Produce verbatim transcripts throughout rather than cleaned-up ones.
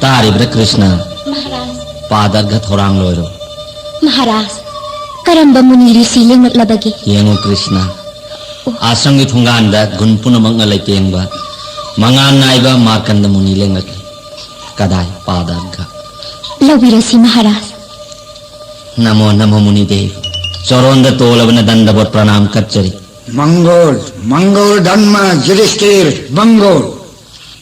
ꯇꯥꯔꯤꯕ꯭ꯔꯥ ꯀ꯭ꯔꯤꯁꯅ? ꯃꯍꯥꯔꯥꯖ꯫ ꯄꯥꯗꯒ ꯊꯧꯔꯥꯡ ꯂꯣꯏꯔꯣ꯫ ꯃꯍꯥꯔꯥꯖ, ꯀꯔꯝꯕ ꯃꯨꯅꯤ ꯔꯤꯁꯤ ꯂꯦꯡꯂꯛꯂꯕꯒꯦ? ꯌꯦꯡꯉꯨ ꯀ꯭ꯔꯤꯁꯅ, ꯑꯣ꯫ ꯑꯥꯁ꯭ꯔꯝꯒꯤ ꯊꯣꯡꯒꯥꯟꯗ ꯒꯨꯟ ꯄꯨꯝꯅꯃꯛꯅ ꯂꯩꯇꯦꯡꯕ ꯃꯉꯥꯜ ꯅꯥꯏꯕ ꯃꯥꯔꯀꯟꯗ ꯃꯨꯅꯤ ꯂꯦꯡꯂꯛꯂꯤ꯫ ꯀꯗꯥꯏ ꯄꯥꯗꯒ? ꯂꯧꯕꯤꯔꯁꯤ ꯃꯍꯥꯔꯥꯖ꯫ ꯅꯃꯣ ꯅꯃꯣ ꯃꯨꯅꯤꯗꯦꯕ꯫ ꯆꯣꯔꯣꯟꯗ ꯇꯣꯜꯂꯕꯅ ꯗꯟꯗꯕꯣꯠ ꯄ꯭ꯔꯅꯥꯝ ꯀꯠꯆꯔꯤ꯫ ꯃꯪꯒꯣꯜ, ꯃꯪꯒꯣꯜ ꯙꯟꯃ ꯌꯨꯙꯤꯁꯇꯤꯔ, ꯃꯪꯒꯣꯜ꯫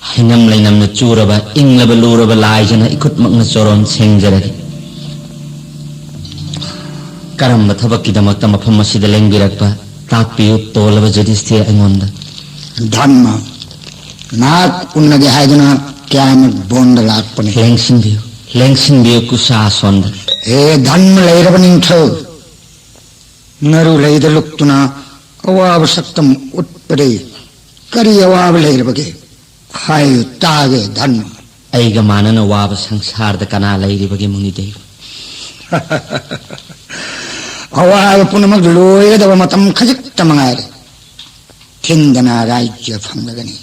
ꯍꯩꯅꯝ ꯂꯩꯅꯝꯅ ꯆꯨꯔꯕ, ꯏꯪꯂꯕ ꯂꯨꯔꯕ ꯂꯥꯏꯖꯅ ꯏꯈꯨꯠꯃꯛꯅ ꯆꯣꯔꯣꯟ ꯁꯦꯡꯖꯔꯒꯦ꯫ ꯀꯔꯝꯕ ꯊꯕꯛꯀꯤꯗꯃꯛꯇ ꯃꯐꯝ ꯑꯁꯤꯗ ꯂꯦꯡꯕꯤꯔꯛꯄ? ꯇꯥꯛꯄꯤꯌꯨ, ꯇꯣꯜꯂꯕ ꯌꯨꯙꯤꯁꯇꯤꯔ ꯑꯩꯉꯣꯟꯗ꯫ ꯙꯟꯃ, ꯅꯍꯥꯛ ꯎꯅꯒꯦ ꯍꯥꯏꯗꯨꯅ ꯀꯌꯥꯃꯨꯛ ꯕꯣꯟꯗ ꯂꯥꯛꯄꯅꯤ꯫ ꯂꯦꯡꯁꯤꯟꯕꯤꯌꯨ, ꯂꯦꯡꯁꯤꯟꯕꯤꯌꯨ ꯀꯨꯁꯥꯁꯣꯟꯗ꯫ ꯍꯦ ꯙꯟꯃ ꯂꯩꯔꯕ ꯅꯤꯡꯊꯧ, ꯅꯔꯨ ꯂꯩꯗ ꯂꯨꯞꯇꯨꯅ ꯑꯋꯥꯕ ꯁꯛꯇꯝ ꯎꯠꯄꯗꯩ ꯀꯔꯤ ꯑꯋꯥꯕ ꯂꯩꯔꯕꯒꯦ? ꯍꯥꯏꯌꯨ ꯇꯥꯒꯦ ꯙꯟꯃ꯫ ꯑꯩꯒ ꯃꯥꯟꯅꯅ ꯋꯥꯕ ꯁꯪꯁꯥꯔꯗ ꯀꯅꯥ ꯂꯩꯔꯤꯕꯒꯦ ꯃꯨꯅꯤꯗꯦꯕ? ꯑꯋꯥꯕ ꯄꯨꯝꯅꯃꯛ ꯂꯣꯏꯒꯗꯕ ꯃꯇꯝ ꯈꯖꯤꯛꯇ ꯃꯉꯥꯏꯔꯦ꯫ ꯊꯤꯟꯗꯅ ꯔꯥꯖ꯭ꯌ ꯐꯪꯂꯒꯅꯤ꯫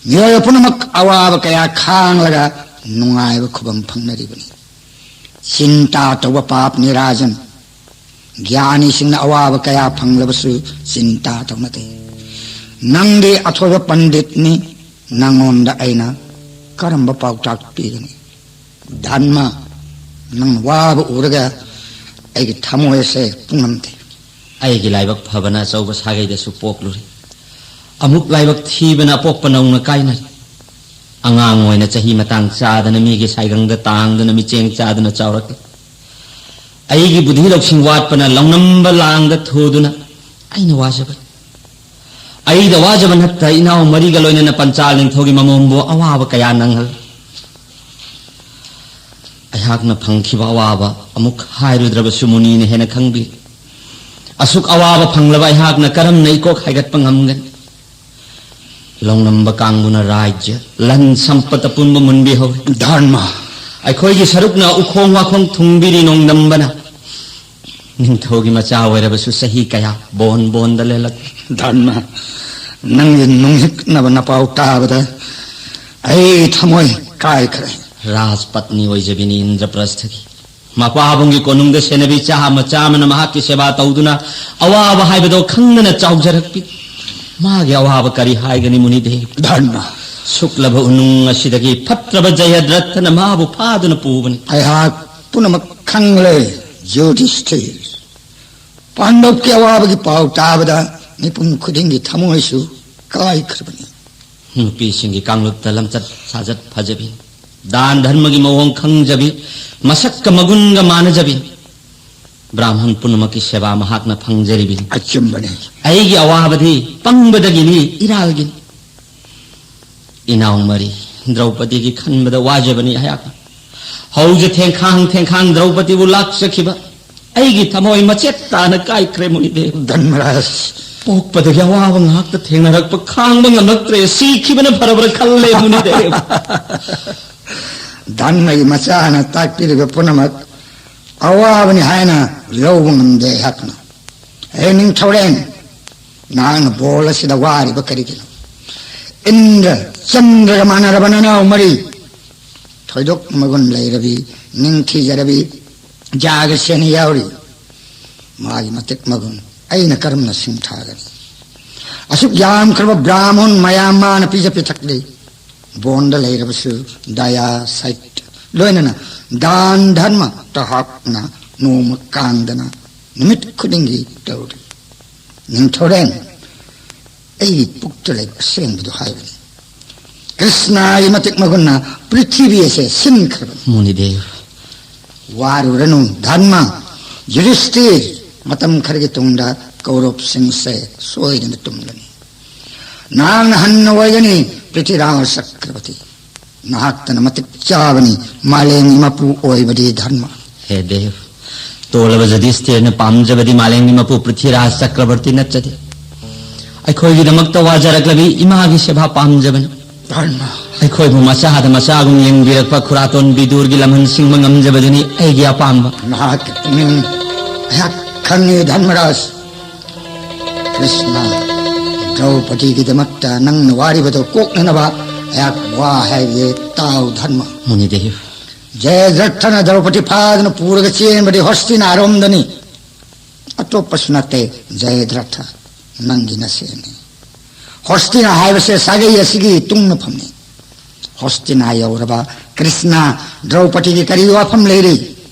ꯃꯤꯑꯣꯏꯕ ꯄꯨꯝꯅꯃꯛ ꯑꯋꯥꯕ ꯀꯌꯥ ꯈꯥꯡꯂꯒ ꯅꯨꯡꯉꯥꯏꯕ ꯈꯨꯕꯝ ꯐꯪꯅꯔꯤꯕꯅꯤ꯫ ꯆꯤꯟꯇꯥ ꯇꯧꯕ ꯄꯥꯞꯅꯤ ꯔꯥꯖꯟ꯫ ꯒ꯭ꯌꯥꯅꯤꯁꯤꯡꯅ ꯑꯋꯥꯕ ꯀꯌꯥ ꯐꯪꯂꯕꯁꯨ ꯆꯤꯟꯇꯥ ꯇꯧꯅꯗꯦ꯫ ꯅꯪꯗꯤ ꯑꯊꯣꯏꯕ ꯄꯟꯗꯤꯠꯅꯤ, ꯅꯪꯉꯣꯟꯗ ꯑꯩꯅ ꯀꯔꯝꯕ ꯄꯥꯎꯇꯥꯛ ꯄꯤꯒꯅꯤ? ꯙꯟꯃ, ꯅꯪ ꯋꯥꯕ ꯎꯔꯒ ꯑꯩꯒꯤ ꯊꯃꯣꯏ ꯑꯁꯦ ꯄꯨꯡꯉꯝꯗꯦ꯫ ꯑꯩꯒꯤ ꯂꯥꯏꯕꯛ ꯐꯕꯅ ꯑꯆꯧꯕ ꯁꯥꯒꯩꯗꯁꯨ ꯄꯣꯛꯂꯨꯔꯦ꯫ ꯑꯃꯨꯛ ꯂꯥꯏꯕꯛ ꯊꯤꯕꯅ ꯑꯄꯣꯛꯄ ꯅꯧꯅ ꯀꯥꯏꯅꯔꯦ꯫ ꯑꯉꯥꯡ ꯑꯣꯏꯅ ꯆꯍꯤ ꯃꯇꯥꯡ ꯆꯥꯗꯅ ꯃꯤꯒꯤ ꯁꯥꯏꯒꯪꯗ ꯇꯥꯡꯗꯨꯅ ꯃꯤꯆꯦꯡ ꯆꯥꯗꯨꯅ ꯆꯥꯎꯔꯛꯂꯦ꯫ ꯑꯩꯒꯤ ꯕꯨꯙꯤ ꯂꯧꯁꯤꯡ ꯋꯥꯠꯄꯅ ꯂꯧꯅꯝꯕ ꯂꯥꯡꯗ ꯊꯨꯗꯨꯅ ꯑꯩꯅ ꯋꯥꯖꯕꯅꯤ꯫ ꯑꯩꯗ ꯋꯥꯖꯕ ꯅꯠꯇ ꯏꯅꯥꯎ ꯃꯔꯤꯒ ꯂꯣꯏꯅꯅ ꯄꯟꯆꯥꯜ ꯅꯤꯡꯊꯧꯒꯤ ꯃꯃꯣꯝꯕꯨ ꯑꯋꯥꯕ ꯀꯌꯥ ꯅꯪꯍꯜꯂꯦ꯫ ꯑꯩꯍꯥꯛꯅ ꯐꯪꯈꯤꯕ ꯑꯋꯥꯕ ꯑꯃꯨꯛ ꯍꯥꯏꯔꯨꯗ꯭ꯔꯕꯁꯨ ꯃꯨꯅꯤꯅ ꯍꯦꯟꯅ ꯈꯪꯕꯤ꯫ ꯑꯁꯨꯛ ꯑꯋꯥꯕ ꯐꯪꯂꯕ ꯑꯩꯍꯥꯛꯅ ꯀꯔꯝꯅ ꯏꯀꯣꯛ ꯍꯥꯏꯒꯠꯄ ꯉꯝꯒꯅꯤ? ꯂꯧꯅꯝꯕ ꯀꯥꯡꯕꯨꯅ ꯔꯥꯖ꯭ꯌ, ꯂꯟ ꯁꯝꯄꯠ ꯑꯄꯨꯟꯕ ꯃꯨꯟꯕꯤꯍꯧꯔꯦ꯫ ꯙꯔꯃ꯫ ꯑꯩꯈꯣꯏꯒꯤ ꯁꯔꯨꯛꯅ ꯎꯈꯣꯡ ꯋꯥꯈꯣꯡ ꯊꯨꯡꯕꯤꯔꯤ ꯅꯣꯡꯗꯝꯕꯅ꯫ ꯅꯤꯡꯊꯧꯒꯤ ꯃꯆꯥ ꯑꯣꯏꯔꯕꯁꯨ ꯆꯍꯤ ꯀꯌꯥ ꯕꯣꯟ ꯕꯣꯟꯗ ꯂꯦꯜꯂꯛꯂꯦ꯫ ꯙꯔꯃ, ꯅꯪꯒꯤ ꯅꯨꯡꯍꯤꯛꯅꯕ ꯅꯄꯥꯎ ꯇꯥꯕꯗ ꯑꯩ ꯊꯃꯣꯏ ꯀꯥꯏꯈ꯭ꯔꯦ꯫ ꯔꯥꯖꯄꯠꯅꯤ ꯑꯣꯏꯖꯕꯤꯅꯤ ꯏꯟꯗ꯭ꯔꯄ꯭ꯔꯁꯊꯒꯤ꯫ ꯃꯄꯥꯕꯨꯡꯒꯤ ꯀꯣꯅꯨꯡꯗ ꯁꯦꯟꯅꯕꯤ ꯆꯥꯃ ꯆꯥꯃꯅ ꯃꯍꯥꯛꯀꯤ ꯁꯦꯕꯥ ꯇꯧꯗꯨꯅ ꯑꯋꯥꯕ ꯍꯥꯏꯕꯗꯣ ꯈꯪꯗꯅ ꯆꯥꯎꯖꯔꯛꯄꯤ꯫ ꯃꯥꯒꯤ ꯑꯋꯥꯕ ꯀꯔꯤ ꯍꯥꯏꯒꯅꯤ ꯃꯨꯅꯤꯗꯦꯕ? ꯙꯔꯃ꯫ ꯁꯨꯛꯂꯕ ꯎꯅꯨꯡ ꯑꯁꯤꯗꯒꯤ ꯐꯠꯇ꯭ꯔꯕ ꯖꯌꯗ꯭ꯔꯊꯅ ꯃꯥꯕꯨ ꯐꯥꯗꯨꯅ ꯄꯨꯕꯅꯤ꯫ ꯑꯩꯍꯥꯛ ꯄꯨꯝꯅꯃꯛ ꯈꯪꯂꯦ ꯌꯨꯙꯤꯁꯊꯤꯔ꯫ ꯄꯥꯟꯗꯕꯀꯤ ꯑꯋꯥꯕꯒꯤ ꯄꯥꯎ ꯇꯥꯕꯗ ꯃꯤꯄꯨꯝ ꯈꯨꯗꯤꯡꯒꯤ ꯊꯃꯣꯏꯁꯨ ꯀꯥꯏꯈ꯭ꯔꯕꯅꯤ꯫ ꯅꯨꯄꯤꯁꯤꯡꯒꯤ ꯀꯥꯡꯂꯨꯞꯇ ꯂꯝꯆꯠ ꯁꯥꯖꯠ ꯐꯖꯕꯤ, ꯗꯥꯟ ꯙꯔꯃꯒꯤ ꯃꯑꯣꯡ ꯈꯪꯖꯕꯤ, ꯃꯁꯛꯀ ꯃꯒꯨꯟꯒ ꯃꯥꯟꯅꯖꯕꯤ, ꯕ꯭ꯔꯥꯍꯃꯟ ꯄꯨꯝꯅꯃꯛꯀꯤ ꯁꯦꯕꯥ ꯃꯍꯥꯛꯅ ꯐꯪꯖꯔꯤꯕꯅꯤ꯫ ꯑꯆꯨꯝꯕꯅꯤ꯫ ꯑꯩꯒꯤ ꯑꯋꯥꯕꯗꯤ ꯄꯪꯕꯗꯒꯤꯅꯤ, ꯏꯔꯥꯜꯒꯤꯅꯤ꯫ ꯏꯅꯥꯎ ꯃꯔꯤ ꯗ꯭ꯔꯧꯄꯗꯤꯒꯤ ꯈꯟꯕꯗ ꯋꯥꯖꯕꯅꯤ ꯑꯩꯍꯥꯛꯅ꯫ ꯍꯧꯖ ꯊꯦꯡꯈꯥꯡ ꯊꯦꯡꯈꯥꯡ ꯗ꯭ꯔꯧꯄꯗꯤꯕꯨ ꯂꯥꯛꯆꯈꯤꯕ ꯑꯩꯒꯤ ꯊꯃꯣꯏ ꯃꯆꯦꯠ ꯇꯥꯅ ꯀꯥꯏꯈ꯭ꯔꯦ ꯃꯨꯅꯤꯗꯦꯕ꯫ ꯙꯔꯃꯔꯥꯖ꯫ ꯄꯣꯛꯄꯗꯒꯤ ꯑꯋꯥꯕ ꯉꯥꯛꯇ ꯊꯦꯡꯅꯔꯛꯄ ꯈꯥꯡꯕ ꯉꯝꯂꯛꯇ꯭ꯔꯦ, ꯁꯤꯈꯤꯕꯅ ꯐꯔꯕ꯭ꯔꯥ ꯈꯜꯂꯦ ꯃꯨꯅꯤꯗꯦꯕ꯫ ꯙꯔꯃꯒꯤ ꯃꯆꯥꯅ ꯇꯥꯛꯄꯤꯔꯤꯕ ꯄꯨꯝꯅꯃꯛ ꯑꯋꯥꯕꯅꯤ ꯍꯥꯏꯅ ꯂꯧꯕ ꯉꯝꯗꯦ ꯑꯩꯍꯥꯛꯅ꯫ ꯍꯦ ꯅꯤꯡꯊꯧꯔꯦꯟ, ꯅꯍꯥꯛꯅ ꯕꯣꯜ ꯑꯁꯤꯗ ꯋꯥꯔꯤꯕ ꯀꯔꯤꯒꯤꯅꯣ? ꯏꯟꯗ꯭ꯔ ꯆꯟꯗ꯭ꯔꯒ ꯃꯥꯟꯅꯔꯕ ꯅꯅꯥꯎ ꯃꯔꯤ, ꯊꯣꯏꯗꯣꯛ ꯃꯒꯨꯟ ꯂꯩꯔꯕꯤ, ꯅꯤꯡꯊꯤꯖꯔꯕꯤ, ꯖꯥꯒꯁꯦꯅ ꯌꯥꯎꯔꯤ꯫ ꯃꯥꯒꯤ ꯃꯇꯤꯛ ꯃꯒꯨꯟ ꯑꯩꯅ ꯀꯔꯝꯅ ꯁꯤꯡꯊꯥꯒꯅꯤ? ꯑꯁꯨꯛ ꯌꯥꯝꯈ꯭ꯔꯕ ꯕ꯭ꯔꯥꯍꯃꯟ ꯃꯌꯥꯝ ꯃꯥꯅ ꯄꯤꯖ ꯄꯤꯊꯛꯂꯤ꯫ ꯕꯣꯟꯗ ꯂꯩꯔꯕꯁꯨ ꯗꯌꯥ, ꯁꯩꯠ, ꯂꯣꯏꯅꯅ ꯗꯥꯟ ꯙꯔꯃ ꯇꯍꯥꯛꯅ ꯅꯣꯡꯃ ꯀꯥꯡꯗꯅ ꯅꯨꯃꯤꯠ ꯈꯨꯗꯤꯡꯒꯤ ꯇꯧꯔꯤ꯫ ꯅꯤꯡꯊꯧꯔꯦꯟ, ꯑꯩꯒꯤ ꯄꯨꯛꯇ ꯂꯩꯕ ꯑꯁꯦꯡꯕꯗꯨ ꯍꯥꯏꯕꯅꯤ꯫ ꯀ꯭ꯔꯤꯁꯅꯒꯤ ꯃꯇꯤꯛ ꯃꯒꯨꯟꯅ ꯄ꯭ꯔꯤꯊꯤꯕꯤ ꯑꯁꯦ ꯁꯤꯟꯈ꯭ꯔꯕꯅꯤ꯫ ꯃꯨꯅꯤꯗꯦꯕ꯫ ꯋꯥꯔꯨꯔꯅꯨ ꯙꯔꯃ, ꯌꯨꯙꯤꯁꯊꯤꯔ, ꯃꯇꯝ ꯈꯔꯒꯤ ꯇꯨꯡꯗ ꯀꯧꯔꯕꯁꯤꯡꯁꯦ ꯁꯣꯏꯗꯅ ꯇꯨꯝꯂꯅꯤ꯫ ꯅꯍꯥꯛꯅ ꯍꯟꯅ ꯑꯣꯏꯒꯅꯤ ꯄ꯭ꯔꯤꯊꯤꯔꯥꯖ ꯆꯀ꯭ꯔꯕꯔꯇꯤ꯫ ꯅꯍꯥꯛꯇꯅ ꯃꯇꯤꯛ ꯆꯥꯕꯅꯤ ꯃꯥꯂꯦꯝꯒꯤ ꯃꯄꯨ ꯑꯣꯏꯕꯗꯤ ꯙꯔꯃ꯫ ꯍꯦ ꯗꯦꯕ, ꯇꯣꯜꯂꯕ ꯌꯨꯙꯤꯁꯊꯤꯔꯅ ꯄꯥꯝꯖꯕꯗꯤ ꯃꯥꯂꯦꯝꯒꯤ ꯃꯄꯨ ꯄ꯭ꯔꯤꯊꯤꯔꯥꯖ ꯆꯀ꯭ꯔꯕꯔꯇꯤ ꯅꯠꯆꯗꯦ꯫ ꯑꯩꯈꯣꯏꯒꯤꯗꯃꯛꯇ ꯋꯥꯖꯔꯛꯂꯕꯤ ꯏꯃꯥꯒꯤ ꯁꯦꯕꯥ ꯄꯥꯝꯖꯕꯅꯤ꯫ ꯙꯔꯃ꯫ ꯑꯩꯈꯣꯏꯕꯨ ꯃꯆꯥꯗ ꯃꯆꯥꯒꯨꯝ ꯌꯦꯡꯕꯤꯔꯛꯄ ꯈꯨꯔꯥꯇꯣꯟ ꯕꯤꯗꯨꯔꯒꯤ ꯂꯝꯍꯟ ꯁꯤꯡꯕ ꯉꯝꯖꯕꯗꯨꯅꯤ ꯑꯩꯒꯤ ꯑꯄꯥꯝꯕ꯫ ꯅꯍꯥꯛꯀꯤ ꯄꯨꯛꯅꯤꯡ ꯑꯩꯍꯥꯛ ꯈꯪꯉꯤ ꯙꯔꯃꯔꯥꯖ꯫ ꯀ꯭ꯔꯤꯁꯅ, ꯗ꯭ꯔꯧꯄꯗꯤꯒꯤꯗꯃꯛꯇ ꯅꯪꯅ ꯋꯥꯔꯤꯕꯗꯨ ꯀꯣꯛꯅꯅꯕ ꯑꯩꯍꯥꯛ ꯋꯥ ꯍꯥꯏꯔꯤꯌꯦ, ꯇꯥꯎ ꯙꯔꯃ꯫ ꯃꯨꯅꯤꯗꯦꯕ꯫ ꯖꯌꯗ꯭ꯔꯊꯅ ꯗ꯭ꯔꯧꯄꯗꯤ ꯐꯥꯗꯨꯅ ꯄꯨꯔꯒ ꯆꯦꯟꯕꯗꯤ ꯍꯣꯁꯇꯤꯅꯥꯔꯣꯝꯗꯅꯤ꯫ ꯑꯇꯣꯞꯄꯁꯨ ꯅꯠꯇꯦ, ꯖꯌꯗ꯭ꯔꯊ, ꯅꯪꯒꯤ ꯅꯁꯦꯅꯤ꯫ ꯍꯣꯁꯇꯤꯅꯥ ꯍꯥꯏꯕꯁꯦ ꯁꯥꯒꯩ ꯑꯁꯤꯒꯤ ꯇꯨꯡꯅꯐꯝꯅꯤ꯫ ꯍꯣꯁꯇꯤꯅꯥ ꯌꯧꯔꯕ ꯀ꯭ꯔꯤꯁꯅ, ꯗ꯭ꯔꯧꯄꯗꯤꯒꯤ ꯀꯔꯤ ꯋꯥꯐꯝ ꯂꯩꯔꯤ?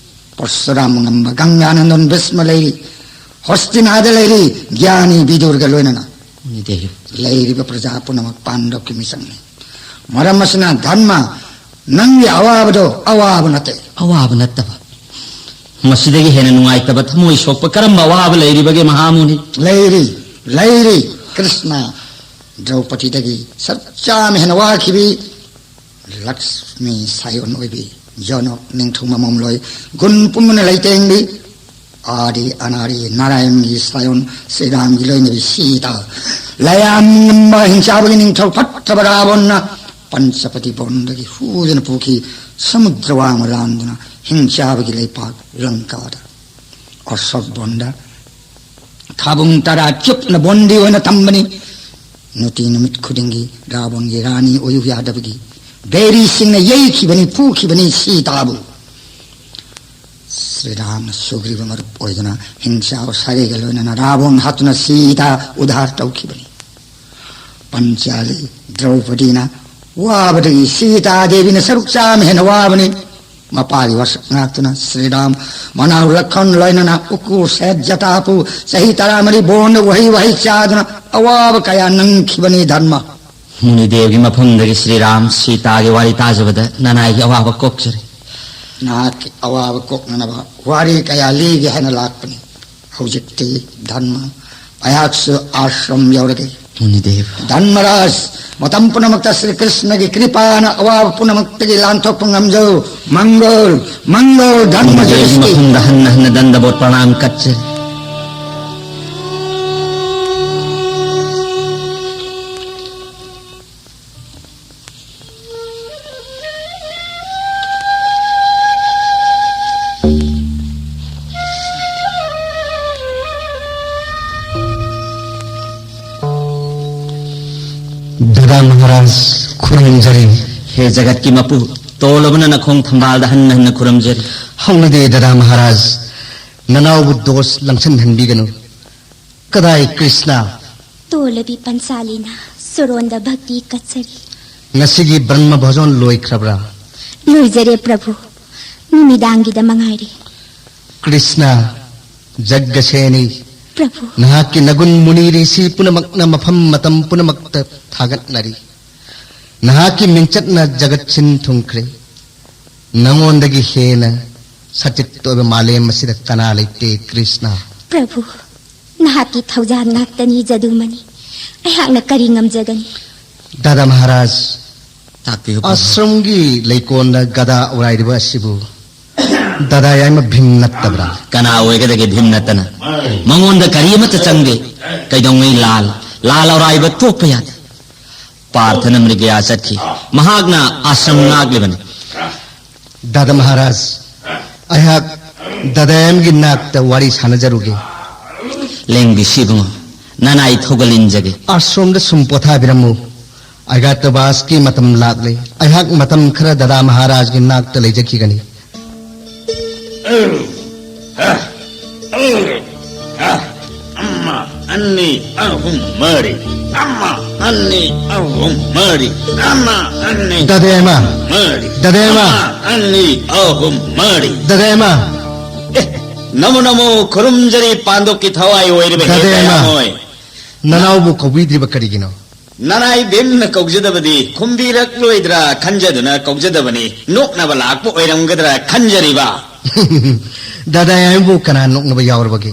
ꯄꯔꯁꯨꯔꯥꯝ ꯉꯝꯕ ꯒꯪꯒꯥꯅꯟꯗꯟ ꯚꯤꯁꯃ ꯂꯩꯔꯤ꯫ ꯍꯣꯁꯇꯤꯅꯥꯗ ꯂꯩꯔꯤ ꯒ꯭ꯌꯥꯅꯤ ꯕꯤꯗꯨꯔꯒ ꯂꯣꯏꯅꯅ꯫ ꯃꯨꯅꯤꯗꯦꯕ꯫ ꯂꯩꯔꯤꯕ ꯄ꯭ꯔꯖꯥ ꯄꯨꯝꯅꯃꯛ ꯄꯥꯟꯗꯕꯀꯤ ꯃꯤꯁꯛꯅꯤ꯫ ꯃꯔꯝ ꯑꯁꯤꯅ ꯙꯔꯃ, ꯅꯪꯒꯤ ꯑꯋꯥꯕꯗꯣ ꯑꯋꯥꯕ ꯅꯠꯇꯦ꯫ ꯑꯋꯥꯕ ꯅꯠꯇꯕ, ꯃꯁꯤꯗꯒꯤ ꯍꯦꯟꯅ ꯅꯨꯡꯉꯥꯏꯇꯕ, ꯊꯃꯣꯏ ꯁꯣꯛꯄ ꯀꯔꯝꯕ ꯑꯋꯥꯕ ꯂꯩꯔꯤꯕꯒꯦ, ꯃꯍꯥꯃꯨꯅꯤ? ꯂꯩꯔꯤ, ꯂꯩꯔꯤ꯫ ꯀ꯭ꯔꯤꯁꯅ ꯗ꯭ꯔꯧꯄꯗꯤꯗꯒꯤ ꯁꯔꯨꯛ ꯆꯥꯝꯃ ꯍꯦꯟꯅ ꯋꯥꯈꯤꯕꯤ ꯂꯛꯁꯃꯤ ꯁꯥꯌꯣꯟ ꯑꯣꯏꯕꯤ ꯖꯅꯣꯛ ꯅꯤꯡꯊꯧ ꯃꯃꯣꯝꯂꯣꯏ ꯒꯨꯟ ꯄꯨꯝꯕꯅ ꯂꯩꯇꯦꯡꯕꯤ ꯑꯥꯗꯤ ꯑꯅꯥꯔꯤ ꯅꯥꯔꯥꯌꯟꯒꯤ ꯁꯥꯌꯣꯟ ꯁ꯭ꯔꯤꯔꯥꯝꯒꯤ ꯂꯣꯏꯅꯕꯤ ꯁꯤꯇꯥ, ꯂꯌꯥꯝ ꯉꯝꯕ ꯍꯤꯡꯆꯥꯕꯒꯤ ꯅꯤꯡꯊꯧ ꯐꯠꯇꯕ ꯔꯥꯕꯣꯟꯅ ꯄꯟꯆꯄꯇꯤ ꯕꯣꯟꯗꯒꯤ ꯍꯨꯗꯨꯅ ꯄꯨꯈꯤ꯫ ꯁꯃꯨꯗ꯭ꯔ ꯋꯥꯡꯃ ꯂꯥꯟꯗꯨꯅ ꯍꯤꯡꯆꯥꯕꯒꯤ ꯂꯩꯄꯥꯛ ꯂꯪꯀꯥꯗ, ꯑꯁꯣꯛ ꯕꯣꯟꯗ ꯊꯥꯕꯨꯡ ꯇꯔꯥ ꯆꯨꯞꯅ ꯕꯣꯟꯗꯤ ꯑꯣꯏꯅ ꯊꯝꯕꯅꯤ꯫ ꯅꯨꯡꯇꯤ ꯅꯨꯃꯤꯠ ꯈꯨꯗꯤꯡꯒꯤ ꯔꯥꯕꯣꯟꯒꯤ ꯔꯥꯅꯤ ꯑꯣꯏꯌꯨ ꯌꯥꯗꯕꯒꯤ ꯕꯦꯔꯤꯁꯤꯡꯅ ꯌꯩꯈꯤꯕꯅꯤ, ꯐꯨꯈꯤꯕꯅꯤ ꯁꯤꯇꯥꯕꯨ꯫ ꯁ꯭ꯔꯤꯔꯥꯝꯅ ꯁꯨꯒ꯭ꯔꯤꯕ ꯃꯔꯨꯞ ꯑꯣꯏꯗꯨꯅ ꯍꯤꯡꯆꯥꯕ ꯁꯥꯒꯩꯒ ꯂꯣꯏꯅꯅ ꯔꯥꯕꯣꯟ ꯍꯥꯠꯇꯨꯅ ꯁꯤꯇꯥ ꯎꯗꯥꯔ ꯇꯧꯈꯤꯕꯅꯤ꯫ ꯄꯟꯆꯥꯂꯤ ꯗ꯭ꯔꯧꯄꯗꯤꯅ ꯋꯥꯕꯗꯒꯤ ꯁꯤꯇꯥ ꯗꯦꯕꯤꯅ ꯁꯔꯨꯛ ꯆꯥꯝꯃ ꯍꯦꯟꯅ ꯋꯥꯕꯅꯤ꯫ ꯃꯄꯥꯒꯤ ꯋꯥꯁꯛ ꯉꯥꯛꯇꯨꯅ ꯁ꯭ꯔꯤꯔꯥꯝ ꯃꯅꯥꯎ ꯂꯈꯟ ꯂꯣꯏꯅꯅ ꯎꯀꯨ ꯁꯦꯠ ꯖꯇꯥꯄꯨ ꯆꯍꯤ ꯇꯔꯥꯃꯔꯤ ꯕꯣꯟꯗ ꯎꯍꯩ ꯋꯥꯍꯩ ꯆꯥꯗꯨꯅ ꯑꯋꯥꯕ ꯀꯌꯥ ꯅꯪꯈꯤꯕꯅꯤ ꯙꯔꯃ꯫ ꯃꯨꯅꯤꯗꯦꯕꯒꯤ ꯃꯐꯝꯗꯒꯤ ꯁ꯭ꯔꯤꯔꯥꯝ ꯁꯤꯇꯥꯒꯤ ꯋꯥꯔꯤ ꯇꯥꯖꯕꯗ ꯅꯅꯥꯏꯒꯤ ꯑꯋꯥꯕ ꯀꯣꯛꯆꯔꯦ꯫ ꯅꯍꯥꯛꯀꯤ ꯑꯋꯥꯕ ꯀꯣꯛꯅꯅꯕ ꯋꯥꯔꯤ ꯀꯌꯥ ꯂꯤꯒꯦ ꯍꯥꯏꯅ ꯂꯥꯛꯄꯅꯤ꯫ ꯍꯧꯖꯤꯛꯇꯤ ꯙꯔꯃ, ꯑꯩꯍꯥꯛꯁꯨ ꯑꯥꯁ꯭ꯔꯝ ꯌꯧꯔꯒꯦ꯫ ꯃꯨꯅꯤꯗꯦꯕ꯫ ꯙꯔꯃꯔꯥꯖ, ꯃꯇꯝ ꯄꯨꯝꯅꯃꯛꯇ ꯁ꯭ꯔꯤ ꯀ꯭ꯔꯤꯁꯅꯒꯤ ꯀ꯭ꯔꯤꯄꯥꯅ ꯑꯋꯥꯕ ꯄꯨꯝꯅꯃꯛꯇꯒꯤ ꯂꯥꯟꯊꯣꯛꯄ ꯉꯝꯖꯧ꯫ ꯃꯪꯒꯣꯜ, ꯃꯪꯒꯣꯜ, ꯙꯔꯃ ꯃꯨꯅꯤꯗꯦꯕꯒꯤ ꯖꯒꯠꯀꯤ꯫ ꯃꯐꯝꯗ ꯍꯟꯅ ꯍꯟꯅ ꯗꯟꯗꯕꯣꯠ ꯄ꯭ꯔꯅꯥꯝ ꯀꯠꯆꯔꯤ꯫ ꯔꯥꯝ ꯃꯍꯥꯔꯥꯖ ꯈꯨꯔꯨꯝꯖꯔꯤ꯫ ꯍꯦ ꯖꯒꯠꯀꯤ ꯃꯄꯨ, ꯇꯣꯜꯂꯕꯅ ꯅꯈꯣꯡ ꯊꯝꯕꯥꯜꯗ ꯍꯟꯅ ꯍꯟꯅ ꯈꯨꯔꯨꯝꯖꯔꯤ꯫ ꯍꯧꯅꯗꯦ ꯗꯗꯥ ꯃꯍꯥꯔꯥꯖ, ꯅꯅꯥꯎꯕꯨ ꯗꯣꯁ ꯂꯪꯁꯤꯟꯍꯟꯕꯤꯒꯅꯨ꯫ ꯀꯗꯥꯏ ꯀ꯭ꯔꯤꯁꯅ? ꯇꯣꯜꯂꯕꯤ ꯄꯟꯆꯥꯂꯤꯅ ꯁꯣꯔꯣꯟꯗ ꯚꯛꯇꯤ ꯀꯠꯆꯔꯤ꯫ ꯉꯁꯤꯒꯤ ꯕ꯭ꯔꯍ꯭ꯃ ꯚꯣꯖꯣꯟ ꯂꯣꯏꯈ꯭ꯔꯕ꯭ꯔꯥ? ꯂꯣꯏꯖꯔꯦ ꯄ꯭ꯔꯚꯨ, ꯅꯨꯃꯤꯗꯥꯡꯒꯤꯗ ꯃꯉꯥꯏꯔꯦ꯫ ꯀ꯭ꯔꯤꯁꯅ, ꯖꯒꯁꯦꯅꯤ, ꯄ꯭ꯔꯚꯨ꯫ ꯅꯍꯥꯛꯀꯤ ꯅꯒꯨꯟ ꯃꯨꯅꯤ ꯔꯤꯁꯤ ꯄꯨꯝꯅꯃꯛꯅ ꯃꯐꯝ ꯃꯇꯝ ꯄꯨꯝꯅꯃꯛꯇ ꯊꯥꯒꯠꯅꯔꯤ꯫ ꯅꯍꯥꯛꯀꯤ ꯃꯤꯡꯆꯠꯅ ꯖꯒꯠ ꯁꯤꯟ ꯊꯨꯡꯈ꯭ꯔꯦ꯫ ꯅꯉꯣꯟꯗꯒꯤ ꯍꯦꯟꯅ ꯁꯆꯤꯠ ꯑꯣꯏꯕ ꯃꯥꯂꯦꯝ ꯑꯁꯤꯗ ꯀꯅꯥ ꯂꯩꯇꯦ, ꯀ꯭ꯔꯤꯁꯅ꯫ ꯄ꯭ꯔꯚꯨ, ꯅꯍꯥꯛꯀꯤ ꯊꯧꯖꯥꯜ ꯉꯥꯛꯇꯅꯤ, ꯖꯗꯨꯃꯅꯤ꯫ ꯑꯩꯍꯥꯛꯅ ꯀꯔꯤ ꯉꯝꯖꯒꯅꯤ? ꯗꯥꯗꯥ ꯃꯍꯥꯔꯥꯖ, ꯇꯥꯛꯄꯤꯌꯨ, ꯄ꯭ꯔꯚꯨ꯫ ꯑꯥꯁ꯭ꯔꯝꯒꯤ ꯂꯩꯀꯣꯜꯗ ꯒꯗꯥ ꯑꯣꯔꯥꯏꯔꯤꯕ ꯑꯁꯤꯕꯨ ꯗꯥꯗꯥ ꯌꯥꯏꯃ ꯚꯤꯝ ꯅꯠꯇꯕ꯭ꯔꯥ? ꯀꯅꯥ ꯑꯣꯏꯒꯗꯒꯦ ꯚꯤꯝ ꯅꯠꯇꯅ? ꯃꯉꯣꯟꯗ ꯀꯔꯤ ꯑꯃꯠꯇ ꯆꯪꯗꯦ꯫ ꯀꯩꯗꯧꯉꯩ ꯂꯥꯜ, ꯂꯥꯜ ꯑꯣꯔꯥꯏꯕ ꯇꯣꯛꯄ ꯌꯥꯗꯦ꯫ ꯄꯥꯔꯊꯅ ꯃ꯭ꯔꯤꯒꯌꯥ ꯆꯠꯈꯤ꯫ ꯃꯍꯥꯛꯅ ꯑꯥꯁ꯭ꯔꯝ ꯉꯥꯛꯂꯤꯕꯅꯤ꯫ ꯗꯥꯗꯥ ꯃꯍꯥꯔꯥꯖ, ꯑꯩꯍꯥꯛ ꯗꯥꯗꯥ ꯌꯥꯏꯃꯒꯤ ꯅꯥꯛꯇ ꯋꯥꯔꯤ ꯁꯥꯟꯅꯖꯔꯨꯒꯦ꯫ ꯂꯦꯡꯕꯤꯁꯤ ꯏꯕꯨꯡꯉꯣ, ꯅꯅꯥꯏ ꯊꯧꯒꯜ ꯏꯟꯖꯒꯦ꯫ ꯑꯥꯁ꯭ꯔꯝꯗ ꯁꯨꯝ ꯄꯣꯊꯥꯕꯤꯔꯝꯃꯨ꯫ ꯑꯒꯥꯇꯕꯥꯁꯀꯤ ꯃꯇꯝ ꯂꯥꯛꯂꯦ꯫ ꯑꯩꯍꯥꯛ ꯃꯇꯝ ꯈꯔ ꯗꯥꯗꯥ ꯃꯍꯥꯔꯥꯖꯒꯤ ꯅꯥꯛꯇ ꯂꯩꯖꯈꯤꯒꯅꯤ꯫ ꯑꯃ, ꯑꯅꯤ, ꯑꯍꯨꯝ, ꯃꯔꯤ꯫ ꯑꯃ, ꯑꯅꯤ, ꯑꯍꯨꯝ, ꯃꯔꯤ꯫ ꯑꯃ, ꯑꯅꯤ, ꯗꯥꯗꯥ ꯌꯥꯏꯃ꯫ ꯃꯔꯤ꯫ ꯗꯥꯗꯥ ꯌꯥꯏꯃ꯫ ꯑꯃ, ꯑꯅꯤ, ꯑꯍꯨꯝ, ꯃꯔꯤ꯫ ꯗꯥꯗꯥ ꯌꯥꯏꯃ꯫ ꯑꯦ, ꯅꯃꯣ ꯅꯃꯣ, ꯈꯨꯔꯨꯝꯖꯔꯤ ꯄꯥꯟꯗꯣꯞꯀꯤ ꯊꯋꯥꯏ ꯑꯣꯏꯔꯤꯕ ꯍꯦ ꯗꯥꯗꯥ ꯌꯥꯏꯃ꯫ ꯗꯌꯥꯃꯣꯏ꯫ ꯅꯅꯥꯎꯕꯨ ꯀꯧꯕꯤꯗ꯭ꯔꯤꯕ ꯀꯔꯤꯒꯤꯅꯣ? ꯅꯅꯥꯏ ꯚꯤꯝꯅ ꯀꯧꯖꯗꯕꯗꯤ ꯈꯨꯝꯕꯤꯔꯛꯂꯣꯏꯗ꯭ꯔꯥ ꯈꯟꯖꯗꯨꯅ ꯀꯧꯖꯗꯕꯅꯤ, ꯅꯣꯛꯅꯕ ꯂꯥꯛꯄ ꯑꯣꯏꯔꯝꯒꯗ꯭ꯔꯥ ꯈꯟꯖꯔꯤꯕ꯫ ꯗꯥꯗꯥ ꯌꯥꯏꯃꯕꯨ ꯀꯅꯥ ꯅꯣꯛꯅꯕ ꯌꯥꯎꯔꯕꯒꯦ?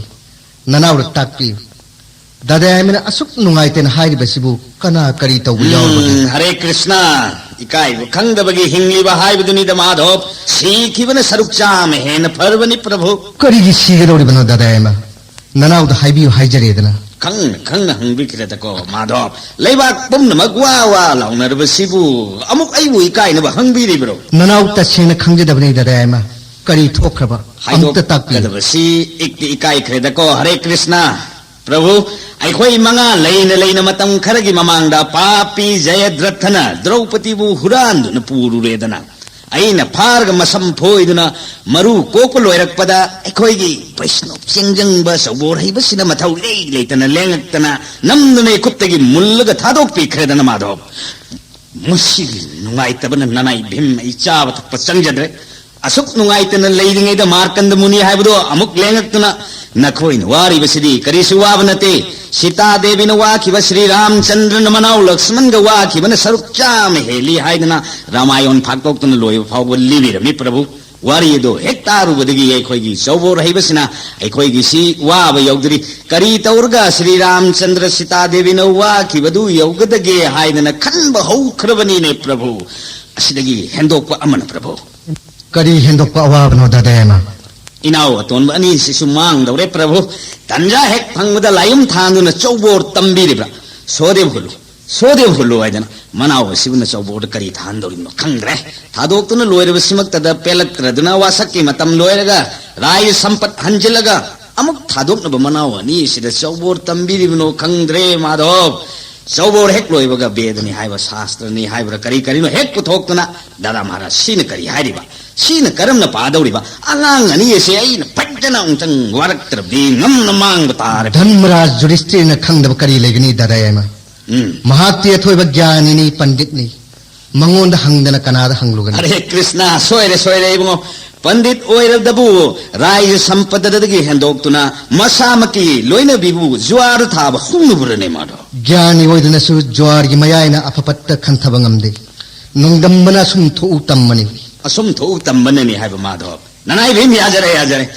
ꯅꯅꯥꯎꯗ ꯇꯥꯛꯄꯤꯌꯨ꯫ ꯗꯥꯗꯥ ꯌꯥꯏꯃꯅ ꯑꯁꯨꯛ ꯅꯨꯡꯉꯥꯏꯇꯅ ꯍꯥꯏꯔꯤꯕꯁꯤꯕꯨ ꯀꯅꯥ ꯀꯔꯤ ꯇꯧꯕ ꯎꯝ, ꯌꯥꯎꯔꯕꯒꯦ? ꯍꯔꯦ ꯀ꯭ꯔꯤꯁꯅ, ꯏꯀꯥꯏꯕ ꯈꯪꯗꯕꯒꯤ ꯍꯤꯡꯂꯤꯕ ꯍꯥꯏꯕꯗꯨꯅꯤꯗ ꯃꯥꯙꯣꯞ, ꯁꯤꯈꯤꯕꯅ ꯁꯔꯨꯛ ꯆꯥꯝꯃ ꯍꯦꯟꯅ ꯐꯔꯕꯅꯤ ꯄ꯭ꯔꯚꯨ꯫ ꯀꯔꯤꯒꯤ ꯁꯤꯒꯗꯧꯔꯤꯕꯅꯣ ꯗꯥꯗꯥ ꯌꯥꯏꯃ? ꯅꯅꯥꯎꯗ ꯍꯥꯏꯕꯤꯌꯨ ꯍꯥꯏꯖꯔꯦꯗꯅ꯫ ꯈꯪꯅ ꯈꯪꯅ ꯍꯪꯕꯤꯈ꯭ꯔꯦꯗꯀꯣ ꯃꯥꯙꯣꯞ, ꯂꯩꯕꯥꯛ ꯄꯨꯝꯅꯃꯛ ꯋꯥ ꯋꯥ ꯂꯥꯎꯅꯔꯕꯁꯤꯕꯨ ꯑꯃꯨꯛ ꯑꯩꯕꯨ ꯏꯀꯥꯏꯅꯕ ꯍꯪꯕꯤꯔꯤꯕ꯭ꯔꯣ? ꯅꯅꯥꯎ ꯇꯁꯦꯡꯅ ꯈꯪꯖꯗꯕꯅꯤ ꯗꯥꯗꯥ ꯌꯥꯏꯃ꯫ ꯀꯔꯤ ꯊꯣꯛꯈ꯭ꯔꯕ? ꯑꯃꯨꯛꯇ ꯇꯥꯛꯄꯤꯌꯨ꯫ ꯍꯥꯏꯗꯣꯛꯀꯗꯕꯁꯤ ꯏꯛꯇꯤ ꯏꯀꯥꯏꯈ꯭ꯔꯦꯗꯀꯣ ꯍꯔꯦ ꯀ꯭ꯔꯤꯁꯅ꯫ ꯄ꯭ꯔꯚꯨ, ꯑꯩꯈꯣꯏ ꯃꯉꯥ ꯂꯩꯅ ꯂꯩꯅ ꯃꯇꯝ ꯈꯔꯒꯤ ꯃꯃꯥꯡꯗ ꯄꯥꯄꯤ ꯖꯌꯗ꯭ꯔꯊꯅ ꯗ꯭ꯔꯧꯄꯗꯤꯕꯨ ꯍꯨꯔꯥꯟꯗꯨꯅ ꯄꯨꯔꯨꯔꯦꯗꯅ꯫ ꯑꯩꯅ ꯐꯥꯔꯒ ꯃꯁꯝ ꯐꯣꯏꯗꯨꯅ ꯃꯔꯨ ꯀꯣꯛꯄ ꯂꯣꯏꯔꯛꯄꯗ, ꯑꯩꯈꯣꯏꯒꯤ ꯕꯩꯁꯅꯣꯞ ꯆꯦꯡꯖꯪꯕ ꯆꯧꯕꯣꯔ ꯍꯩꯕꯁꯤꯅ ꯃꯊꯧ ꯏꯔꯩ ꯂꯩꯇꯅ ꯂꯦꯡꯉꯛꯇꯅ ꯅꯝꯗꯨꯅ ꯏꯈꯨꯠꯇꯒꯤ ꯃꯨꯜꯂꯒ ꯊꯥꯗꯣꯛꯄꯤꯈ꯭ꯔꯦꯗꯅ, ꯃꯥꯙꯣꯞ꯫ ꯃꯁꯤꯒꯤ ꯅꯨꯡꯉꯥꯏꯇꯕꯅ ꯅꯅꯥꯏ ꯚꯤꯝ ꯑꯩ ꯆꯥꯕ ꯊꯛꯄ ꯆꯪꯖꯗ꯭ꯔꯦ꯫ ꯑꯁꯨꯛ ꯅꯨꯡꯉꯥꯏꯇꯅ ꯂꯩꯔꯤꯉꯩꯗ ꯃꯥꯔꯀꯟꯗ ꯃꯨꯅꯤ ꯍꯥꯏꯕꯗꯣ ꯑꯃꯨꯛ ꯂꯦꯡꯉꯛꯇꯨꯅ, ꯅꯈꯣꯏꯅ ꯋꯥꯔꯤꯕꯁꯤꯗꯤ ꯀꯔꯤꯁꯨ ꯋꯥꯕ ꯅꯠꯇꯦ꯫ ꯁꯤꯇꯥ ꯗꯦꯕꯤꯅ ꯋꯥꯈꯤꯕ, ꯁ꯭ꯔꯤ ꯔꯥꯝꯆꯟꯗ꯭ꯔꯅ ꯃꯅꯥꯎ ꯂꯛꯁꯃꯟꯒ ꯋꯥꯈꯤꯕꯅ ꯁꯔꯨꯛ ꯆꯥꯝꯃ ꯍꯦꯜꯂꯤ ꯍꯥꯏꯗꯅ ꯔꯥꯃꯥꯌꯣꯟ ꯐꯥꯛꯇꯣꯛꯇꯨꯅ ꯂꯣꯏꯕ ꯐꯥꯎꯕ ꯂꯤꯕꯤꯔꯝꯃꯤ, ꯄ꯭ꯔꯚꯨ꯫ ꯋꯥꯔꯤ ꯑꯗꯨ ꯍꯦꯛ ꯇꯥꯔꯨꯕꯗꯒꯤ ꯑꯩꯈꯣꯏꯒꯤ ꯆꯧꯕꯣꯔ ꯍꯩꯕꯁꯤꯅ ꯑꯩꯈꯣꯏꯒꯤ ꯁꯤ ꯋꯥꯕ ꯌꯧꯗ꯭ꯔꯤ꯫ ꯀꯔꯤ ꯇꯧꯔꯒ ꯁ꯭ꯔꯤ ꯔꯥꯝꯆꯟꯗ꯭ꯔ ꯁꯤꯇꯥ ꯗꯦꯕꯤꯅ ꯋꯥꯈꯤꯕꯗꯨ ꯌꯧꯒꯗꯒꯦ ꯍꯥꯏꯗꯅ ꯈꯟꯕ ꯍꯧꯈ꯭ꯔꯕꯅꯤꯅꯦ, ꯄ꯭ꯔꯚꯨ꯫ ꯑꯁꯤꯗꯒꯤ ꯍꯦꯟꯗꯣꯛꯄ ꯑꯃꯅ, ꯄ꯭ꯔꯚꯨ꯫ ꯀꯔꯤ ꯍꯦꯟꯗꯣꯛꯄ ꯑꯋꯥꯕꯅꯣ, ꯗꯥꯗꯥꯌꯥꯃ? ꯏꯅꯥꯎ ꯑꯇꯣꯟꯕ ꯑꯅꯤꯁꯤꯁꯨ ꯃꯥꯡꯗꯧꯔꯦ, ꯄ꯭ꯔꯚꯨ꯫ ꯇꯟꯖꯥ ꯍꯦꯛ ꯐꯪꯕꯗ ꯂꯥꯏꯌꯨꯝ ꯊꯥꯟꯗꯨꯅ ꯆꯧꯕꯣꯔ ꯇꯝꯕꯤꯔꯤꯕ꯭ꯔꯥ? ꯁꯣꯗꯦꯕ ꯍꯨꯜꯂꯨ, ꯁꯣꯗꯦꯕ ꯍꯨꯜꯂꯨ ꯍꯥꯏꯗꯅ ꯃꯅꯥꯎ ꯑꯁꯤꯕꯨꯅ ꯆꯧꯕꯣꯔꯗ ꯀꯔꯤ ꯊꯥꯍꯟꯗꯧꯔꯤꯕꯅꯣ ꯈꯪꯗ꯭ꯔꯦ꯫ ꯊꯥꯗꯣꯛꯇꯨꯅ ꯂꯣꯏꯔꯕꯁꯤꯃꯛꯇꯗ ꯄꯦꯜꯂꯛꯇ꯭ꯔꯗꯨꯅ ꯋꯥꯁꯛꯀꯤ ꯃꯇꯝ ꯂꯣꯏꯔꯒ ꯔꯥꯏ ꯁꯝꯄꯠ ꯍꯟꯖꯤꯜꯂꯒ ꯑꯃꯨꯛ ꯊꯥꯗꯣꯛꯅꯕ ꯃꯅꯥꯎ ꯑꯅꯤ ꯑꯁꯤꯗ ꯆꯧꯕꯣꯔ ꯇꯝꯕꯤꯔꯤꯕꯅꯣ ꯈꯪꯗ꯭ꯔꯦ, ꯃꯥꯙꯣꯞ꯫ ꯆꯧꯕꯣꯔ ꯍꯦꯛ ꯂꯣꯏꯕꯒ ꯕꯦꯗꯅꯤ ꯍꯥꯏꯕ, ꯁꯥꯁꯇ꯭ꯔꯅꯤ ꯍꯥꯏꯕ꯭ꯔꯥ, ꯀꯔꯤ ꯀꯔꯤꯅꯣ ꯍꯦꯛ ꯄꯨꯊꯣꯛꯇꯨꯅ, "ꯗꯥꯗꯥ ꯃꯍꯥꯔꯥꯖ, ꯁꯤꯅ ꯀꯔꯤ ꯍꯥꯏꯔꯤꯕ? ꯁꯤꯅ ꯀꯔꯝꯅ ꯄꯥꯗꯧꯔꯤꯕ? ꯑꯉꯥꯡ ꯑꯅꯤ ꯑꯁꯦ ꯑꯩꯅ ꯐꯖꯅ ꯑꯃꯨꯛꯇꯪ ꯋꯥꯔꯛꯇ꯭ꯔꯕꯗꯤ ꯉꯝꯅ ꯃꯥꯡꯕ ꯇꯥꯔꯦ"꯫ ꯙꯔꯃꯔꯥꯖ ꯌꯨꯙꯤꯁꯊꯤꯔꯅ ꯈꯪꯗꯕ ꯀꯔꯤ ꯂꯩꯒꯅꯤ, ꯗꯥꯗꯥꯌꯥꯃ? ꯎꯝ꯫ ꯃꯍꯥꯛꯇꯤ ꯑꯊꯣꯏꯕ ꯒ꯭ꯌꯥꯅꯤꯅꯤ, ꯄꯟꯗꯤꯠꯅꯤ꯫ ꯃꯉꯣꯟꯗ ꯍꯪꯗꯅ ꯀꯅꯥꯗ ꯍꯪꯂꯨꯒꯅꯤ? ꯑꯔꯦ ꯀ꯭ꯔꯤꯁꯅ, ꯁꯣꯏꯔꯦ, ꯁꯣꯏꯔꯦ ꯏꯕꯨꯡꯉꯣ꯫ ꯄꯟꯗꯤꯠ ꯑꯣꯏꯔꯗꯕꯨ ꯔꯥꯏꯖ ꯁꯝꯄꯗꯗꯒꯤ ꯍꯦꯟꯗꯣꯛꯇꯨꯅ ꯃꯁꯥꯃꯛꯀꯤ ꯂꯣꯏꯅꯕꯤꯕꯨ ꯖꯨꯋꯥꯔ ꯊꯥꯕ ꯍꯧꯅꯕ꯭ꯔꯅꯦ ꯃꯥꯗꯣ? ꯒ꯭ꯌꯥꯅꯤ ꯑꯣꯏꯗꯨꯅꯁꯨ ꯖꯨꯋꯥꯔꯒꯤ ꯃꯌꯥꯏꯅ ꯑꯐ ꯐꯠꯇ ꯈꯟꯊꯕ ꯉꯝꯗꯦ꯫ ꯅꯣꯡꯗꯝꯕꯅ ꯑꯁꯨꯝ ꯊꯣꯛꯎ ꯇꯝꯕꯅꯤ꯫ ꯑꯁꯨꯝ ꯊꯣꯛꯎ ꯇꯝꯕꯅꯅꯤ ꯍꯥꯏꯕ ꯃꯥꯗꯣ꯫ ꯅꯅꯥꯏ ꯚꯤꯝ, ꯌꯥꯖꯔꯦ, ꯌꯥꯖꯔꯦ꯫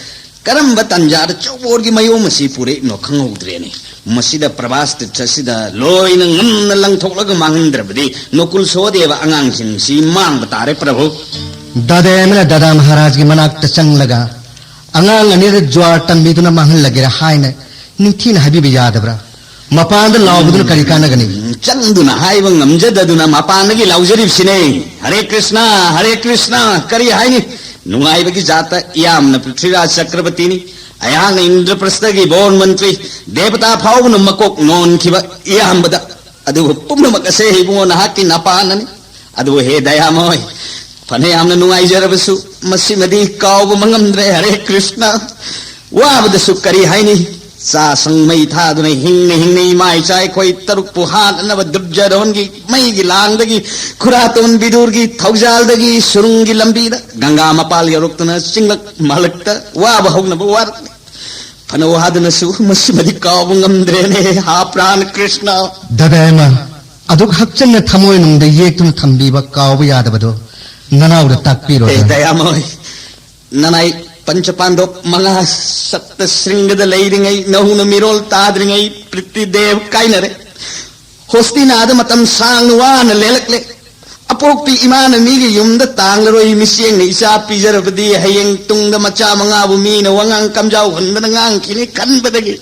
ꯀꯔꯝꯕ ꯇꯟꯖꯥꯗ ꯆꯧꯕꯣꯔꯒꯤ ꯃꯌꯣꯝ ꯑꯁꯤ ꯄꯨꯔꯛꯏꯕꯅꯣ ꯈꯪꯍꯧꯗ꯭ꯔꯦꯅꯦ꯫ ꯃꯁꯤꯗ ꯄ꯭ꯔꯚꯥꯁ ꯇꯤꯔꯊ ꯑꯁꯤꯗ ꯂꯣꯏꯅ ꯉꯝꯅ ꯂꯪꯊꯣꯛꯂꯒ ꯃꯥꯡꯍꯟꯗ꯭ꯔꯕꯗꯤ ꯅꯣꯀꯨꯜ ꯁꯣꯍꯗꯦꯕ ꯑꯉꯥꯡꯁꯤꯡꯁꯤ ꯃꯥꯡꯕ ꯇꯥꯔꯦ, ꯄ꯭ꯔꯚꯨ꯫ ꯗꯥꯗꯥꯌꯥꯃꯅ ꯗꯥꯗꯥ ꯃꯍꯥꯔꯥꯖꯒꯤ ꯃꯅꯥꯛꯇ ꯆꯪꯂꯒ ꯑꯉꯥꯡ ꯑꯅꯤꯗ ꯖ꯭ꯋꯥꯔ ꯇꯝꯕꯤꯗꯨꯅ ꯃꯥꯡꯍꯜꯂꯒꯦꯔꯥ ꯍꯥꯏꯅ ꯅꯤꯡꯊꯤꯅ ꯍꯥꯏꯕꯤꯕ ꯌꯥꯗꯕ꯭ꯔꯥ? ꯃꯄꯥꯟꯗ ꯂꯥꯎꯕꯗꯨꯅ ꯀꯔꯤ ꯀꯥꯟꯅꯒꯅꯤ? ꯎꯝ, ꯆꯪꯗꯨꯅ ꯍꯥꯏꯕ ꯉꯝꯖꯗꯗꯨꯅ ꯃꯄꯥꯟꯗꯒꯤ ꯂꯥꯎꯖꯔꯤꯕꯁꯤꯅꯦ꯫ ꯍꯔꯦ ꯀ꯭ꯔꯤꯁꯅ, ꯍꯔꯦ ꯀ꯭ꯔꯤꯁꯅ, ꯀꯔꯤ ꯍꯥꯏꯅꯤ? ꯅꯨꯡꯉꯥꯏꯕꯒꯤ ꯖꯥꯠꯇ ꯏꯌꯥꯝꯅ ꯄ꯭ꯔꯤꯊ꯭ꯋꯤꯔꯥꯖ ꯆꯀ꯭ꯔꯕꯔꯇꯤꯅꯤ꯫ ꯑꯩꯍꯥꯛꯅ ꯏꯟꯗ꯭ꯔꯄ꯭ꯔꯁꯊꯒꯤ ꯕꯣꯔ ꯃꯟꯇ꯭ꯔꯤ, ꯗꯦꯕꯇꯥ ꯐꯥꯎꯕꯅ ꯃꯀꯣꯛ ꯅꯣꯟꯈꯤꯕ ꯏꯌꯥꯝꯕꯗ꯫ ꯑꯗꯨꯕꯨ ꯄꯨꯝꯅꯃꯛ ꯑꯁꯦ ꯏꯕꯨꯡꯉꯣ ꯅꯍꯥꯛꯀꯤ ꯅꯄꯥꯅꯅꯤ꯫ ꯑꯗꯨꯕꯨ ꯍꯦ ꯗꯌꯥꯃꯣꯏ, ꯐꯅ ꯌꯥꯝꯅ ꯅꯨꯡꯉꯥꯏꯖꯔꯕꯁꯨ ꯃꯁꯤꯃꯗꯤ ꯀꯥꯎꯕ ꯃꯉꯝꯗ꯭ꯔꯦ꯫ ꯍꯔꯦ ꯀ꯭ꯔꯤꯁꯅ꯫ ꯋꯥꯕꯗꯁꯨ ꯀꯔꯤ ꯍꯥꯏꯅꯤ? ꯆꯥ ꯁꯪ ꯃꯩ ꯊꯥꯗꯨꯅ ꯍꯤꯡꯅ ꯍꯤꯡꯅ ꯏꯃꯥ ꯏꯆꯥ ꯑꯩꯈꯣꯏ ꯇꯔꯨꯛꯄꯨ ꯍꯥꯠꯅꯅꯕ ꯗꯨꯔꯖꯣꯙꯟꯒꯤ ꯃꯩꯒꯤ ꯂꯥꯡꯗꯒꯤ, ꯈꯨꯔꯥꯇꯣꯟ ꯕꯤꯗꯨꯔꯒꯤ ꯊꯧꯖꯥꯜꯗꯒꯤ ꯁꯨꯔꯨꯡꯒꯤ ꯂꯝꯕꯤꯗ ꯒꯪꯒꯥ ꯃꯄꯥꯜ ꯌꯧꯔꯛꯇꯨꯅ ꯆꯤꯡꯂꯛ ꯃꯥꯂꯛꯇ ꯋꯥꯕ ꯍꯧꯅꯕ ꯋꯥꯔꯛꯂꯤ꯫ ꯐꯅ ꯋꯥꯗꯨꯅꯁꯨ ꯃꯁꯤꯃꯗꯤ ꯀꯥꯎꯕ ꯉꯝꯗ꯭ꯔꯦꯅꯦ, ꯍꯥ ꯄ꯭ꯔꯥꯟ ꯀ꯭ꯔꯤꯁꯅ꯫ ꯗꯥꯗꯥ ꯑꯃ, ꯑꯗꯨꯛ ꯍꯛꯆꯟꯅ ꯊꯃꯣꯏꯅꯨꯡꯗ ꯌꯦꯛꯇꯨꯅ ꯊꯝꯕꯤꯕ ꯀꯥꯎꯕ ꯌꯥꯗꯕꯗꯣ ꯅꯅꯥꯎꯗ ꯇꯥꯛꯄꯤꯔꯣ꯫ ꯍꯦ ꯗꯌꯥꯃꯣꯏ, ꯅꯅꯥꯏ ꯄꯟꯆ ꯄꯥꯟꯗꯣꯞ ꯃꯉꯥ ꯁꯞꯇ ꯁ꯭ꯔꯤꯡꯒꯗ ꯂꯩꯔꯤꯉꯩ, ꯅꯧꯅ ꯃꯤꯔꯣꯜ ꯇꯥꯗ꯭ꯔꯤꯉꯩ ꯄ꯭ꯔꯤꯇꯤꯗꯦꯕ ꯀꯥꯏꯅꯔꯦ꯫ ꯍꯣꯁꯇꯤꯅꯥꯗ ꯃꯇꯝ ꯁꯥꯡꯅ ꯋꯥꯅ ꯂꯦꯜꯂꯛꯂꯦ꯫ ꯑꯄꯣꯛꯄꯤ ꯏꯃꯥꯅ ꯃꯤꯒꯤ ꯌꯨꯝꯗ ꯇꯥꯡꯂꯔꯣꯏ, ꯃꯤꯆꯦꯡꯅ ꯏꯆꯥ ꯄꯤꯖꯔꯕꯗꯤ ꯍꯌꯦꯡ ꯇꯨꯡꯗ ꯃꯆꯥ ꯃꯉꯥꯕꯨ ꯃꯤꯅ ꯋꯥꯉꯥꯡ ꯀꯝꯖꯥꯎ ꯍꯨꯟꯗꯅ ꯉꯥꯡꯈꯤꯅꯤ ꯈꯟꯕꯗꯒꯤ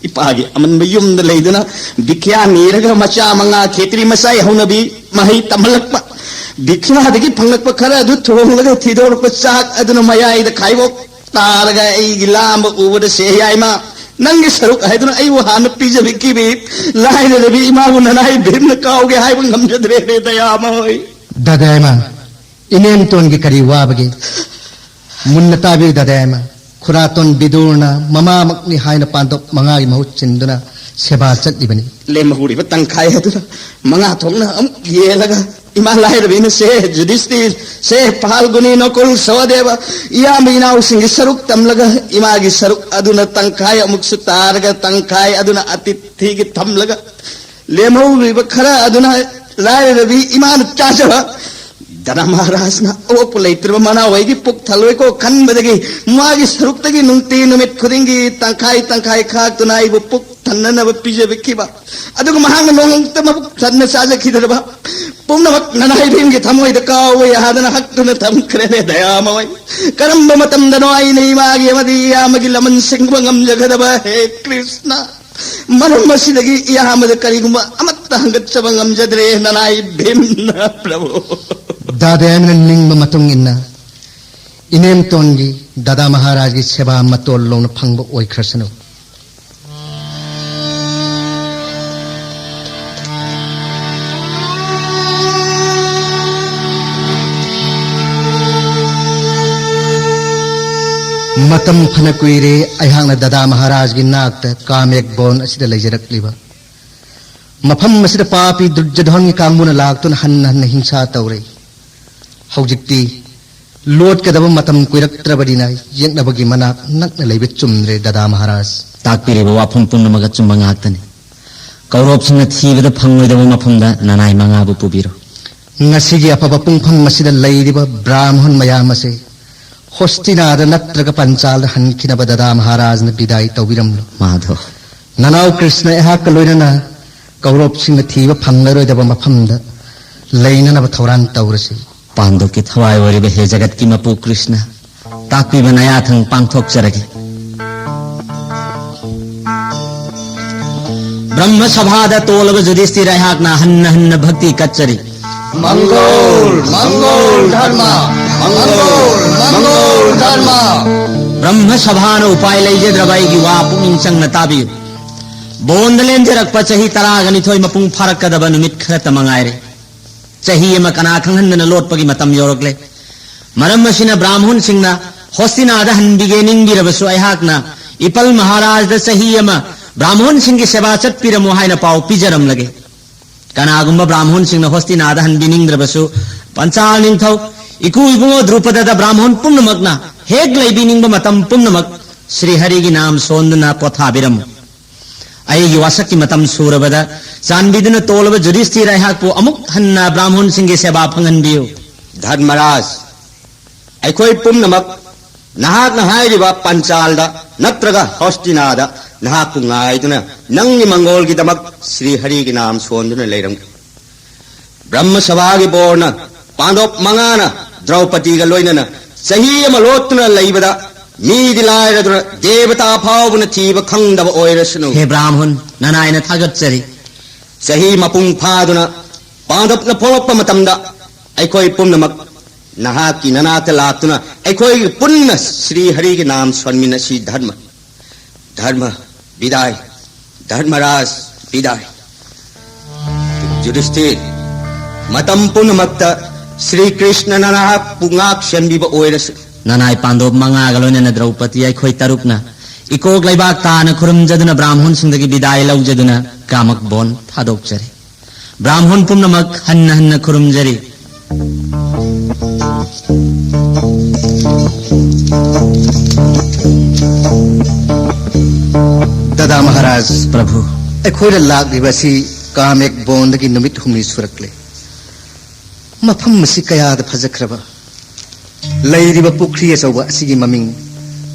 ꯏꯄꯥꯒꯤ ꯑꯃꯟꯕ ꯌꯨꯝꯗ ꯂꯩꯗꯨꯅ ꯚꯤꯈ꯭ꯌꯥ ꯅꯤꯔꯒ ꯃꯆꯥ ꯃꯉꯥ ꯈꯦꯇ꯭ꯔꯤ ꯃꯆꯥꯏ ꯍꯧꯅꯕꯤ ꯃꯍꯩ ꯇꯝꯍꯜꯂꯛꯄ꯫ ꯚꯤꯈ꯭ꯌꯥꯗꯒꯤ ꯐꯪꯂꯛꯄ ꯈꯔ ꯑꯗꯨ ꯊꯣꯡꯂꯒ ꯊꯤꯗꯣꯔꯛꯄ ꯆꯥꯛ ꯑꯗꯨꯅ ꯃꯌꯥꯏꯗ ꯈꯥꯏꯕꯣꯛ ꯇꯥꯔꯒ ꯑꯩꯒꯤ ꯂꯥꯝꯕ ꯎꯕꯗ ꯁꯦ ꯌꯥꯏꯃ, ꯅꯪꯒꯤ ꯁꯔꯨꯛ ꯍꯥꯏꯗꯨꯅ ꯑꯩꯕꯨ ꯍꯥꯟꯅ ꯄꯤꯖꯕꯤꯈꯤꯕꯤ ꯂꯥꯏꯔꯔꯕꯤ ꯏꯃꯥꯕꯨ ꯅꯅꯥꯏ ꯚꯤꯝꯅ ꯀꯥꯎꯒꯦ ꯍꯥꯏꯕ ꯉꯝꯖꯗ꯭ꯔꯦꯅꯦ ꯗꯌꯥꯃ ꯍꯣꯏ꯫ ꯗꯥꯗꯥ ꯑꯃ, ꯏꯅꯦꯝꯇꯣꯟꯒꯤ ꯀꯔꯤ ꯋꯥꯕꯒꯦ? ꯃꯨꯟꯅ ꯇꯥꯕꯤꯌꯨ ꯗꯥꯗꯥ ꯑꯃ, ꯈꯨꯔꯥꯇꯣꯟ ꯕꯤꯗꯨꯔꯅ ꯃꯃꯥꯃꯛꯅꯤ ꯍꯥꯏꯅ ꯄꯥꯟꯗꯣꯞ ꯃꯉꯥꯒꯤ ꯃꯍꯨꯠ ꯁꯤꯟꯗꯨꯅ ꯁꯦꯕꯥ ꯆꯠꯂꯤꯕꯅꯤ꯫ ꯂꯦꯝꯍꯧꯔꯤꯕ ꯇꯪꯈꯥꯏ ꯑꯗꯨꯅ ꯃꯉꯥ ꯊꯣꯛꯅ ꯑꯃꯨꯛ ꯌꯦꯜꯂꯒ ꯏꯃꯥ ꯂꯥꯏꯔꯕꯤꯅ ꯁꯦ ꯖꯨꯗꯤꯁꯇꯤꯔ, ꯁꯦ ꯐꯥꯜꯒꯨꯅꯤ, ꯅꯀꯨꯜ, ꯁꯍꯗꯦꯕ, ꯏꯌꯥꯝꯕ ꯏꯅꯥꯎꯁꯤꯡꯒꯤ ꯁꯔꯨꯛ ꯇꯝꯂꯒ ꯏꯃꯥꯒꯤ ꯁꯔꯨꯛ ꯑꯗꯨꯅ ꯇꯪꯈꯥꯏ ꯑꯃꯨꯛꯁꯨ ꯇꯥꯔꯒ ꯇꯪꯈꯥꯏ ꯑꯗꯨꯅ ꯑꯇꯤꯊꯤꯒꯤ ꯊꯝꯂꯒ ꯂꯦꯝꯍꯧꯔꯤꯕ ꯈꯔ ꯑꯗꯨꯅ ꯂꯥꯏꯔꯔꯕꯤ ꯏꯃꯥꯅ ꯆꯥꯖꯕ꯫ ꯙꯅ ꯃꯍꯥꯔꯥꯖꯅ ꯑꯋꯣꯛꯄ ꯂꯩꯇ꯭ꯔꯕ ꯃꯅꯥꯎ ꯑꯩꯒꯤ ꯄꯨꯛ ꯊꯜꯂꯣꯏꯀꯣ ꯈꯟꯕꯗꯒꯤ ꯃꯥꯒꯤ ꯁꯔꯨꯛꯇꯒꯤ ꯅꯨꯡꯇꯤ ꯅꯨꯃꯤꯠ ꯈꯨꯗꯤꯡꯒꯤ ꯇꯪꯈꯥꯏ ꯇꯪꯈꯥꯏ ꯈꯥꯛꯇꯨꯅ ꯑꯩꯕꯨ ꯄꯨꯛ ꯊꯟꯅꯅꯕ ꯄꯤꯖꯕꯤꯈꯤꯕ꯫ ꯑꯗꯨꯒ ꯃꯍꯥꯛꯅ ꯅꯣꯡꯃꯇ ꯃꯕꯨꯛ ꯊꯟꯅ ꯆꯥꯖꯈꯤꯗ꯭ꯔꯕ꯫ ꯄꯨꯝꯅꯃꯛ ꯅꯅꯥꯏ ꯚꯤꯝꯒꯤ ꯊꯃꯣꯏꯗ ꯀꯥꯎꯕ ꯌꯥꯗꯅ ꯍꯛꯇꯨꯅ ꯊꯝꯈ꯭ꯔꯦꯅꯦ ꯗꯌꯥꯃꯣꯏ꯫ ꯀꯔꯝꯕ ꯃꯇꯝꯗꯅꯣ ꯑꯩꯅ ꯏꯃꯥꯒꯤ ꯑꯃꯗꯤ ꯏꯌꯥꯝꯕꯒꯤ ꯂꯃꯟ ꯁꯤꯡꯕ ꯉꯝꯖꯒꯗꯕ? ꯍꯦ ꯀ꯭ꯔꯤꯁꯅ, ꯃꯔꯝ ꯑꯁꯤꯗꯒꯤ ꯏꯌꯥꯝꯕꯗ ꯀꯔꯤꯒꯨꯝꯕ ꯑꯃꯠꯇ ꯍꯪꯒꯠꯆꯕ ꯉꯝꯖꯗ꯭ꯔꯦ ꯅꯅꯥꯏ ꯚꯤꯝꯅ ꯄ꯭ꯔꯚꯨ꯫ ꯗꯥꯗꯥ ꯑꯃꯅ ꯅꯤꯡꯕ ꯃꯇꯨꯡ ꯏꯟꯅ ꯏꯅꯦꯝꯇꯣꯟꯒꯤ ꯗꯥꯗꯥ ꯃꯍꯥꯔꯥꯖꯒꯤ ꯁꯦꯕꯥ ꯃꯇꯣꯜ ꯂꯣꯡꯅ ꯐꯪꯕ ꯑꯣꯏꯈ꯭ꯔꯁꯅꯨ꯫ ꯃꯇꯝ ꯐꯅ ꯀꯨꯏꯔꯦ ꯑꯩꯍꯥꯛꯅ ꯗꯥꯗꯥ ꯃꯍꯥꯔꯥꯖꯒꯤ ꯅꯥꯛꯇ ꯀꯥꯃꯦꯛ ꯕꯣꯟ ꯑꯁꯤꯗ ꯂꯩꯖꯔꯛꯂꯤꯕ꯫ ꯃꯐꯝ ꯑꯁꯤꯗ ꯄꯥꯄꯤ ꯗꯨꯔꯖꯣꯙꯟꯒꯤ ꯀꯥꯡꯕꯨꯅ ꯂꯥꯛꯇꯨꯅ ꯍꯟꯅ ꯍꯟꯅ ꯍꯤꯡꯁꯥ ꯇꯧꯔꯦ꯫ ꯍꯧꯖꯤꯛꯇꯤ ꯂꯣꯠꯀꯗꯕ ꯃꯇꯝ ꯀꯨꯏꯔꯛꯇ꯭ꯔꯕꯅꯤꯅ ꯌꯦꯛꯅꯕꯒꯤ ꯃꯅꯥꯛ ꯅꯛꯅ ꯂꯩꯕ ꯆꯨꯝꯗ꯭ꯔꯦ, ꯗꯥꯗꯥ ꯃꯍꯥꯔꯥꯖ꯫ ꯇꯥꯛꯄꯤꯔꯤꯕ ꯋꯥꯐꯝ ꯄꯨꯝꯅꯃꯛ ꯑꯆꯨꯝꯕ ꯉꯥꯛꯇꯅꯤ꯫ ꯀꯧꯔꯣꯞꯁꯤꯡꯅ ꯊꯤꯕꯗ ꯐꯪꯂꯣꯏꯗꯕ ꯃꯐꯝꯗ ꯅꯅꯥꯏ ꯃꯉꯥꯕꯨ ꯄꯨꯕꯤꯔꯣ꯫ ꯉꯁꯤꯒꯤ ꯑꯐꯕ ꯄꯨꯡꯐꯝ ꯑꯁꯤꯗ ꯂꯩꯔꯤꯕ ꯕ꯭ꯔꯥꯍꯃꯟ ꯃꯌꯥꯝ ꯑꯁꯦ ꯍꯣꯁꯇꯤꯅꯥꯗ ꯅꯠꯇ꯭ꯔꯒ ꯄꯟꯆꯥꯜꯗ ꯍꯟꯈꯤꯅꯕ ꯗꯥꯗꯥ ꯃꯍꯥꯔꯥꯖꯅ ꯕꯤꯗꯥꯏ ꯇꯧꯕꯤꯔꯝꯂꯣ꯫ ꯃꯥꯙꯣ꯫ ꯅꯅꯥꯎ ꯀ꯭ꯔꯤꯁꯅ ꯑꯩꯍꯥꯛꯀ ꯂꯣꯏꯅꯅ ꯀꯧꯔꯣꯞꯁꯤꯡꯅ ꯊꯤꯕ ꯐꯪꯂꯔꯣꯏꯗꯕ ꯃꯐꯝꯗ ꯂꯩꯅꯅꯕ ꯊꯧꯔꯥꯡ ꯇꯧꯔꯁꯤ꯫ ꯄꯥꯟꯗꯣꯞꯀꯤ ꯊꯋꯥꯏ ꯑꯣꯏꯔꯤꯕ ꯍꯦ ꯖꯒꯠꯀꯤ ꯃꯄꯨ ꯀ꯭ꯔꯤꯁꯅ, ꯇꯥꯛꯄꯤꯕ ꯅꯌꯥꯊꯪ ꯄꯥꯡꯊꯣꯛꯆꯔꯒꯦ꯫ ꯕ꯭ꯔꯍ꯭ꯃ ꯁꯚꯥꯗ ꯇꯣꯜꯂꯕ ꯌꯨꯙꯤꯁꯇꯤꯔ ꯑꯩꯍꯥꯛꯅ ꯍꯟꯅ ꯍꯟꯅ ꯚꯛꯇꯤ ꯀꯠꯆꯔꯤ꯫ ꯃꯪꯒꯣꯜ, ꯃꯪꯒꯣꯜ ꯙꯔꯃ, ꯃꯪꯒꯣꯜ, ꯃꯪꯒꯣꯜ ꯙꯔꯃ꯫ ꯕ꯭ꯔꯍ꯭ꯃ ꯁꯚꯥꯅ ꯎꯄꯥꯏ ꯂꯩꯖꯗ꯭ꯔꯕ ꯑꯩꯒꯤ ꯋꯥ ꯄꯨꯛꯅꯤꯡ ꯆꯪꯅ ꯇꯥꯕꯤꯌꯨ꯫ ꯕꯣꯟꯗ ꯂꯦꯟꯖꯔꯛꯄ ꯆꯍꯤ ꯇꯔꯥꯒ ꯅꯤꯊꯣꯏ ꯃꯄꯨꯡ ꯐꯥꯔꯛꯀꯗꯕ ꯅꯨꯃꯤꯠ ꯈꯔꯇ ꯃꯉꯥꯏꯔꯦ꯫ ꯆꯍꯤ ꯑꯃ ꯀꯅꯥ ꯈꯪꯍꯟꯗꯅ ꯂꯣꯠꯄꯒꯤ ꯃꯇꯝ ꯌꯧꯔꯛꯂꯦ꯫ ꯃꯔꯝ ꯑꯁꯤꯅ ꯕ꯭ꯔꯥꯍꯃꯟꯁꯤꯡꯅ ꯍꯣꯁꯇꯤꯅꯥꯗ ꯍꯟꯕꯤꯒꯦ ꯅꯤꯡꯕꯤꯔꯕꯁꯨ ꯑꯩꯍꯥꯛꯅ ꯏꯄꯜ ꯃꯍꯥꯔꯥꯖꯗ ꯆꯍꯤ ꯑꯃ ꯕ꯭ꯔꯥꯍꯃꯟꯁꯤꯡꯒꯤ ꯁꯦꯕꯥ ꯆꯠꯄꯤꯔꯝꯃꯨ ꯍꯥꯏꯅ ꯄꯥꯎ ꯄꯤꯖꯔꯝꯂꯒꯦ꯫ ꯀꯅꯥꯒꯨꯝꯕ ꯕ꯭ꯔꯥꯍꯃꯟꯁꯤꯡꯅ ꯍꯣꯁꯇꯤꯅꯥꯗ ꯍꯟꯕꯤꯅꯤꯡꯗ꯭ꯔꯕꯁꯨ, ꯄꯟꯆꯥꯜ ꯅꯤꯡꯊꯧ ꯏꯀꯨ ꯏꯕꯨꯡꯉꯣ ꯗ꯭ꯔꯨꯄꯗꯗ ꯕ꯭ꯔꯥꯍꯃꯟ ꯄꯨꯝꯅꯃꯛꯅ ꯍꯦꯛ ꯂꯩꯕꯤꯅꯤꯡꯕ ꯃꯇꯝ ꯄꯨꯝꯅꯃꯛ ꯁ꯭ꯔꯤ ꯍꯔꯤꯒꯤ ꯅꯥꯝ ꯁꯣꯟꯗꯨꯅ ꯄꯣꯊꯥꯕꯤꯔꯝꯃꯨ꯫ ꯑꯩꯒꯤ ꯋꯥꯁꯛꯀꯤ ꯃꯇꯝ ꯁꯨꯔꯕꯗ ꯆꯥꯟꯕꯤꯗꯨꯅ ꯇꯣꯜꯂꯕ ꯌꯨꯙꯤꯁꯇꯤꯔ ꯑꯩꯍꯥꯛꯄꯨ ꯑꯃꯨꯛ ꯍꯟꯅ ꯕ꯭ꯔꯥꯍꯃꯟꯁꯤꯡꯒꯤ ꯁꯦꯕꯥ ꯐꯪꯍꯟꯕꯤꯌꯨ꯫ ꯙꯔꯃꯔꯥꯖ, ꯑꯩꯈꯣꯏ ꯄꯨꯝꯅꯃꯛ ꯅꯍꯥꯛꯅ ꯍꯥꯏꯔꯤꯕ ꯄꯟꯆꯥꯜꯗ ꯅꯠꯇ꯭ꯔꯒ ꯍꯣꯁꯇꯤꯅꯥꯗ ꯅꯍꯥꯛꯄꯨ ꯉꯥꯏꯗꯨꯅ ꯅꯪꯒꯤ ꯃꯪꯒꯣꯜꯒꯤꯗꯃꯛ ꯁ꯭ꯔꯤ ꯍꯔꯤꯒꯤ ꯅꯥꯝ ꯁꯣꯟꯗꯨꯅ ꯂꯩꯔꯝꯒꯦ꯫ ꯕ꯭ꯔꯍ꯭ꯃ ꯁꯚꯥꯒꯤ ꯕꯣꯔꯅ ꯄꯥꯟꯗꯣꯞ ꯃꯉꯥꯅ ꯗ꯭ꯔꯧꯄꯗꯤꯒ ꯂꯣꯏꯅꯅ ꯆꯍꯤ ꯑꯃ ꯂꯣꯠꯇꯨꯅ ꯂꯩꯕꯗ ꯃꯤꯗꯤ ꯂꯥꯏꯔꯗꯨꯅ ꯗꯦꯕꯇꯥ ꯐꯥꯎꯕꯅ ꯊꯤꯕ ꯈꯪꯗꯕ ꯑꯣꯏꯔꯁꯅꯨ꯫ ꯍꯦ ꯕ꯭ꯔꯥꯍꯃꯟ, ꯅꯅꯥꯏꯅ ꯊꯥꯒꯠꯆꯔꯤ꯫ ꯆꯍꯤ ꯃꯄꯨꯡ ꯐꯥꯗꯨꯅ ꯄꯥꯟꯗꯣꯞꯅ ꯄꯣꯛꯂꯛꯄ ꯃꯇꯝꯗ ꯑꯩꯈꯣꯏ ꯄꯨꯝꯅꯃꯛ ꯅꯍꯥꯛꯀꯤ ꯅꯅꯥꯛꯇ ꯂꯥꯛꯇꯨꯅ ꯑꯩꯈꯣꯏ ꯄꯨꯟꯅ ꯁ꯭ꯔꯤ ꯍꯔꯤꯒꯤ ꯅꯥꯝ ꯁꯣꯟꯃꯤꯟꯅꯁꯤ꯫ ꯙꯔꯃ, ꯙꯔꯃ ꯕꯤꯗꯥꯏ, ꯙꯔꯃꯔꯥꯖ ꯕꯤꯗꯥꯏ꯫ ꯌꯨꯙꯤꯁꯊꯤꯔ, ꯃꯇꯝ ꯄꯨꯝꯅꯃꯛꯇ ꯁ꯭ꯔꯤ ꯀ꯭ꯔꯤꯁꯅꯅ ꯅꯍꯥꯛꯄꯨ ꯉꯥꯛ ꯁꯦꯟꯕꯤꯕ ꯑꯣꯏꯔꯁꯨ꯫ ꯅꯅꯥꯏ ꯄꯥꯟꯗꯣꯞ ꯃꯉꯥꯒ ꯂꯣꯏꯅꯅ ꯗ꯭ꯔꯧꯄꯗꯤ ꯑꯩꯈꯣꯏ ꯇꯔꯨꯛꯅ ꯏꯀꯣꯛ ꯂꯩꯕꯥꯛ ꯇꯥꯅ ꯈꯨꯔꯨꯝꯖꯗꯨꯅ ꯕ꯭ꯔꯥꯝꯍꯣꯟꯁꯤꯡꯗꯒꯤ ꯕꯤꯗꯥꯏ ꯂꯧꯖꯗꯨꯅ ꯀꯥꯃꯛ ꯕꯣꯟ ꯊꯥꯗꯣꯛꯆꯔꯤ꯫ ꯕ꯭ꯔꯥꯝꯍꯣꯟ ꯄꯨꯝꯅꯃꯛ ꯍꯟꯅ ꯍꯟꯅ ꯈꯨꯔꯨꯝꯖꯔꯤ꯫ ꯗꯥꯗꯥ ꯃꯍꯥꯔꯥꯖ, ꯄ꯭ꯔꯚꯨ꯫ ꯑꯩꯈꯣꯏꯅ ꯂꯥꯛꯂꯤꯕ ꯑꯁꯤ ꯀꯥꯃꯦꯛ ꯕꯣꯟꯗꯒꯤ ꯅꯨꯃꯤꯠ ꯍꯨꯝꯅꯤ ꯁꯨꯔꯛꯂꯦ꯫ ꯃꯐꯝ ꯑꯁꯤ ꯀꯌꯥꯗ ꯐꯖꯈ꯭ꯔꯕ! ꯂꯩꯔꯤꯕ ꯄꯨꯈ꯭ꯔꯤ ꯑꯆꯧꯕ ꯑꯁꯤꯒꯤ ꯃꯃꯤꯡ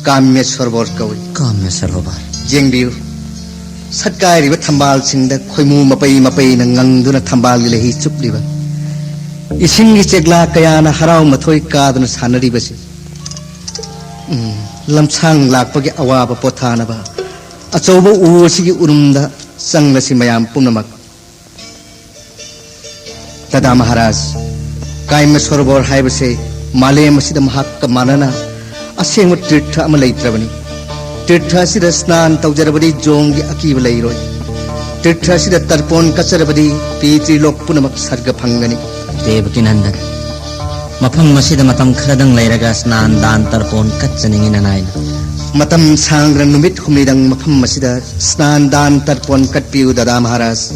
ꯀꯥꯃꯦ ꯁꯔꯣꯕꯔ ꯀꯧꯏ꯫ ꯀꯥꯃꯦ ꯁꯔꯣꯕꯔ꯫ ꯌꯦꯡꯕꯤꯌꯨ, ꯁꯠꯀꯥꯏꯔꯤꯕ ꯊꯝꯕꯥꯜꯁꯤꯡꯗ ꯈꯣꯏꯃꯨ ꯃꯄꯩ ꯃꯄꯩꯅ ꯉꯪꯗꯨꯅ ꯊꯝꯕꯥꯜꯒꯤ ꯂꯩꯍꯤ ꯆꯨꯞꯂꯤꯕ, ꯏꯁꯤꯡꯒꯤ ꯆꯦꯛꯂꯥ ꯀꯌꯥꯅ ꯍꯔꯥꯎ ꯃꯊꯣꯏ ꯀꯥꯗꯨꯅ ꯁꯥꯟꯅꯔꯤꯕꯁꯤ꯫ ꯎꯝ, ꯂꯝꯁꯥꯡ ꯂꯥꯛꯄꯒꯤ ꯑꯋꯥꯕ ꯄꯣꯊꯥꯅꯕ ꯑꯆꯧꯕ ꯎ ꯑꯁꯤꯒꯤ ꯎꯔꯨꯝꯗ ꯆꯪꯂꯁꯤ ꯃꯌꯥꯝ ꯄꯨꯝꯅꯃꯛ꯫ ꯗꯥꯗꯥ ꯃꯍꯥꯔꯥꯖ, ꯀꯥꯏꯃ ꯁꯣꯔꯣꯕꯣꯔ ꯍꯥꯏꯕꯁꯦ ꯃꯥꯂꯦꯝ ꯑꯁꯤꯗ ꯃꯍꯥꯛꯀ ꯃꯥꯟꯅꯅ ꯑꯁꯦꯡꯕ ꯇꯤꯔꯊ ꯑꯃ ꯂꯩꯇ꯭ꯔꯕꯅꯤ꯫ ꯇꯤꯔꯊ ꯑꯁꯤꯗ ꯁ꯭ꯅꯥꯟ ꯇꯧꯖꯔꯕꯗꯤ ꯖꯣꯡꯒꯤ ꯑꯀꯤꯕ ꯂꯩꯔꯣꯏ꯫ ꯇꯤꯔꯊ ꯑꯁꯤꯗ ꯇꯔꯄꯣꯟ ꯀꯠꯆꯔꯕꯗꯤ ꯄꯤ ꯇ꯭ꯔꯤꯂꯣꯛ ꯄꯨꯝꯅꯃꯛ ꯁꯔꯒ ꯐꯪꯒꯅꯤ꯫ ꯗꯦꯕꯀꯤꯅꯟꯗꯟ, ꯃꯐꯝ ꯑꯁꯤꯗ ꯃꯇꯝ ꯈꯔꯗꯪ ꯂꯩꯔꯒ ꯁ꯭ꯅꯥꯟ ꯗꯥꯟ ꯇꯔꯄꯣꯟ ꯀꯠꯆꯅꯤꯡꯉꯤ ꯅꯅꯥꯏꯅ꯫ ꯃꯇꯝ ꯁꯥꯡꯅ ꯅꯨꯃꯤꯠ ꯍꯨꯝꯅꯤꯗꯪ ꯃꯐꯝ ꯑꯁꯤꯗ ꯁ꯭ꯅꯥꯟ ꯗꯥꯟ ꯇꯔꯄꯣꯟ ꯀꯠꯄꯤꯌꯨ ꯗꯥꯗꯥ ꯃꯍꯥꯔꯥꯖ꯫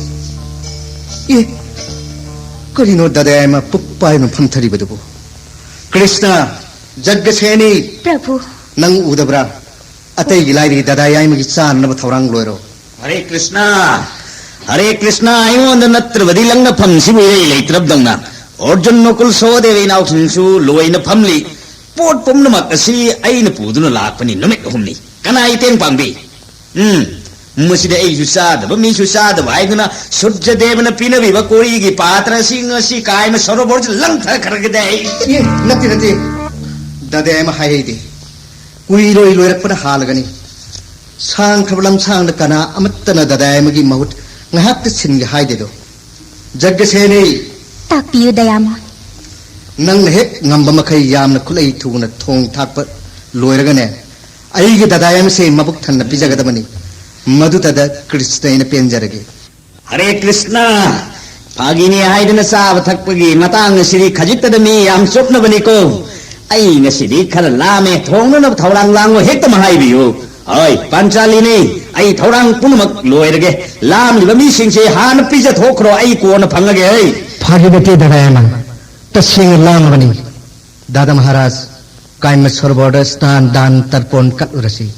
ꯑꯦ, ꯀꯔꯤꯅꯣ ꯗꯥꯗꯥ ꯌꯥꯏꯃ ꯄꯨꯛ ꯄꯥꯏꯅ ꯐꯝꯊꯔꯤꯕꯗꯨꯕꯨ? ꯀ꯭ꯔꯤꯁꯅ, ꯖꯒꯁꯦꯅꯤ, ꯄ꯭ꯔꯚꯨ꯫ ꯅꯪ ꯎꯗꯕ꯭ꯔꯥ? ꯑꯇꯩꯒꯤ ꯂꯥꯏꯔꯤ ꯗꯥꯗꯥ ꯌꯥꯏꯃꯒꯤ ꯆꯥꯅꯅꯕ ꯊꯧꯔꯥꯡ ꯂꯣꯏꯔꯣ꯫ ꯍꯔꯦ ꯀ꯭ꯔꯤꯁꯅ, ꯍꯔꯦ ꯀ꯭ꯔꯤꯁꯅ, ꯑꯩꯉꯣꯟꯗ ꯅꯠꯇ꯭ꯔꯕꯗꯤ ꯂꯪꯅꯐꯝꯁꯤꯕꯨ ꯏꯔꯩ ꯂꯩꯇ꯭ꯔꯕꯗꯧꯅ꯫ ꯑꯔꯖꯨꯟ, ꯅꯀꯨꯜ, ꯁꯍꯗꯦꯕ ꯏꯅꯥꯎꯁꯤꯡꯁꯨ ꯂꯣꯏꯅ ꯐꯝꯂꯤ꯫ ꯄꯣꯠ ꯄꯨꯝꯅꯃꯛ ꯑꯁꯤ ꯑꯩꯅ ꯄꯨꯗꯨꯅ ꯂꯥꯛꯄꯅꯤ ꯅꯨꯃꯤꯠ ꯑꯍꯨꯝꯅꯤ꯫ ꯀꯅꯥ ꯃꯇꯦꯡ ꯄꯥꯡꯕꯤ? ꯎꯝ, ꯃꯁꯤꯗ ꯑꯩꯁꯨ ꯆꯥꯗꯕ, ꯃꯤꯁꯨ ꯆꯥꯗꯕ ꯍꯥꯏꯗꯨꯅ ꯁꯨꯔꯖꯗꯦꯕꯅ ꯄꯤꯅꯕꯤꯕ ꯀꯣꯔꯤꯒꯤ ꯄꯥꯇ꯭ꯔ ꯑꯁꯤ ꯉꯁꯤ ꯀꯥꯏꯃ ꯁꯔꯣꯕꯔꯁꯤ ꯂꯪꯊꯈ꯭ꯔꯒꯗꯤ ꯑꯩ꯫ ꯑꯦ, ꯅꯠꯇꯦ, ꯅꯠꯇꯦ꯫ ꯗꯥꯗꯥ ꯌꯥꯏꯃ ꯍꯥꯏꯍꯩꯗꯦ꯫ ꯀꯨꯏꯔꯣꯏ ꯂꯣꯏꯔꯛꯄꯅ ꯍꯥꯜꯂꯒꯅꯤ꯫ ꯁꯥꯡꯈ꯭ꯔꯕ ꯂꯝꯁꯥꯡꯗ ꯀꯅꯥ ꯑꯃꯠꯇꯅ ꯗꯥꯗꯥ ꯌꯥꯏꯃꯒꯤ ꯃꯍꯨꯠ ꯉꯥꯏꯍꯥꯛꯇ ꯁꯤꯟꯒꯦ ꯍꯥꯏꯗꯦꯗꯣ꯫ ꯖꯒꯁꯦꯅꯤ! ꯇꯥꯛꯄꯤꯌꯨ, ꯗꯌꯥꯃꯣꯟ꯫ ꯅꯪꯅ ꯍꯦꯛ ꯉꯝꯕ ꯃꯈꯩ ꯌꯥꯝꯅ ꯈꯨꯠꯂꯩ ꯊꯨꯅ ꯊꯣꯡ ꯊꯥꯛꯄ ꯂꯣꯏꯔꯒꯅꯦ, ꯑꯩꯒꯤ ꯗꯗꯥꯌꯥꯏꯃꯁꯦ ꯃꯕꯨꯛ ꯊꯟꯅ ꯄꯤꯖꯒꯗꯕꯅꯤ꯫ ꯃꯗꯨꯇꯗ ꯀ꯭ꯔꯤꯁꯅ ꯑꯩꯅ ꯄꯦꯟꯖꯔꯒꯦ꯫ ꯍꯔꯦ ꯀ꯭ꯔꯤꯁꯅ! ꯐꯥꯒꯤꯅꯤ ꯍꯥꯏꯗꯅ ꯆꯥꯕ ꯊꯛꯄꯒꯤ ꯃꯇꯥꯡ ꯑꯁꯤꯗꯤ ꯈꯖꯤꯛꯇꯗ ꯃꯤ ꯌꯥꯝ ꯆꯣꯞꯅꯕꯅꯤꯀꯣ꯫ ꯑꯩ ꯉꯁꯤꯗꯤ ꯈꯔ ꯂꯥꯝꯃꯦ, ꯊꯣꯡꯅꯅꯕ ꯊꯧꯔꯥꯡ ꯂꯥꯡꯉꯣ, ꯍꯦꯛꯇꯃꯛ ꯍꯥꯏꯕꯤꯌꯨ꯫ ꯍꯣꯏ, ꯄꯥꯟꯆꯥꯂꯤꯅꯤ, ꯑꯩ ꯊꯧꯔꯥꯡ ꯄꯨꯝꯅꯃꯛ ꯂꯣꯏꯔꯒꯦ꯫ ꯂꯥꯝꯂꯤꯕ ꯃꯤꯁꯤꯡꯁꯦ ꯍꯥꯟꯅ ꯄꯤꯖꯊꯣꯛꯈ꯭ꯔꯣ, ꯑꯩ ꯀꯣꯟꯅ ꯐꯪꯉꯒꯦ꯫ ꯍꯩ! ꯐꯥꯒꯤ ꯅꯠꯇꯦ ꯗꯥꯗꯥꯌꯥꯏꯃ, ꯇꯁꯦꯡꯅ ꯂꯥꯝꯃꯕꯅꯤ꯫ ꯗꯥꯗꯥ ꯃꯍꯥꯔꯥꯖ, ꯀꯥꯏꯃ ꯁꯣꯔꯣꯕꯔꯗ ꯁ꯭ꯅꯥꯟ ꯗꯥꯟ ꯇꯔꯄꯣꯟ ꯀꯠꯂꯨꯔꯁꯤ꯫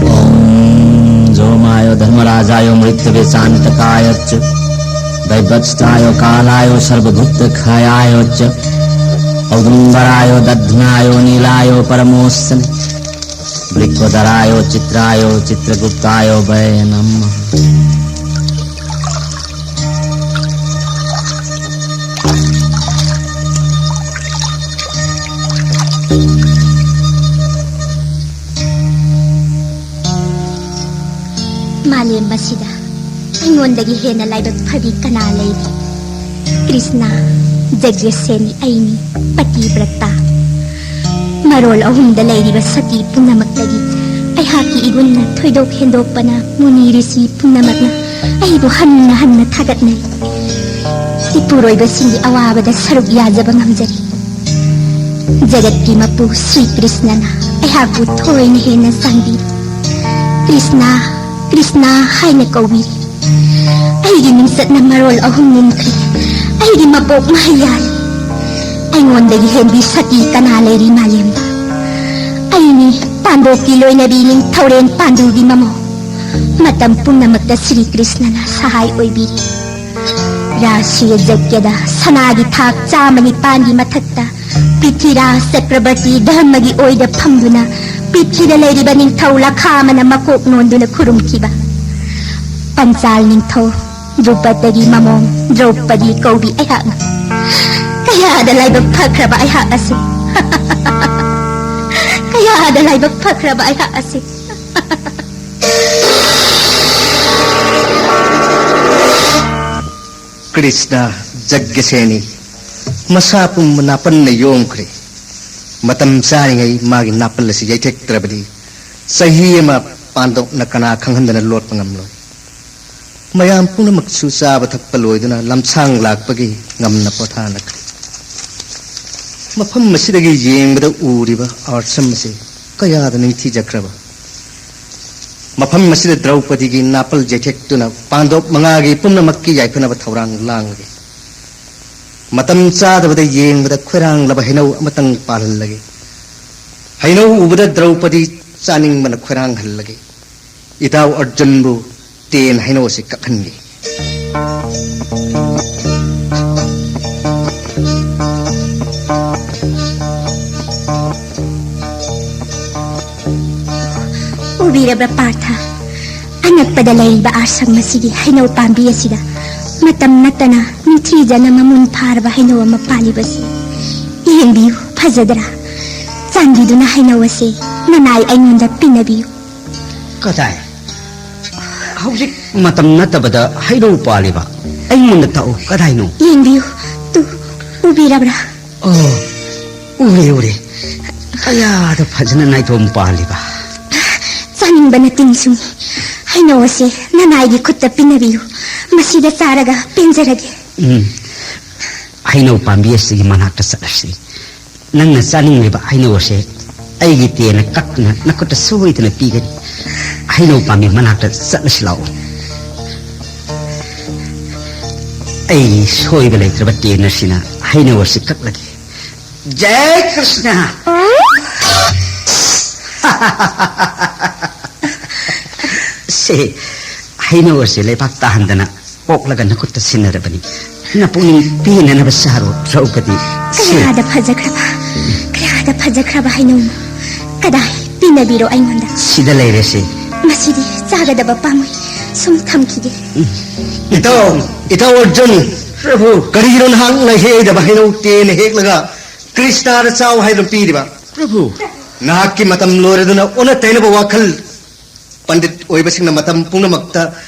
ॐ सोमाय धर्मराजाय मृत्यवे शान्तकाय च वैवत्साय कालाय सर्वभूतखायाय च औदुम्बराय दध्नाय नीलाय परमोष्णे वृकोदराय चित्राय चित्रगुप्ताय वै नमः। ꯃꯥꯂꯦꯝ ꯑꯁꯤꯗ ꯑꯩꯉꯣꯟꯗꯒꯤ ꯍꯦꯟꯅ ꯂꯥꯏꯕꯛ ꯐꯕꯤ ꯀꯅꯥ ꯂꯩꯔꯤ? ꯀ꯭ꯔꯤꯁꯅ, ꯖꯒ꯭ꯌꯁꯦꯅꯤ ꯑꯩꯅꯤ, ꯄꯇꯤꯕ꯭ꯔꯇꯥ꯫ ꯃꯔꯣꯜ ꯑꯍꯨꯝꯗ ꯂꯩꯔꯤꯕ ꯁꯇꯤ ꯄꯨꯝꯅꯃꯛꯇꯒꯤ ꯑꯩꯍꯥꯛꯀꯤ ꯏꯒꯨꯟꯅ ꯊꯣꯏꯗꯣꯛ ꯍꯦꯟꯗꯣꯛꯄꯅ ꯃꯨꯅꯤ ꯔꯤꯁꯤ ꯄꯨꯝꯅꯃꯛꯅ ꯑꯩꯕꯨ ꯍꯟꯅ ꯍꯟꯅ ꯊꯥꯒꯠꯅꯔꯤ꯫ ꯏꯄꯨꯔꯣꯏꯕꯁꯤꯡꯒꯤ ꯑꯋꯥꯕꯗ ꯁꯔꯨꯛ ꯌꯥꯖꯕ ꯉꯝꯖꯔꯤ꯫ ꯖꯒꯠꯀꯤ ꯃꯄꯨ ꯁ꯭ꯔꯤ ꯀ꯭ꯔꯤꯁꯅꯅ ꯑꯩꯍꯥꯛꯄꯨ ꯊꯣꯏꯅ ꯍꯦꯟꯅ ꯆꯥꯟꯕꯤꯔꯤ꯫ ꯀ꯭ꯔꯤꯁꯅ, ꯀ꯭ꯔꯤꯁꯅ ꯍꯥꯏꯅ ꯀꯧꯕꯤꯔꯤ꯫ ꯑꯩꯒꯤ ꯃꯤꯡꯆꯠꯅ ꯃꯔꯣꯜ ꯑꯍꯨꯝ ꯅꯤꯟꯈ꯭ꯔꯦ꯫ ꯑꯩꯒꯤ ꯃꯄꯣꯛ ꯃꯍꯩ ꯌꯥꯜꯂꯦ꯫ ꯑꯩꯉꯣꯟꯗꯒꯤ ꯍꯦꯟꯕꯤ ꯁꯇꯤ ꯀꯅꯥ ꯂꯩꯔꯤ ꯃꯥꯂꯦꯝꯗ? ꯑꯩꯅꯤ ꯄꯥꯟꯗꯣꯞꯀꯤ ꯂꯣꯏꯅꯕꯤ ꯅꯤꯡꯊꯧꯔꯦꯟ ꯄꯥꯟꯗꯨꯒꯤ ꯃꯃꯧ꯫ ꯃꯇꯝ ꯄꯨꯝꯅꯃꯛꯇ ꯁ꯭ꯔꯤ ꯀ꯭ꯔꯤꯁꯅꯅ ꯁꯍꯥꯏ ꯑꯣꯏꯕꯤꯔꯤ꯫ ꯔꯥꯁ꯭ꯔꯤꯌ ꯖꯒ꯭ꯌꯗ ꯁꯅꯥꯒꯤ ꯊꯥꯛ ꯆꯥꯝꯃ ꯅꯤꯄꯥꯟꯒꯤ ꯃꯊꯛꯇ ꯄ꯭ꯔꯤꯊꯤꯔꯥꯖ ꯆꯀ꯭ꯔꯕꯔꯇꯤ ꯙꯔꯃꯒꯤ ꯑꯣꯏꯗ ꯐꯝꯗꯨꯅ ꯄ꯭ꯔꯤꯊꯤꯗ ꯂꯩꯔꯤꯕ ꯅꯤꯡꯊꯧ ꯂꯈꯥ ꯑꯃꯅ ꯃꯀꯣꯛ ꯅꯣꯟꯗꯨꯅ ꯈꯨꯔꯨꯝꯈꯤꯕ ꯄꯟꯆꯥꯜ ꯅꯤꯡꯊꯧ ꯗ꯭ꯔꯨꯄꯗꯒꯤ ꯃꯃꯣꯝ ꯗ꯭ꯔꯧꯄꯗꯤ ꯀꯧꯕꯤ ꯑꯩꯍꯥꯛꯅ ꯀꯌꯥꯗ ꯂꯥꯏꯕꯛ ꯐꯈ꯭ꯔꯕ ꯑꯩꯍꯥꯛ ꯑꯁꯤ! ꯀꯌꯥꯗ ꯂꯥꯏꯕꯛ ꯐꯈ꯭ꯔꯕ ꯑꯩꯍꯥꯛ ꯑꯁꯤ! ꯀ꯭ꯔꯤꯁꯅ ꯖꯒ꯭ꯌꯁꯦꯅꯤ ꯃꯁꯥ ꯄꯨꯝꯕ ꯅꯥꯄꯟꯅ ꯌꯣꯝꯈ꯭ꯔꯦ꯫ ꯃꯇꯝ ꯆꯥꯔꯤꯉꯩ ꯃꯥꯒꯤ ꯅꯥꯄꯜ ꯑꯁꯤ ꯌꯩꯊꯦꯛꯇ꯭ꯔꯕꯗꯤ ꯆꯍꯤ ꯑꯃ ꯄꯥꯟꯗꯣꯛꯅ ꯀꯅꯥ ꯈꯪꯍꯟꯗꯅ ꯂꯣꯠꯄ ꯉꯝꯂꯣꯏ꯫ ꯃꯌꯥꯝ ꯄꯨꯝꯅꯃꯛꯁꯨ ꯆꯥꯕ ꯊꯛꯄ ꯂꯣꯏꯗꯨꯅ ꯂꯝꯁꯥꯡ ꯂꯥꯛꯄꯒꯤ ꯉꯝꯅ ꯄꯣꯊꯥꯅꯈ꯭ꯔꯦ꯫ ꯃꯐꯝ ꯑꯁꯤꯗꯒꯤ ꯌꯦꯡꯕꯗ ꯎꯔꯤꯕ ꯑꯥꯁ꯭ꯔꯝ ꯑꯁꯤ ꯀꯌꯥꯗ ꯅꯤꯡꯊꯤꯖꯈ꯭ꯔꯕ! ꯃꯐꯝ ꯑꯁꯤꯗ ꯗ꯭ꯔꯧꯄꯗꯤꯒꯤ ꯅꯥꯄꯜ ꯌꯩꯊꯦꯛꯇꯨꯅ ꯄꯥꯟꯗꯣꯞ ꯃꯉꯥꯒꯤ ꯄꯨꯝꯅꯃꯛꯀꯤ ꯌꯥꯏꯐꯅꯕ ꯊꯧꯔꯥꯡ ꯂꯥꯡꯂꯒꯦ꯫ ꯃꯇꯝ ꯆꯥꯗꯕꯗ ꯌꯦꯡꯕꯗ ꯈꯣꯏꯔꯥꯡꯂꯕ ꯍꯩꯅꯧ ꯑꯃꯇꯪ ꯄꯥꯜꯍꯜꯂꯒꯦ꯫ ꯍꯩꯅꯧ ꯎꯕꯗ ꯗ꯭ꯔꯧꯄꯗꯤ ꯆꯥꯅꯤꯡꯕꯅ ꯈꯣꯏꯔꯥꯡꯍꯜꯂꯒꯦ꯫ ꯏꯇꯥꯎ ꯑꯔꯖꯨꯟꯕꯨ ꯇꯦꯟ ꯍꯩꯅꯧ ꯑꯁꯤ ꯀꯛꯍꯟꯒꯦ꯫ ꯎꯕꯤꯔꯕ꯭ꯔꯥ ꯄꯥꯔꯊ? ꯑꯅꯛꯄꯗ ꯂꯩꯔꯤꯕ ꯑꯥꯁ꯭ꯔꯝ ꯑꯁꯤꯒꯤ ꯍꯩꯅꯧ ꯄꯥꯝꯕꯤ ꯑꯁꯤꯗ ꯃꯇꯝ ꯅꯠꯇꯅ ꯅꯤꯡꯊꯤꯖꯅ ꯃꯃꯨꯟ ꯐꯥꯔꯕ ꯍꯩꯅꯧ ꯑꯃ ꯄꯥꯜꯂꯤꯕꯁꯤ ꯌꯦꯡꯕꯤꯌꯨ, ꯐꯖꯗ꯭ꯔꯥ? ꯆꯥꯟꯕꯤꯗꯨꯅ ꯍꯩꯅꯧ ꯑꯁꯤ ꯅꯅꯥꯏ ꯑꯩꯉꯣꯟꯗ ꯄꯤꯅꯕꯤꯌꯨ꯫ ꯀꯗꯥꯏ? ꯍꯧꯖꯤꯛ ꯃꯇꯝ ꯅꯠꯇꯕꯗ ꯍꯩꯅꯧ ꯄꯥꯜꯂꯤꯕ? ꯑꯩꯉꯣꯟꯗ ꯇꯥꯛꯎ, ꯀꯗꯥꯏꯅꯣ? ꯌꯦꯡꯕꯤꯌꯨ, ꯇꯨ, ꯎꯕꯤꯔꯕ꯭ꯔꯥ? ꯑꯣ, ꯎꯔꯦ, ꯎꯔꯦ꯫ ꯀꯌꯥꯗ ꯐꯖꯅ ꯅꯥꯏꯇꯣꯝ ꯄꯥꯜꯂꯤꯕ꯫ ꯆꯥꯅꯤꯡꯕꯅ ꯇꯤꯟ ꯁꯨꯡꯏ꯫ ꯍꯩꯅꯧ ꯑꯁꯤ ꯅꯅꯥꯏꯒꯤ ꯈꯨꯠꯇ ꯄꯤꯅꯕꯤꯌꯨ꯫ ꯃꯁꯤꯗ ꯆꯥꯔꯒ ꯄꯦꯟꯖꯔꯒꯦ꯫ ꯎꯝ꯫ ꯍꯩꯅꯧ ꯄꯥꯝꯕꯤ ꯑꯁꯤꯒꯤ ꯃꯅꯥꯛꯇ ꯆꯠꯂꯁꯤ꯫ ꯅꯪꯅ ꯆꯥꯅꯤꯡꯂꯤꯕ ꯍꯩꯅꯧ ꯑꯁꯦ ꯑꯩꯒꯤ ꯇꯦꯟꯅ ꯀꯛꯇꯨꯅ ꯅꯈꯨꯠꯇ ꯁꯣꯏꯗꯅ ꯄꯤꯒꯅꯤ꯫ ꯍꯩꯅꯧ ꯄꯥꯝꯕꯤ ꯃꯅꯥꯛꯇ ꯆꯠꯂꯁꯤ ꯂꯥꯛꯑꯣ꯫ ꯑꯩꯒꯤ ꯁꯣꯏꯕ ꯂꯩꯇ꯭ꯔꯕ ꯇꯦꯟ ꯑꯁꯤꯅ ꯍꯩꯅꯧ ꯑꯁꯤ ꯀꯛꯂꯒꯦ꯫ ꯖꯩ ꯀ꯭ꯔꯤꯁꯅ! ꯁꯦ, ꯍꯩꯅꯧ ꯑꯁꯤ ꯂꯩꯕꯥꯛ ꯇꯥꯍꯟꯗꯅ ꯀꯣꯛꯂꯒ ꯅꯈꯨꯠꯇ ꯁꯤꯟꯅꯔꯕꯅꯤ꯫ ꯅꯄꯨꯛꯅꯤꯡ ꯄꯦꯟꯅꯅꯕ ꯆꯥꯔꯣ, ꯗ꯭ꯔꯧꯄꯗꯤ꯫ ꯁꯦ꯫ ꯀꯌꯥꯗ ꯐꯖꯈ꯭ꯔꯕ, ꯀꯌꯥꯗ ꯐꯖꯈ꯭ꯔꯕ ꯍꯩꯅꯧꯅꯣ! ꯀꯗꯥꯏ, ꯄꯤꯅꯕꯤꯔꯣ ꯑꯩꯉꯣꯟꯗ꯫ ꯁꯤꯗ ꯂꯩꯔꯦꯁꯦ꯫ ꯃꯁꯤꯗꯤ ꯆꯥꯒꯗꯕ ꯄꯥꯝꯃꯨꯏ꯫ ꯁꯨꯝ ꯊꯝꯈꯤꯒꯦ꯫ ꯏꯇꯥꯎ, ꯏꯇꯥꯎ ꯑꯔꯖꯨꯟ, ꯄ꯭ꯔꯚꯨ꯫ ꯀꯔꯤꯒꯤꯅꯣ ꯅꯍꯥꯛꯅ ꯍꯦꯛꯑꯣꯏꯗꯕ ꯍꯩꯅꯧ ꯇꯦꯟꯅ ꯍꯦꯛꯂꯒ ꯀ꯭ꯔꯤꯁꯅꯥꯗ ꯆꯥꯎ ꯍꯥꯏꯗꯨꯅ ꯄꯤꯔꯤꯕ? ꯄ꯭ꯔꯚꯨ꯫ ꯅꯍꯥꯛꯀꯤ ꯃꯇꯝ ꯂꯣꯏꯔꯗꯨꯅ ꯑꯣꯟꯅ ꯇꯩꯅꯕ ꯋꯥꯈꯜ, ꯄꯟꯗꯤꯠ ꯑꯣꯏꯕꯁꯤꯡꯅ ꯃꯇꯝ ꯄꯨꯝꯅꯃꯛꯇ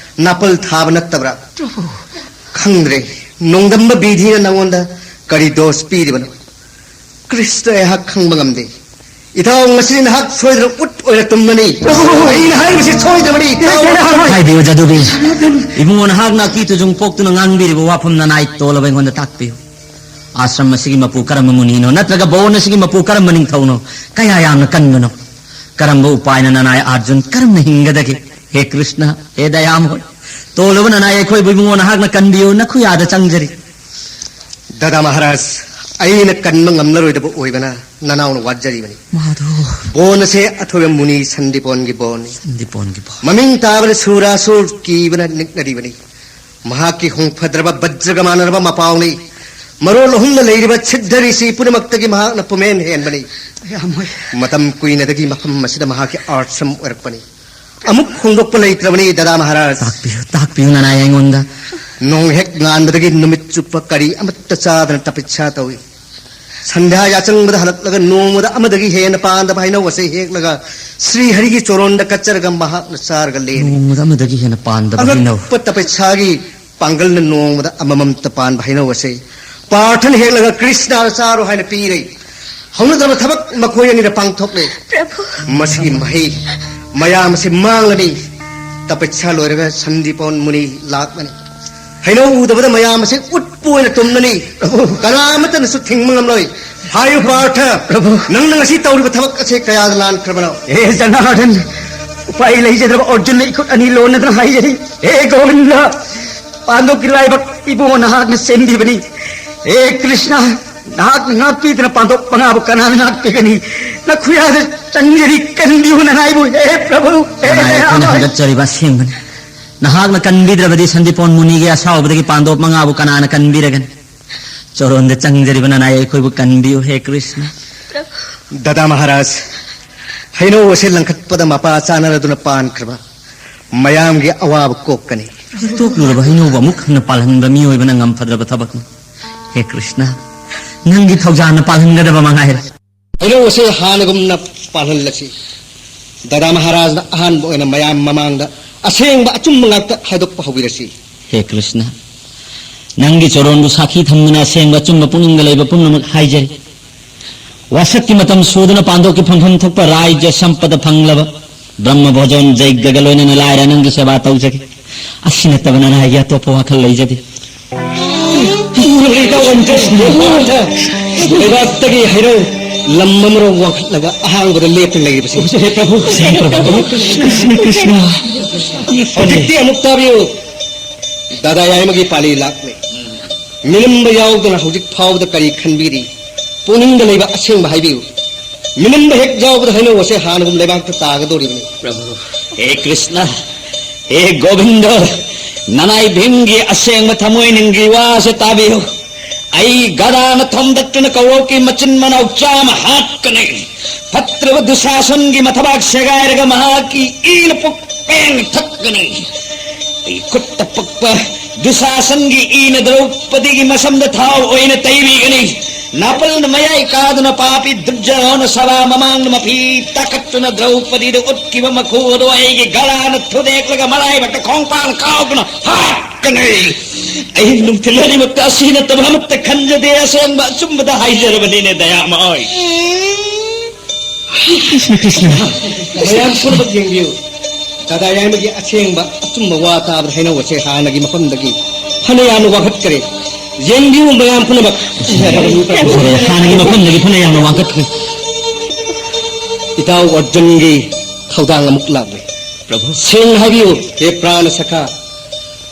ꯅꯥꯄꯜ ꯊꯥꯕ ꯅꯠꯇꯕ꯭ꯔꯥ? ꯄ꯭ꯔꯚꯨ꯫ ꯈꯪꯗ꯭ꯔꯦ, ꯅꯣꯡꯗꯝꯕ ꯕꯤꯙꯤꯅ ꯅꯉꯣꯟꯗ ꯀꯔꯤ ꯗꯣꯁ ꯄꯤꯔꯤꯕꯅꯣ? ꯀ꯭ꯔꯤꯁꯇ ꯑꯩꯍꯥꯛ ꯈꯪꯕ ꯉꯝꯗꯦ꯫ ꯏꯇꯥꯎ, ꯉꯁꯤ ꯅꯍꯥꯛ ꯁꯣꯏꯗꯅ ꯎꯠ ꯑꯣꯏꯅ ꯇꯨꯝꯂꯅꯤ꯫ ꯑꯩꯅ ꯍꯥꯏꯔꯤꯕꯁꯤ ꯁꯣꯏꯗ꯭ꯔꯕꯅꯤ, ꯏꯇꯥꯎ꯫ ꯍꯥꯏꯕꯤꯌꯨ, ꯖꯥꯗꯨꯕꯤ꯫ ꯏꯕꯨꯡꯉꯣ, ꯅꯍꯥꯛꯅ ꯑꯀꯤ ꯇꯨꯖꯨꯡ ꯄꯣꯛꯇꯨꯅ ꯉꯥꯡꯕꯤꯔꯤꯕ ꯋꯥꯐꯝ ꯅꯅꯥꯏ ꯇꯣꯜꯂꯕ ꯑꯩꯉꯣꯟꯗ ꯇꯥꯛꯄꯤꯌꯨ꯫ ꯑꯥꯁ꯭ꯔꯝ ꯑꯁꯤꯒꯤ ꯃꯄꯨ ꯀꯔꯝꯕ ꯃꯨꯅꯤꯅꯣ, ꯅꯠꯇ꯭ꯔꯒ ꯕꯣꯟ ꯑꯁꯤꯒꯤ ꯃꯄꯨ ꯀꯔꯝꯕ ꯅꯤꯡꯊꯧꯅꯣ? ꯀꯌꯥ ꯌꯥꯝꯅ ꯀꯟꯕꯅꯣ? ꯀꯔꯝꯕ ꯎꯄꯥꯏꯅ ꯅꯅꯥꯏ ꯑꯥꯔꯖꯨꯟ ꯀꯔꯝꯅ ꯍꯤꯡꯒꯗꯒꯦ? ꯍꯦ ꯀ꯭ꯔꯤꯁꯅ, ꯍꯦ ꯗꯌꯥꯃꯣꯏ, ꯇꯣꯜꯂꯕ ꯅꯅꯥꯏ ꯑꯩꯈꯣꯏꯕꯨ ꯏꯕꯨꯡꯉꯣ ꯅꯍꯥꯛꯅ ꯀꯟꯕꯤꯌꯨ, ꯅꯈꯨꯌꯥꯗ ꯆꯪꯖꯔꯤ꯫ ꯗꯥꯗꯥ ꯃꯍꯥꯔꯥꯖ, ꯑꯩꯅ ꯀꯟꯕ ꯉꯝꯂꯔꯣꯏꯗꯕ ꯑꯣꯏꯕꯅ ꯅꯅꯥꯎꯅ ꯋꯥꯖꯔꯤꯕꯅꯤ꯫ ꯃꯥꯙꯣ꯫ ꯕꯣꯟ ꯑꯁꯦ ꯑꯊꯣꯏꯕ ꯃꯨꯅꯤ ꯁꯟꯗꯤꯄꯣꯟꯒꯤ ꯕꯣꯟꯅꯤ꯫ ꯁꯟꯗꯤꯄꯣꯟꯒꯤ ꯕꯣꯟ꯫ ꯃꯃꯤꯡ ꯇꯥꯕꯗ ꯁꯨꯔꯥꯁꯨꯔ ꯀꯤꯕꯅ ꯅꯤꯛꯅꯔꯤꯕꯅꯤ꯫ ꯃꯍꯥꯛꯀꯤ ꯍꯣꯡꯐꯗ꯭ꯔꯕ ꯕꯖ꯭ꯔꯒ ꯃꯥꯟꯅꯔꯕ ꯃꯄꯥꯎꯅꯤ꯫ ꯃꯔꯣꯜ ꯑꯍꯨꯝꯅ ꯂꯩꯔꯤꯕ ꯁꯤꯗ꯭ꯙ ꯔꯤꯁꯤ ꯄꯨꯝꯅꯃꯛꯇꯒꯤ ꯃꯍꯥꯛꯅ ꯄꯨꯃꯦꯟ ꯍꯦꯟꯕꯅꯤ꯫ ꯌꯥꯝꯃꯣꯏ꯫ ꯃꯇꯝ ꯀꯨꯏꯅꯗꯒꯤ ꯃꯐꯝ ꯑꯁꯤꯗ ꯃꯍꯥꯛꯀꯤ ꯑꯥꯁ꯭ꯔꯝ ꯑꯣꯏꯔꯛꯄꯅꯤ꯫ ꯑꯃꯨꯛ ꯍꯣꯡꯗꯣꯛꯄ ꯂꯩꯇ꯭ꯔꯕꯅꯤ, ꯗꯥꯗꯥ ꯃꯍꯥꯔꯥꯖ꯫ ꯇꯥꯛꯄꯤꯌꯨ, ꯇꯥꯛꯄꯤꯌꯨ, ꯅꯅꯥꯏ ꯑꯩꯉꯣꯟꯗ꯫ ꯅꯣꯡ ꯍꯦꯛ ꯉꯥꯟꯕꯗꯒꯤ ꯅꯨꯃꯤꯠ ꯆꯨꯞꯄ ꯀꯔꯤ ꯑꯃꯠꯇ ꯆꯥꯗꯅ ꯇꯄꯁ꯭ꯌꯥ ꯇꯧꯏ꯫ ꯁꯟꯙ꯭ꯌꯥ ꯌꯥꯆꯪꯕꯗ ꯍꯜꯂꯛꯂꯒ ꯅꯣꯡꯃꯗ ꯑꯃꯗꯒꯤ ꯍꯦꯟꯅ ꯄꯥꯟꯗꯕ ꯍꯩꯅꯧ ꯑꯁꯦ ꯍꯦꯛꯂꯒ ꯁ꯭ꯔꯤ ꯍꯔꯤꯒꯤ ꯆꯣꯔꯣꯟꯗ ꯀꯠꯆꯔꯒ ꯃꯍꯥꯛꯅ ꯆꯥꯔꯒ ꯂꯦꯜꯂꯤ꯫ ꯅꯣꯡꯃꯗ ꯑꯃꯗꯒꯤ ꯍꯦꯟꯅ ꯄꯥꯟꯗꯕ ꯍꯩꯅꯧ꯫ ꯑꯉꯛꯄ ꯇꯄꯁ꯭ꯌꯥꯒꯤ ꯄꯥꯡꯒꯜꯅ ꯅꯣꯡꯃꯗ ꯑꯃꯃꯝꯇ ꯄꯥꯟꯕ ꯍꯩꯅꯧ ꯑꯁꯦ ꯄꯥꯔꯊꯅ ꯍꯦꯛꯂꯒ ꯀ꯭ꯔꯤꯁꯅꯗ ꯆꯥꯔꯣ ꯍꯥꯏꯅ ꯄꯤꯔꯦ꯫ ꯍꯧꯅꯗꯕ ꯊꯕꯛ ꯃꯈꯣꯏ ꯑꯅꯤꯅ ꯄꯥꯡꯊꯣꯛꯂꯦ꯫ ꯄ꯭ꯔꯚꯨ꯫ ꯃꯁꯤꯒꯤ ꯃꯍꯩ ꯃꯌꯥꯝ ꯑꯁꯤ ꯃꯥꯡꯂꯅꯤ꯫ ꯇꯄꯁ꯭ꯌꯥ ꯂꯣꯏꯔꯒ ꯁꯟꯗꯤꯄꯣꯟ ꯃꯨꯅꯤ ꯂꯥꯛꯂꯅꯤ꯫ ꯍꯩꯅꯧ ꯎꯗꯕꯗ ꯃꯌꯥꯝ ꯑꯁꯤ ꯎꯠꯄꯨ ꯑꯣꯏꯅ ꯇꯨꯝꯂꯅꯤ꯫ ꯄ꯭ꯔꯚꯨ꯫ ꯀꯅꯥ ꯑꯃꯠꯇꯅꯁꯨ ꯊꯤꯡꯕ ꯉꯝꯂꯣꯏ꯫ ꯍꯥꯏꯌꯨ ꯄꯥꯔꯊ, ꯄ꯭ꯔꯚꯨ꯫ ꯅꯪꯅ ꯉꯁꯤ ꯇꯧꯔꯤꯕ ꯊꯕꯛ ꯑꯁꯤ ꯀꯌꯥꯗ ꯂꯥꯟꯈ꯭ꯔꯕꯅꯣ? ꯍꯦ ꯖꯅꯥꯔꯗꯟ, ꯎꯄꯥꯏ ꯂꯩꯖꯗ꯭ꯔꯕ ꯑꯔꯖꯨꯟꯅ ꯏꯈꯨꯠ ꯑꯅꯤ ꯂꯣꯟꯅꯗꯨꯅ ꯍꯥꯏꯖꯔꯤ, ꯍꯦ ꯒꯣꯕꯤꯟꯗ, ꯄꯥꯟꯗꯣꯞꯀꯤ ꯂꯥꯏꯕꯛ ꯏꯕꯨꯡꯉꯣ ꯅꯍꯥꯛꯅ ꯁꯦꯝꯕꯤꯕꯅꯤ꯫ ꯍꯦ ꯀ꯭ꯔꯤꯁꯅ, ꯅꯍꯥꯛꯅ ꯉꯥꯛꯄꯤꯗꯅ ꯄꯥꯟꯗꯣꯞ ꯃꯉꯥꯕꯨ ꯀꯅꯥꯅ ꯉꯥꯛꯄꯤꯒꯅꯤ? ꯅꯈꯨꯌꯥꯗ ꯆꯪꯖꯔꯤ, ꯀꯟꯕꯤꯌꯨ ꯅꯅꯥꯏꯕꯨ, ꯍꯦ ꯄ꯭ꯔꯚꯨ, ꯍꯦ ꯅꯅꯥꯏ ꯑꯩꯈꯣꯏꯅ ꯗꯌꯥꯃꯌ꯫ ꯍꯟꯒꯠꯆꯔꯤꯕ ꯑꯁꯦꯡꯕꯅꯤ꯫ ꯅꯍꯥꯛꯅ ꯀꯟꯕꯤꯗ꯭ꯔꯕꯗꯤ ꯁꯟꯗꯤꯄꯣꯟ ꯃꯨꯅꯤꯒꯤ ꯑꯁꯥꯎꯕꯗꯒꯤ ꯄꯥꯟꯗꯣꯞ ꯃꯉꯥꯕꯨ ꯀꯅꯥꯅ ꯀꯟꯕꯤꯔꯒꯅꯤ? ꯆꯣꯔꯣꯟꯗ ꯆꯪꯖꯔꯤꯕ ꯅꯅꯥꯏ ꯑꯩꯈꯣꯏꯕꯨ ꯀꯟꯕꯤꯌꯨ, ꯍꯦ ꯀ꯭ꯔꯤꯁꯅ꯫ ꯄ꯭ꯔꯚꯨ꯫ ꯗꯥꯗꯥ ꯃꯍꯥꯔꯥꯖ, ꯍꯩꯅꯧ ꯑꯁꯤ ꯂꯪꯈꯠꯄꯗ ꯃꯄꯥ ꯆꯥꯅꯔꯗꯨꯅ ꯄꯥꯟꯈ꯭ꯔꯕ ꯃꯌꯥꯝꯒꯤ ꯑꯋꯥꯕ ꯀꯣꯛꯀꯅꯤ꯫ ꯍꯦꯛꯇꯣꯛꯂꯨꯔꯕ ꯍꯩꯅꯧꯕꯨ ꯑꯃꯨꯛ ꯍꯟꯅ ꯄꯥꯜꯍꯟꯕ ꯃꯤꯑꯣꯏꯕꯅ ꯉꯝꯐꯗ꯭ꯔꯕ ꯊꯕꯛꯅꯤ꯫ ꯍꯦ ꯀ꯭ꯔꯤꯁꯅ, ꯅꯪꯒꯤ ꯊꯧꯖꯥꯜꯅ ꯄꯥꯜꯍꯟꯒꯗꯕ ꯃꯉꯥꯏꯔꯦ꯫ ꯍꯩꯅꯧ ꯑꯁꯤ ꯍꯥꯟꯅꯒꯨꯝꯅ ꯄꯥꯜꯍꯜꯂꯁꯤ꯫ ꯗꯥꯗꯥ ꯃꯍꯥꯔꯥꯖꯅ ꯑꯍꯥꯟꯕ ꯑꯣꯏꯅ ꯃꯌꯥꯝ ꯃꯃꯥꯡꯗ ꯑꯁꯦꯡꯕ ꯑꯆꯨꯝꯕ ꯉꯥꯛꯇ ꯍꯥꯏꯗꯣꯛꯄ ꯍꯧꯕꯤꯔꯁꯤ꯫ ꯍꯦ ꯀ꯭ꯔꯤꯁꯅ, ꯅꯪꯒꯤ ꯆꯣꯔꯣꯟꯕꯨ ꯁꯥꯈꯤ ꯊꯝꯗꯨꯅ ꯑꯁꯦꯡꯕ ꯑꯆꯨꯝꯕ ꯄꯨꯛꯅꯤꯡꯗ ꯂꯩꯕ ꯄꯨꯝꯅꯃꯛ ꯍꯥꯏꯖꯔꯤ꯫ ꯋꯥꯁꯛꯀꯤ ꯃꯇꯝ ꯁꯨꯗꯨꯅ ꯄꯥꯟꯗꯣꯛꯀꯤ ꯐꯪꯐꯝ ꯊꯣꯛꯄ ꯔꯥꯏꯖ꯭ꯌ ꯁꯝꯄꯗ ꯐꯪꯂꯕ ꯕ꯭ꯔꯍ꯭ꯃ ꯚꯣꯖꯣꯟ ꯖꯩꯒꯒ ꯂꯣꯏꯅꯅ ꯂꯥꯏꯔ ꯅꯪꯒꯤ ꯁꯦꯕꯥ ꯇꯧꯖꯒꯦ꯫ ꯑꯁꯤ ꯅꯠꯇꯕ ꯅꯅꯥꯏꯒꯤ ꯑꯇꯣꯞꯄ ꯋꯥꯈꯜ ꯂꯩꯖꯗꯦ꯫ ꯂꯩꯕꯥꯛꯇꯒꯤ ꯍꯩꯅꯧ ꯂꯝ ꯑꯃꯔꯣꯝ ꯋꯥꯡꯈꯠꯂꯒ ꯑꯍꯥꯡꯕꯗ ꯂꯦꯞꯇꯨꯅ ꯂꯩꯔꯤꯕꯁꯤ꯫ ꯄ꯭ꯔꯚꯨ, ꯄ꯭ꯔꯚꯨ, ꯀ꯭ꯔꯤꯁꯅ, ꯀ꯭ꯔꯤꯁꯅ꯫ ꯍꯧꯖꯤꯛꯇꯤ ꯑꯃꯨꯛ ꯇꯥꯕꯤꯌꯨ꯫ ꯗꯥꯗꯥ ꯌꯥꯏꯃꯒꯤ ꯄꯥꯂꯤ ꯂꯥꯛꯂꯦ꯫ ꯃꯤꯅꯝꯕ ꯌꯥꯎꯗꯅ ꯍꯧꯖꯤꯛ ꯐꯥꯎꯕꯗ ꯀꯔꯤ ꯈꯟꯕꯤꯔꯤ? ꯄꯨꯛꯅꯤꯡꯗ ꯂꯩꯕ ꯑꯁꯦꯡꯕ ꯍꯥꯏꯕꯤꯌꯨ꯫ ꯃꯤꯅꯝꯕ ꯍꯦꯛ ꯌꯥꯎꯕꯗ ꯍꯩꯅꯧ ꯑꯁꯦ ꯍꯥꯟꯅꯒꯨꯝ ꯂꯩꯕꯥꯛꯇ ꯇꯥꯒꯗꯧꯔꯤꯕꯅꯤ꯫ ꯄ꯭ꯔꯚꯨ, ꯍꯦ ꯀ꯭ꯔꯤꯁꯅ, ꯍꯦ ꯒꯣꯕꯤꯟꯗ, ꯅꯅꯥꯏ ꯚꯤꯝꯒꯤ ꯑꯁꯦꯡꯕ ꯊꯃꯣꯏ ꯅꯤꯡꯒꯤ ꯋꯥꯁꯦ ꯇꯥꯕꯤꯌꯨ꯫ ꯑꯩ ꯒꯗꯥꯅ ꯊꯣꯝꯗꯠꯇꯨꯅ ꯀꯧꯔꯣꯛꯀꯤ ꯃꯆꯤꯟ ꯃꯅꯥꯎ ꯆꯥꯝꯃ ꯍꯥꯠꯀꯅꯤ꯫ ꯐꯠꯇ꯭ꯔꯕ ꯗꯨꯁꯥꯁꯟꯒꯤ ꯃꯊꯕꯥꯛ ꯁꯦꯒꯥꯏꯔꯒ ꯃꯍꯥꯛꯀꯤ ꯏꯅ ꯄꯨꯛ ꯄꯦꯡ ꯊꯛꯀꯅꯤ꯫ ꯑꯩ ꯈꯨꯠꯇ ꯄꯛꯄ ꯗꯨꯁꯥꯁꯟꯒꯤ ꯏꯅ ꯗ꯭ꯔꯧꯄꯗꯤꯒꯤ ꯃꯁꯝꯗ ꯊꯥꯎ ꯑꯣꯏꯅ ꯇꯩꯕꯤꯒꯅꯤ꯫ ꯅꯥꯄꯜꯅ ꯃꯌꯥꯏ ꯀꯥꯗꯨꯅ ꯄꯥꯄꯤ ꯗꯨꯔꯖꯣꯙꯅ ꯁꯚꯥ ꯃꯃꯥꯡꯗ ꯃꯐꯤ ꯇꯥꯈꯠꯇꯨꯅ ꯗ꯭ꯔꯧꯄꯗꯤꯗ ꯎꯠꯈꯤꯕ ꯃꯈꯨ ꯑꯗꯨ ꯑꯩꯒꯤ ꯒꯂꯥꯅ ꯊꯨꯗꯦꯛꯂꯒ ꯃꯔꯥꯏꯕꯛꯇ ꯈꯣꯡꯄꯥꯛꯅ ꯀꯥꯎꯗꯨꯅ ꯍꯥꯠꯀꯅꯤ꯫ ꯑꯍꯤꯡ ꯅꯨꯡꯊꯤꯜ ꯑꯅꯤꯃꯛꯇ ꯑꯁꯤ ꯅꯠꯇꯕ ꯑꯃꯠꯇ ꯈꯟꯖꯗꯦ꯫ ꯑꯁꯦꯡꯕ ꯑꯆꯨꯝꯕꯗ ꯍꯥꯏꯖꯔꯕꯅꯤꯅꯦ, ꯗꯌꯥꯃꯣꯏ꯫ ꯀ꯭ꯔꯤꯁꯅ, ꯀ꯭ꯔꯤꯁꯅ꯫ ꯃꯌꯥꯝ ꯄꯨꯝꯅꯃꯛ ꯌꯦꯡꯕꯤꯌꯨ꯫ ꯗꯥꯗꯥ ꯌꯥꯏꯃꯒꯤ ꯑꯁꯦꯡꯕ ꯑꯆꯨꯝꯕ ꯋꯥ ꯇꯥꯕꯗ ꯍꯩꯅꯧ ꯑꯁꯦ ꯍꯥꯟꯅꯒꯤ ꯃꯐꯝꯗꯒꯤ ꯐꯅ ꯌꯥꯝꯅ ꯋꯥꯡꯈꯠꯈ꯭ꯔꯦ꯫ ꯌꯦꯡꯕꯤꯌꯨ ꯃꯌꯥꯝ ꯄꯨꯝꯅꯃꯛ꯫ ꯍꯥꯟꯅꯒꯤ ꯃꯐꯝꯗꯒꯤ ꯐꯅ ꯌꯥꯝꯅ ꯋꯥꯡꯈꯠꯈ꯭ꯔꯦ꯫ ꯏꯇꯥꯎ ꯑꯔꯖꯨꯟꯒꯤ ꯊꯧꯗꯥꯡ ꯑꯃꯨꯛ ꯂꯥꯛꯂꯦ꯫ ꯄ꯭ꯔꯚꯨ꯫ ꯁꯦꯡꯅ ꯍꯥꯏꯕꯤꯌꯨ, ꯍꯦ ꯄ꯭ꯔꯥꯅ ꯁꯈꯥ꯫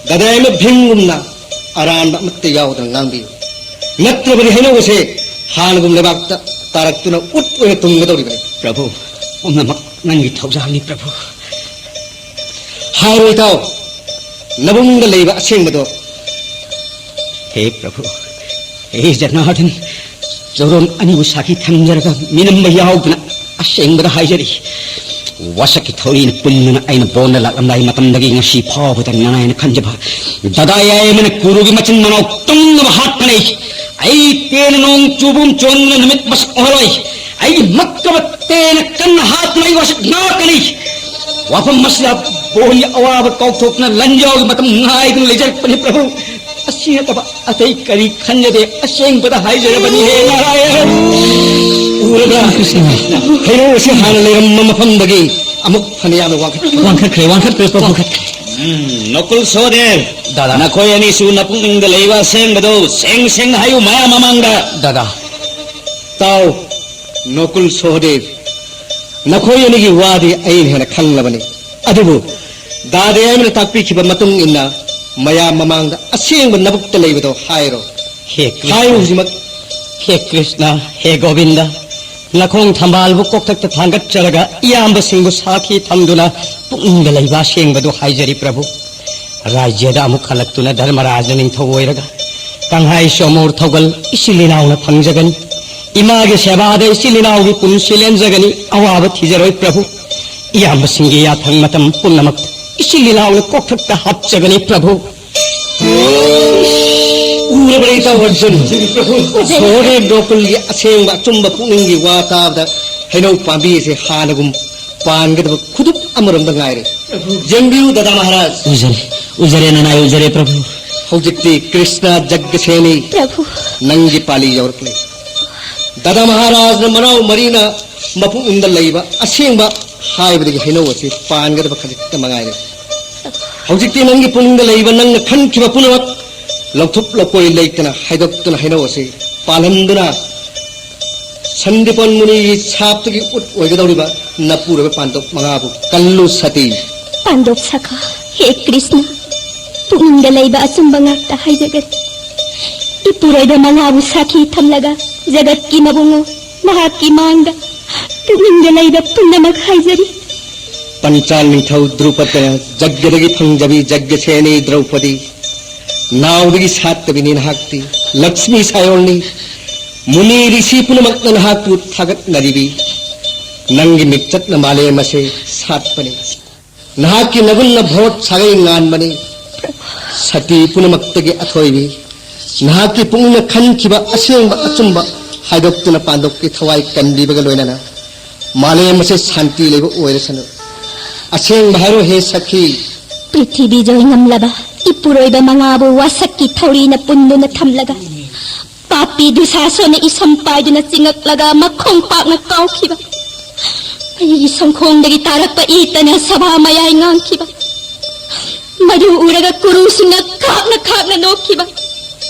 ꯗꯥꯗꯥ ꯌꯥꯏꯃ ꯚꯤꯝꯒꯨꯝꯅ ꯑꯔꯥꯟꯕ ꯑꯃꯠꯇ ꯌꯥꯎꯗꯅ ꯉꯥꯡꯕꯤꯌꯨ꯫ ꯅꯠꯇ꯭ꯔꯕꯗꯤ ꯍꯩꯅꯧ ꯑꯁꯦ ꯍꯥꯟꯅꯒꯨꯝ ꯂꯩꯕꯥꯛꯇ ꯇꯥꯔꯛꯇꯨꯅ ꯎꯠ ꯑꯣꯏꯅ ꯇꯨꯝꯒꯗꯧꯔꯤꯕꯅꯤ꯫ ꯄ꯭ꯔꯚꯨ, ꯄꯨꯝꯅꯃꯛ ꯅꯪꯒꯤ ꯊꯧꯖꯥꯜꯅꯤ, ꯄ꯭ꯔꯚꯨ꯫ ꯍꯥꯏꯔꯣ ꯏꯇꯥꯎ, ꯅꯕꯨꯡꯗ ꯂꯩꯕ ꯑꯁꯦꯡꯕꯗꯣ꯫ ꯍꯦ ꯄ꯭ꯔꯚꯨ, ꯍꯦ ꯖꯅꯥꯔꯗꯟ, ꯆꯣꯔꯣꯟ ꯑꯅꯤꯕꯨ ꯁꯥꯈꯤ ꯊꯝꯖꯔꯒ ꯃꯤꯅꯝꯕ ꯌꯥꯎꯗꯅ ꯑꯁꯦꯡꯕꯗ ꯍꯥꯏꯖꯔꯤ꯫ ꯋꯥꯁꯛꯀꯤ ꯊꯧꯔꯤꯅ ꯄꯨꯟꯗꯨꯅ ꯑꯩꯅ ꯕꯣꯟꯗ ꯂꯥꯛꯂꯝꯗꯥꯏ ꯃꯇꯝꯗꯒꯤ ꯉꯁꯤ ꯐꯥꯎꯕꯗ ꯅꯅꯥꯏꯅ ꯈꯟꯖꯕ ꯗꯗꯥ ꯌꯥꯏꯃꯅ ꯀꯨꯔꯨꯒꯤ ꯃꯆꯤꯟ ꯃꯅꯥꯎ ꯇꯨꯝꯅꯕ ꯍꯥꯠꯄꯅꯤ꯫ ꯑꯩ ꯄꯦꯟꯅ ꯅꯣꯡ ꯆꯨꯕꯒꯨꯝ ꯆꯣꯟꯗꯨꯅ ꯅꯨꯃꯤꯠ ꯃꯁꯛ ꯎꯍꯜꯂꯣꯏ꯫ ꯑꯩꯒꯤ ꯃꯛꯀꯕ ꯇꯦꯅ ꯀꯟꯅ ꯍꯥꯠꯇꯨꯅ ꯑꯩ ꯋꯥꯁꯛ ꯉꯥꯛꯀꯅꯤ꯫ ꯋꯥꯐꯝ ꯑꯁꯤꯗ ꯕꯣꯟꯒꯤ ꯑꯋꯥꯕ ꯀꯥꯎꯊꯣꯛꯇꯨꯅ ꯂꯟꯖꯥꯎꯒꯤ ꯃꯇꯝ ꯉꯥꯏꯗꯨꯅ ꯂꯩꯖꯔꯛꯄꯅꯤ ꯄ꯭ꯔꯚꯨ꯫ ꯑꯁꯤ ꯅꯠꯇꯕ ꯑꯇꯩ ꯀꯔꯤ ꯈꯟꯖꯗꯦ꯫ ꯑꯁꯦꯡꯕꯗ ꯍꯥꯏꯖꯔꯕꯅꯤ ꯍꯦ ꯅꯥꯔꯥꯌꯟ꯫ ꯎꯔꯕ꯭ꯔꯥ? ꯀ꯭ꯔꯤꯁꯅ꯫ ꯍꯩꯅꯧ ꯑꯁꯤ ꯍꯥꯟꯅ ꯂꯩꯔꯝꯕ ꯃꯐꯝꯗꯒꯤ ꯑꯃꯨꯛ ꯐꯅ ꯌꯥꯝꯅ ꯋꯥꯡꯈꯠꯈ꯭ꯔꯦ꯫ ꯋꯥꯡꯈꯠꯈ꯭ꯔꯦ, ꯋꯥꯡꯈꯠꯈ꯭ꯔꯦ, ꯄ꯭ꯔꯚꯨ꯫ ꯋꯥꯡꯈꯠꯈ꯭ꯔꯦ꯫ ꯎꯝ, ꯅꯀꯨꯜ ꯁꯣꯍꯗꯦꯕ, ꯗꯥꯗꯥ꯫ ꯅꯈꯣꯏ ꯑꯅꯤꯁꯨ ꯅꯄꯨꯛꯅꯤꯡꯗ ꯂꯩꯕ ꯑꯁꯦꯡꯕꯗꯨ ꯁꯦꯡ ꯁꯦꯡꯅ ꯍꯥꯏꯌꯨ ꯃꯌꯥꯝ ꯃꯃꯥꯡꯗ꯫ ꯗꯥꯗꯥ꯫ ꯇꯥꯎ, ꯅꯀꯨꯜ ꯁꯣꯍꯗꯦꯕ, ꯅꯈꯣꯏ ꯑꯅꯤꯒꯤ ꯋꯥꯗꯤ ꯑꯩꯅ ꯍꯦꯟꯅ ꯈꯪꯂꯕꯅꯤ꯫ ꯑꯗꯨꯕꯨ ꯗꯥꯗꯥ ꯌꯥꯏꯃꯅ ꯇꯥꯛꯄꯤꯈꯤꯕ ꯃꯇꯨꯡ ꯏꯟꯅ ꯃꯌꯥꯝ ꯃꯃꯥꯡꯗ ꯑꯁꯦꯡꯕ ꯅꯕꯨꯛꯇ ꯂꯩꯕꯗꯣ ꯍꯥꯏꯔꯣ꯫ ꯍꯦ ꯀ꯭ꯔꯤꯁꯅ꯫ ꯍꯥꯏꯌꯨ ꯍꯧꯖꯤꯛꯃꯛ꯫ ꯍꯦ ꯀ꯭ꯔꯤꯁꯅ, ꯍꯦ ꯒꯣꯕꯤꯟꯗ, ꯅꯈꯣꯡ ꯊꯝꯕꯥꯜꯕꯨ ꯀꯣꯛꯊꯛꯇ ꯊꯥꯡꯒꯠꯆꯔꯒ ꯏꯌꯥꯝꯕꯁꯤꯡꯕꯨ ꯁꯥꯈꯤ ꯊꯝꯗꯨꯅ ꯄꯨꯛꯅꯤꯡꯗ ꯂꯩꯕ ꯑꯁꯦꯡꯕꯗꯨ ꯍꯥꯏꯖꯔꯤ ꯄ꯭ꯔꯚꯨ꯫ ꯔꯥꯖ꯭ꯌꯗ ꯑꯃꯨꯛ ꯍꯜꯂꯛꯇꯨꯅ ꯙꯔꯃꯔꯥꯖ ꯅꯤꯡꯊꯧ ꯑꯣꯏꯔꯒ ꯀꯪꯍꯥꯏ ꯁꯣꯃꯣꯔ ꯊꯧꯒꯜ ꯏꯆꯤꯜ ꯏꯅꯥꯎꯅ ꯐꯪꯖꯒꯅꯤ꯫ ꯏꯃꯥꯒꯤ ꯁꯦꯕꯥꯗ ꯏꯆꯤꯜ ꯏꯅꯥꯎꯒꯤ ꯄꯨꯟꯁꯤ ꯂꯦꯟꯖꯒꯅꯤ꯫ ꯑꯋꯥꯕ ꯊꯤꯖꯔꯣꯏ ꯄ꯭ꯔꯚꯨ꯫ ꯏꯌꯥꯝꯕꯁꯤꯡꯒꯤ ꯌꯥꯊꯪ ꯃꯇꯝ ꯄꯨꯝꯅꯃꯛ ꯏꯆꯤꯜ ꯏꯅꯥꯎꯅ ꯀꯣꯛꯊꯛꯇ ꯍꯥꯞꯆꯒꯅꯤ ꯄ꯭ꯔꯚꯨ꯫ ꯎꯔꯕꯅꯤ ꯏꯇꯥꯎ ꯑꯔꯖꯨꯟ꯫ ꯁꯣꯍꯗꯦꯕ ꯅꯣꯀꯨꯜꯒꯤ ꯑꯁꯦꯡꯕ ꯑꯆꯨꯝꯕ ꯄꯨꯛꯅꯤꯡꯒꯤ ꯋꯥ ꯇꯥꯕꯗ ꯍꯩꯅꯧ ꯄꯥꯝꯕꯤ ꯑꯁꯦ ꯍꯥꯟꯅꯒꯨꯝ ꯄꯥꯟꯒꯗꯕ ꯈꯨꯗꯨꯞ ꯑꯃꯔꯣꯝꯗ ꯉꯥꯏꯔꯦ꯫ ꯌꯦꯡꯕꯤꯌꯨ ꯗꯗꯥ ꯃꯍꯥꯔꯥꯖ꯫ ꯎꯖꯔꯦ, ꯎꯖꯔꯦ ꯅꯅꯥꯏ, ꯎꯖꯔꯦ ꯄ꯭ꯔꯚꯨ꯫ ꯍꯧꯖꯤꯛꯇꯤ ꯀ꯭ꯔꯤꯁꯅ ꯖꯒ꯭ꯌꯁꯦꯅꯤ, ꯄ꯭ꯔꯚꯨ꯫ ꯅꯪꯒꯤ ꯄꯥꯂꯤ ꯌꯧꯔꯛꯂꯦ꯫ ꯗꯗꯥ ꯃꯍꯥꯔꯥꯖꯅ ꯃꯅꯥꯎ ꯃꯔꯤꯅ ꯃꯄꯨꯛꯅꯤꯡꯗ ꯂꯩꯕ ꯑꯁꯦꯡꯕ ꯍꯥꯏꯕꯗꯒꯤ ꯍꯩꯅꯧ ꯑꯁꯤ ꯄꯥꯟꯒꯗꯕ ꯈꯖꯤꯛꯇ ꯃꯉꯥꯏꯔꯦ꯫ ꯍꯧꯖꯤꯛꯇꯤ ꯅꯪꯒꯤ ꯄꯨꯛꯅꯤꯡꯗ ꯂꯩꯕ ꯅꯪꯅ ꯈꯟꯈꯤꯕ ꯄꯨꯝꯅꯃꯛ ꯂꯧꯊꯣꯛ ꯂꯧꯀꯣꯏ ꯂꯩꯇꯅ ꯍꯥꯏꯗꯣꯛꯇꯨꯅ ꯍꯩꯅꯧ ꯑꯁꯤ ꯄꯥꯜꯍꯟꯗꯨꯅ ꯁꯟꯗꯤꯄꯟ ꯃꯨꯅꯤꯒꯤ ꯁꯥꯞꯇꯒꯤ ꯎꯠ ꯑꯣꯏꯒꯗꯧꯔꯤꯕ ꯅꯄꯨꯔꯣꯏꯕ ꯄꯥꯟꯗꯣꯞ ꯃꯉꯥꯕꯨ ꯀꯜꯂꯨ ꯁꯇꯤ꯫ ꯄꯥꯟꯗꯣꯞ ꯁꯈꯥ, ꯍꯦ ꯀ꯭ꯔꯤꯁꯅ, ꯄꯨꯛꯅꯤꯡꯗ ꯂꯩꯕ ꯑꯆꯨꯝꯕ ꯉꯥꯛꯇ ꯍꯥꯏꯖꯒꯅꯤ꯫ ꯏꯄꯨꯔꯣꯏꯕ ꯃꯉꯥꯕꯨ ꯁꯥꯈꯤ ꯊꯝꯂꯒ ꯖꯒꯠꯀꯤ ꯃꯕꯨꯡꯉꯣ, ꯅꯍꯥꯛꯀꯤ ꯃꯥꯡꯗ ꯄꯨꯛꯅꯤꯡꯗ ꯂꯩꯕ ꯄꯨꯝꯅꯃꯛ ꯍꯥꯏꯖꯔꯤ꯫ ꯄꯟꯆꯥꯜ ꯅꯤꯡꯊꯧ ꯗ꯭ꯔꯨꯄꯗꯅ ꯖꯒ꯭ꯌꯗꯒꯤ ꯐꯪꯖꯕꯤ ꯖꯒ꯭ꯌꯁꯦꯅꯤ ꯗ꯭ꯔꯧꯄꯗꯤ꯫ ꯅꯥꯎꯗꯒꯤ ꯁꯥꯠꯇꯕꯤꯅꯤ ꯅꯍꯥꯛꯇꯤ꯫ ꯂꯛꯁꯃꯤ ꯁꯥꯌꯣꯜꯅꯤ꯫ ꯃꯨꯅꯤ ꯔꯤꯁꯤ ꯄꯨꯝꯅꯃꯛꯅ ꯅꯍꯥꯛꯄꯨ ꯊꯥꯒꯠꯅꯔꯤꯕꯤ꯫ ꯅꯪꯒꯤ ꯃꯤꯡꯆꯠꯅ ꯃꯥꯂꯦꯝ ꯑꯁꯤ ꯁꯥꯠꯄꯅꯤ꯫ ꯅꯍꯥꯛꯀꯤ ꯅꯒꯨꯟꯅ ꯚꯣꯠ ꯁꯥꯒꯩ ꯉꯥꯟꯕꯅꯤ꯫ ꯁꯇꯤ ꯄꯨꯝꯅꯃꯛꯇꯒꯤ ꯑꯊꯣꯏꯕꯤ꯫ ꯅꯍꯥꯛꯀꯤ ꯄꯨꯛꯅꯤꯡꯅ ꯈꯟꯈꯤꯕ ꯑꯁꯦꯡꯕ ꯑꯆꯨꯝꯕ ꯍꯥꯏꯗꯣꯛꯇꯨꯅ ꯄꯥꯟꯗꯣꯞꯀꯤ ꯊꯋꯥꯏ ꯀꯟꯕꯤꯕꯒ ꯂꯣꯏꯅꯅ ꯃꯥꯂꯦꯝ ꯑꯁꯤ ꯁꯥꯟꯇꯤ ꯂꯩꯕ ꯑꯣꯏꯔꯁꯅꯨ꯫ ꯑꯁꯦꯡꯕ ꯍꯥꯏꯔꯣ ꯍꯦ ꯁꯈꯤ꯫ ꯄ꯭ꯔꯤꯊꯤꯕꯤ ꯖꯣꯏ ꯉꯝꯂꯕ ꯏꯄꯨꯔꯣꯏꯕ ꯃꯉꯥꯕꯨ ꯋꯥꯁꯛꯀꯤ ꯊꯧꯔꯤꯅ ꯄꯨꯟꯗꯨꯅ ꯊꯝꯂꯒ, ꯄꯥꯄꯤ ꯗꯨꯁꯥꯁꯣꯅ ꯏꯁꯝ ꯄꯥꯏꯗꯨꯅ ꯆꯤꯡꯉꯛꯂꯒ ꯃꯈꯣꯡ ꯄꯥꯛꯅ ꯀꯥꯎꯈꯤꯕ꯫ ꯑꯩꯒꯤ ꯁꯪꯈꯣꯡꯗꯒꯤ ꯇꯥꯔꯛꯄ ꯏꯇꯅ ꯁꯚꯥ ꯃꯌꯥꯏ ꯉꯥꯡꯈꯤꯕ꯫ ꯃꯗꯨ ꯎꯔꯒ ꯀꯨꯔꯨꯁꯤꯡꯅ ꯈꯥꯛꯅ ꯈꯥꯛꯅ ꯅꯣꯛꯈꯤꯕ꯫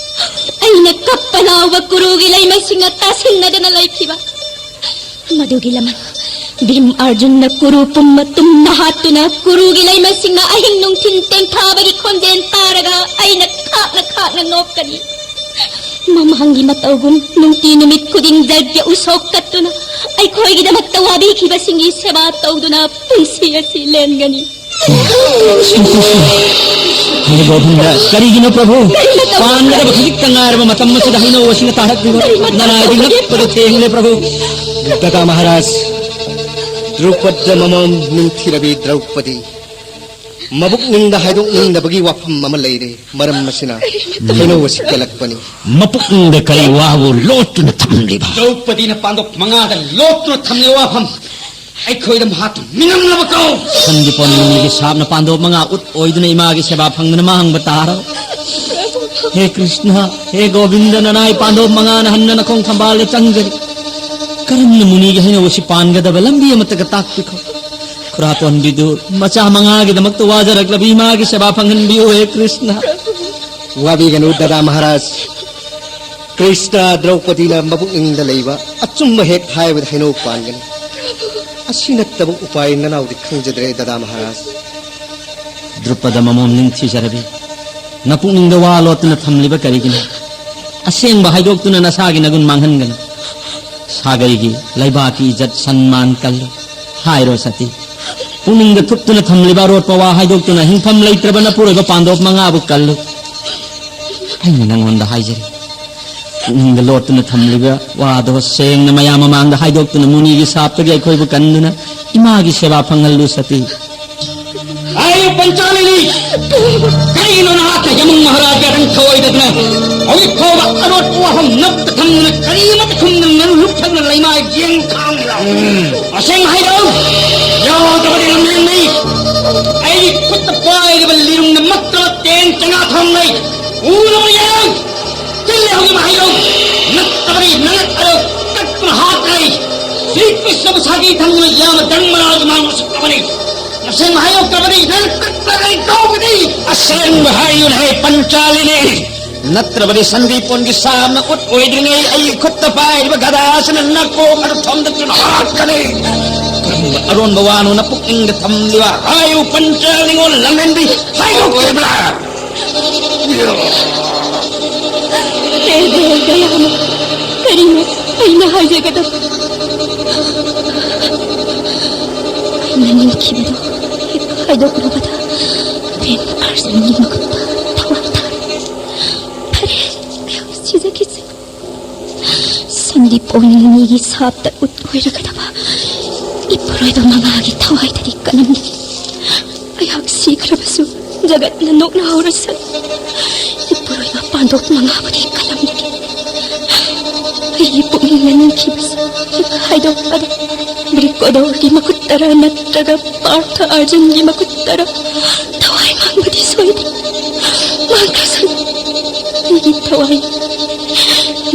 ꯑꯩꯅ ꯀꯞꯄ ꯂꯥꯎꯕ ꯀꯨꯔꯨꯒꯤ ꯂꯩꯃꯁꯤꯡꯅ ꯇꯥꯁꯤꯟꯅꯗꯅ ꯂꯩꯈꯤꯕ꯫ ꯃꯗꯨꯒꯤ ꯂꯃꯟ ꯚꯤꯝ ꯑꯔꯖꯨꯟꯅ ꯀꯨꯔꯨ ꯄꯨꯝꯕ ꯇꯨꯝꯅ ꯍꯥꯠꯇꯨꯅ ꯀꯨꯔꯨꯒꯤ ꯂꯩꯃꯁꯤꯡꯅ ꯑꯍꯤꯡ ꯅꯨꯡꯊꯤꯜ ꯇꯦꯟꯊꯥꯕꯒꯤ ꯈꯣꯟꯖꯦꯜ ꯇꯥꯔꯒ ꯑꯩꯅ ꯈꯥꯛꯅ ꯈꯥꯛꯅ ꯅꯣꯛꯀꯅꯤ꯫ ꯃꯃꯥꯡꯒꯤ ꯃꯇꯧꯒꯨꯝ ꯅꯨꯡꯇꯤ ꯅꯨꯃꯤꯠ ꯈꯨꯗꯤꯡ ꯖꯒ꯭ꯌ ꯎꯁꯣꯞ ꯀꯠꯇꯨꯅ ꯑꯩꯈꯣꯏꯒꯤꯗꯃꯛꯇ ꯋꯥꯕꯤꯈꯤꯕꯁꯤꯡꯒꯤ ꯁꯦꯕꯥ ꯇꯧꯗꯨꯅ ꯄꯨꯟꯁꯤ ꯑꯁꯤ ꯂꯦꯟꯒꯅꯤ꯫ ꯍꯦ ꯒꯣꯕꯤꯟꯗ, ꯀꯔꯤꯒꯤꯅꯣ ꯄ꯭ꯔꯚꯨ? ꯄꯥꯟꯒꯗꯕ ꯈꯖꯤꯛꯇ ꯉꯥꯏꯔꯕ ꯃꯇꯝ ꯑꯁꯤꯗ ꯍꯩꯅꯧ ꯑꯁꯤꯅ ꯇꯥꯔꯛꯂꯤꯕ ꯅꯅꯥꯏꯗꯤ ꯉꯛꯄꯗ ꯊꯦꯡꯂꯦ ꯄ꯭ꯔꯚꯨ꯫ ꯗꯥꯗꯥ ꯃꯍꯥꯔꯥꯖ, ꯗ꯭ꯔꯨꯄꯗ ꯃꯃꯣꯝ ꯅꯤꯡꯊꯤꯔꯕꯤ ꯗ꯭ꯔꯧꯄꯗꯤ ꯃꯕꯨꯛꯅꯤꯡꯗ ꯍꯥꯏꯗꯣꯛꯅꯤꯡꯗꯕꯒꯤ ꯋꯥꯐꯝ ꯑꯃ ꯂꯩꯔꯦ꯫ ꯃꯔꯝ ꯑꯁꯤꯅ ꯍꯩꯅꯧ ꯑꯁꯤ ꯀꯜꯂꯛꯄꯅꯤ꯫ ꯃꯄꯨꯛꯅꯤꯡꯗ ꯀꯔꯤ ꯋꯥꯕꯨ ꯂꯣꯠꯇꯨꯅ ꯊꯝꯂꯤꯕ? ꯗ꯭ꯔꯧꯄꯗꯤꯅ ꯄꯥꯟꯗꯣꯞ ꯃꯉꯥꯗ ꯂꯣꯠꯇꯨꯅ ꯊꯝꯂꯤꯕ ꯋꯥꯐꯝ ꯑꯩꯈꯣꯏꯗ ꯃꯍꯥꯛ ꯃꯤꯅꯝꯅꯕ ꯀꯧ꯫ ꯁꯟꯗꯤꯄꯣꯟ ꯃꯨꯅꯤꯒꯤ ꯁꯥꯞꯅ ꯄꯥꯟꯗꯣꯞ ꯃꯉꯥ ꯎꯠ ꯑꯣꯏꯗꯨꯅ ꯏꯃꯥꯒꯤ ꯁꯦꯕꯥ ꯐꯪꯗꯅ ꯃꯥꯡꯕ ꯇꯥꯔꯣ꯫ ꯍꯦ ꯀ꯭ꯔꯤꯁꯅ, ꯍꯦ ꯒꯣꯕꯤꯟꯗ, ꯅꯅꯥꯏ ꯄꯥꯟꯗꯣꯞ ꯃꯉꯥꯅ ꯍꯟꯅ ꯅꯈꯣꯡ ꯊꯝꯕꯥꯜꯗ ꯆꯪꯖꯔꯤ꯫ ꯀꯔꯝꯅ ꯃꯨꯅꯤꯒꯤ ꯍꯩꯅꯧ ꯑꯁꯤ ꯄꯥꯟꯒꯗꯕ ꯂꯝꯕꯤ ꯑꯃꯠꯇꯒ ꯇꯥꯛꯄꯤꯈꯣ꯫ ꯈꯨꯔꯥꯄꯣꯟ ꯕꯤꯗꯨ, ꯃꯆꯥ ꯃꯉꯥꯒꯤꯗꯃꯛꯇ ꯋꯥꯖꯔꯛꯂꯕꯤ ꯏꯃꯥꯒꯤ ꯁꯦꯕꯥ ꯐꯪꯍꯟꯕꯤꯌꯨ, ꯍꯦ ꯀ꯭ꯔꯤꯁꯅ꯫ ꯋꯥꯕꯤꯒꯅꯨ ꯗꯥꯗꯥ ꯃꯍꯥꯔꯥꯖ꯫ ꯀ꯭ꯔꯤꯁꯅ ꯗ꯭ꯔꯧꯄꯗꯤꯅ ꯃꯕꯨꯛꯅꯤꯡꯗ ꯂꯩꯕ ꯑꯆꯨꯝꯕ ꯍꯦꯛ ꯍꯥꯏꯕꯗ ꯍꯩꯅꯧ ꯄꯥꯟꯒꯅꯤ꯫ ꯑꯁꯤ ꯅꯠꯇꯕ ꯎꯄꯥꯏ ꯅꯅꯥꯎꯗꯤ ꯈꯪꯖꯗ꯭ꯔꯦ ꯗꯥꯗꯥ ꯃꯍꯥꯔꯥꯖ꯫ ꯗ꯭ꯔꯨꯄꯗ ꯃꯃꯣꯝ ꯅꯤꯡꯊꯤꯖꯔꯕꯤ, ꯅꯄꯨꯛꯅꯤꯡꯗ ꯋꯥ ꯂꯣꯠꯇꯨꯅ ꯊꯝꯂꯤꯕ ꯀꯔꯤꯒꯤꯅꯣ? ꯑꯁꯦꯡꯕ ꯍꯥꯏꯗꯣꯛꯇꯨꯅ ꯅꯁꯥꯒꯤ ꯅꯒꯨꯟ ꯃꯥꯡꯍꯟꯒꯅꯨ꯫ ꯁꯥꯒꯩꯒꯤ, ꯂꯩꯕꯥꯛꯀꯤ ꯏꯖꯠ ꯁꯟꯃꯥꯟ ꯀꯜꯂꯨ꯫ ꯍꯥꯏꯔꯣ ꯁꯇꯤ, ꯄꯨꯛꯅꯤꯡꯗ ꯊꯨꯞꯇꯨꯅ ꯊꯝꯂꯤꯕ ꯑꯔꯣꯠꯄ ꯋꯥ ꯍꯥꯏꯗꯣꯛꯇꯨꯅ ꯍꯤꯡꯐꯝ ꯂꯩꯇ꯭ꯔꯕ ꯅꯄꯨꯔꯣꯏꯕ ꯄꯥꯟꯗꯣꯞ ꯃꯉꯥꯕꯨ ꯀꯜꯂꯨ꯫ ꯑꯩꯅ ꯅꯪꯉꯣꯟꯗ ꯍꯥꯏꯖꯔꯤ, ꯄꯨꯛꯅꯤꯡꯗ ꯂꯣꯠꯇꯨꯅ ꯊꯝꯂꯤꯕ ꯋꯥꯗꯣ ꯁꯦꯡꯅ ꯃꯌꯥꯝ ꯃꯃꯥꯡꯗ ꯍꯥꯏꯗꯣꯛꯇꯨꯅ ꯃꯨꯅꯤꯒꯤ ꯁꯥꯞꯇꯒꯤ ꯑꯩꯈꯣꯏꯕꯨ ꯀꯟꯗꯨꯅ ꯏꯃꯥꯒꯤ ꯁꯦꯕꯥ ꯐꯪꯍꯜꯂꯨ ꯁꯇꯤ꯫ ꯑꯩ ꯄꯟꯆꯥꯂꯤꯅꯤ꯫ ꯀꯔꯤꯒꯤꯅꯣ ꯅꯍꯥꯛꯅ ꯌꯥꯃꯨꯡ ꯃꯍꯥꯔꯥꯖꯥꯗꯪ ꯊꯧꯑꯣꯏꯗꯗꯅ ꯍꯧꯖꯤꯛ ꯐꯥꯎꯕ ꯑꯔꯣꯠꯄ ꯋꯥꯐꯝ ꯅꯞꯇ ꯊꯝꯗꯨꯅ ꯀꯔꯤꯃꯠꯇ ꯈꯨꯝꯗꯅ ꯅꯪ ꯂꯨꯞꯊꯛꯅ ꯂꯩꯃꯥꯏ ꯌꯦꯡ ꯈꯥꯡꯂꯤꯕ? ꯑꯁꯦꯡꯕ ꯍꯥꯏꯔꯛꯎ꯫ ꯌꯥꯗꯕꯗꯤ ꯂꯝꯍꯦꯟꯅꯩ꯫ ꯑꯩꯒꯤ ꯈꯨꯠꯇ ꯄꯥꯏꯔꯤꯕ ꯂꯤꯔꯨꯡꯅ ꯃꯠꯇ ꯇꯦꯟ ꯆꯉꯥ ꯊꯝꯂꯩ꯫ ꯎꯔꯕ ꯌꯦꯡ꯫ ꯆꯤꯜꯂꯦ ꯍꯧꯖꯤꯛ ꯍꯥꯏꯔꯛꯎ꯫ ꯅꯠꯇꯕꯗꯤ ꯅꯪ ꯑꯗꯨ ꯀꯛꯇꯨꯅ ꯍꯥꯠꯈ꯭ꯔꯦ꯫ ꯁ꯭ꯔꯤ ꯀ꯭ꯔꯤꯁꯅꯕꯨ ꯁꯥꯈꯤ ꯊꯝꯗꯨꯅ ꯌꯥꯝꯅ ꯗꯪ ꯃꯅꯥꯗꯨ ꯃꯥꯡꯂꯣ ꯁꯛꯂꯕꯅꯤ꯫ ꯅꯁꯦꯡꯕ ꯍꯥꯏꯔꯛꯇꯕꯗꯤ ꯅꯪ ꯀꯛꯂꯒ ꯑꯩ ꯀꯧꯒꯅꯤ꯫ ꯑꯁꯦꯡꯕ ꯍꯥꯏꯌꯨꯅꯦ ꯍꯦ ꯄꯟꯆꯥꯂꯤꯅꯤ꯫ ꯅꯠꯇ꯭ꯔꯕꯗꯤ ꯁꯟꯗꯤꯄꯣꯟꯒꯤ ꯁꯥꯝꯅ ꯎꯠ ꯑꯣꯏꯗ꯭ꯔꯤꯉꯩ ꯑꯩꯒꯤ ꯈꯨꯠꯇ ꯄꯥꯏꯔꯤꯕ ꯒꯗꯥꯁꯤꯅ ꯅꯀꯣꯛ ꯑꯗꯨ ꯊꯣꯝꯗꯠꯇꯨꯅ ꯍꯥꯠꯀꯅꯤ꯫ ꯀꯔꯝꯕ ꯑꯔꯣꯟꯕ ꯋꯥꯅꯣ ꯅꯄꯨꯛꯅꯤꯡꯗ ꯊꯝꯂꯤꯕ? ꯍꯥꯏꯌꯨ ꯄꯟꯆꯥꯂꯤꯉꯣꯟ ꯂꯝꯍꯦꯟꯕꯤ, ꯍꯥꯏꯗꯣꯛꯇ꯭ꯔꯤꯕ꯭ꯔꯥ? ꯍꯦ ꯗꯦꯕ ꯗꯌꯥꯅ, ꯀꯔꯤꯅꯣ ꯑꯩꯅ ꯍꯥꯏꯖꯒꯗꯕ? ꯑꯩꯅ ꯅꯤꯡꯈꯤꯕꯗꯣ ꯍꯦꯛ ꯍꯥꯏꯗꯣꯛꯂꯨꯕꯗ ꯄ꯭ꯔꯦꯝ ꯑꯔꯖꯨꯟꯒꯤ ꯃꯈꯨꯠꯇ ꯊꯋꯥꯏ ꯊꯥꯔꯦ꯫ ꯐꯔꯦ, ꯑꯩꯍꯥꯛ ꯁꯤꯖꯈꯤꯁꯦ꯫ ꯁꯟꯗꯤꯄꯣꯟ ꯃꯨꯅꯤꯒꯤ ꯁꯥꯞꯇ ꯎꯠ ꯑꯣꯏꯔꯒꯗꯕ ꯏꯄꯨꯔꯣꯏꯕ ꯃꯉꯥꯒꯤ ꯊꯋꯥꯏꯗꯗꯤ ꯀꯂꯝꯗꯒꯤ ꯑꯩꯍꯥꯛ ꯁꯤꯈ꯭ꯔꯕꯁꯨ ꯖꯒꯠꯅ ꯅꯣꯛꯅꯍꯧꯔꯁꯅꯨ꯫ ꯏꯄꯨꯔꯣꯏꯕ ꯄꯥꯟꯗꯣꯞ ꯃꯉꯥꯕꯨꯗꯤ ꯀꯂꯝꯗꯒꯤ ꯑꯩꯒꯤ ꯄꯨꯛꯅꯤꯡꯅ ꯅꯤꯡꯈꯤꯕꯁꯤ ꯍꯦꯛ ꯍꯥꯏꯗꯣꯛꯄꯗ ꯕ꯭ꯔꯤꯀꯣꯗꯣꯔꯒꯤ ꯃꯈꯨꯠꯇꯔ ꯅꯠꯇ꯭ꯔꯒ ꯄꯥꯔꯊ ꯑꯔꯖꯨꯟꯒꯤ ꯃꯈꯨꯠꯇꯔ ꯊꯋꯥꯏ ꯃꯥꯡꯕꯗꯤ ꯁꯣꯏꯗꯦ꯫ ꯃꯥꯡꯈ꯭ꯔꯁꯅꯨ꯫ ꯑꯩꯒꯤ ꯊꯋꯥꯏ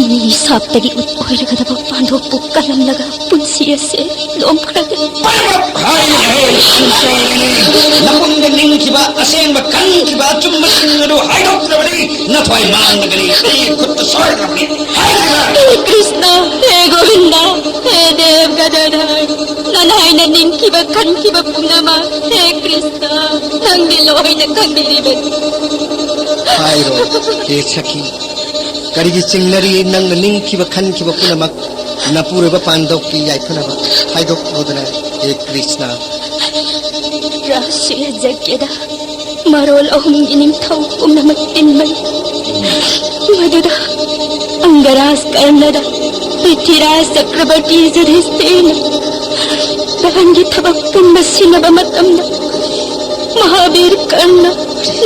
ꯃꯤꯒꯤ ꯁꯥꯞꯇꯒꯤ ꯎꯠ ꯑꯣꯏꯔꯒꯗꯕ ꯄꯥꯟꯗꯣꯞꯄꯨ ꯀꯜꯂꯝꯂꯒ ꯄꯨꯟꯁꯤ ꯑꯁꯦ ꯂꯣꯝꯈ꯭ꯔꯒꯦ꯫ ꯍꯥꯏꯔꯤꯕ ꯍꯥꯏꯔꯤꯕ ꯅꯄꯨꯡꯗ ꯅꯤꯡꯈꯤꯕ, ꯑꯁꯦꯡꯕ ꯈꯟꯈꯤꯕ, ꯑꯆꯨꯝꯕꯁꯤꯡ ꯑꯗꯨ ꯍꯥꯏꯗꯣꯛꯇ꯭ꯔꯕꯗꯤ ꯅꯊꯣꯏ ꯃꯥꯡꯂꯒꯅꯤ꯫ ꯑꯩꯒꯤ ꯈꯨꯠꯇ ꯁꯣꯏꯗ꯭ꯔꯕꯅꯤ꯫ ꯍꯥꯏꯔꯤꯕ ꯍꯦ ꯀ꯭ꯔꯤꯁꯅ, ꯍꯦ ꯒꯣꯕꯤꯟꯗ, ꯍꯦ ꯗꯦꯕ ꯒꯗꯥꯙꯔ, ꯅꯅꯥꯏꯅ ꯅꯤꯡꯈꯤꯕ ꯈꯟꯈꯤꯕ ꯄꯨꯝꯅꯃꯛ, ꯍꯦ ꯀ꯭ꯔꯤꯁꯅ, ꯅꯪꯗꯤ ꯂꯣꯏꯅ ꯈꯪꯕꯤꯔꯤꯕꯅꯤ꯫ ꯍꯥꯏꯔꯣ, ꯍꯦ ꯁꯈꯤ, ꯀꯔꯤꯒꯤ ꯆꯤꯡꯅꯔꯤ? ꯅꯪꯅ ꯅꯤꯡꯈꯤꯕ ꯈꯟꯈꯤꯕ ꯄꯨꯝꯅꯃꯛ ꯅꯄꯨꯔꯣꯏꯕ ꯄꯥꯟꯗꯣꯞꯀꯤ ꯌꯥꯏꯐꯅꯕ ꯍꯥꯏꯗꯣꯛꯂꯨꯗꯅ, ꯍꯦ ꯀ꯭ꯔꯤꯁꯅ꯫ ꯔꯥꯁ ꯌꯖꯒ꯭ꯌꯗ ꯃꯔꯣꯜ ꯑꯍꯨꯝꯒꯤ ꯅꯤꯡꯊꯧ ꯄꯨꯝꯅꯃꯛ ꯇꯤꯟꯕꯅꯤ꯫ ꯃꯗꯨꯗ ꯑꯪꯒꯔꯥꯖ ꯀꯔꯅꯗ ꯄ꯭ꯔꯤꯊꯤꯔꯥꯖ ꯆꯀ꯭ꯔꯕꯔꯇꯤ ꯌꯨꯙꯤꯁꯊꯤꯔꯅ ꯂꯥꯟꯒꯤ ꯊꯕꯛ ꯄꯨꯝꯕ ꯁꯤꯟꯅꯕ ꯃꯇꯝꯗ, ꯃꯍꯥꯕꯤꯔ ꯀꯔꯅ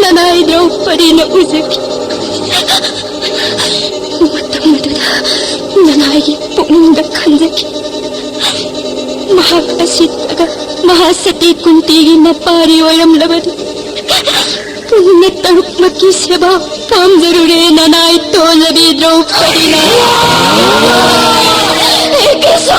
ꯅꯅꯥꯏ ꯗ꯭ꯔꯧꯄꯗꯤꯅ ꯎꯖꯈꯤ꯫ ꯃꯇꯝ ꯑꯗꯨꯗ ꯅꯅꯥꯏꯒꯤ ꯄꯨꯛꯅꯤꯡꯗ ꯈꯟꯖꯈꯤ, ꯃꯍꯥꯛ ꯑꯁꯤꯠꯇꯒ ꯃꯍꯥꯁꯇꯤ ꯀꯨꯟꯇꯤꯒꯤ ꯃꯄꯥꯔꯤ ꯑꯣꯏꯔꯝꯂꯕꯗꯤ ꯄꯨꯟꯅ ꯇꯔꯨꯛꯃꯛꯀꯤ ꯁꯦꯕꯥ ꯄꯥꯝꯖꯔꯨꯔꯦ, ꯅꯅꯥꯏ ꯇꯣꯜꯂꯕꯤ ꯗ꯭ꯔꯧꯄꯗꯤꯅ꯫ ꯍꯦ ꯀ꯭ꯔꯤꯁ!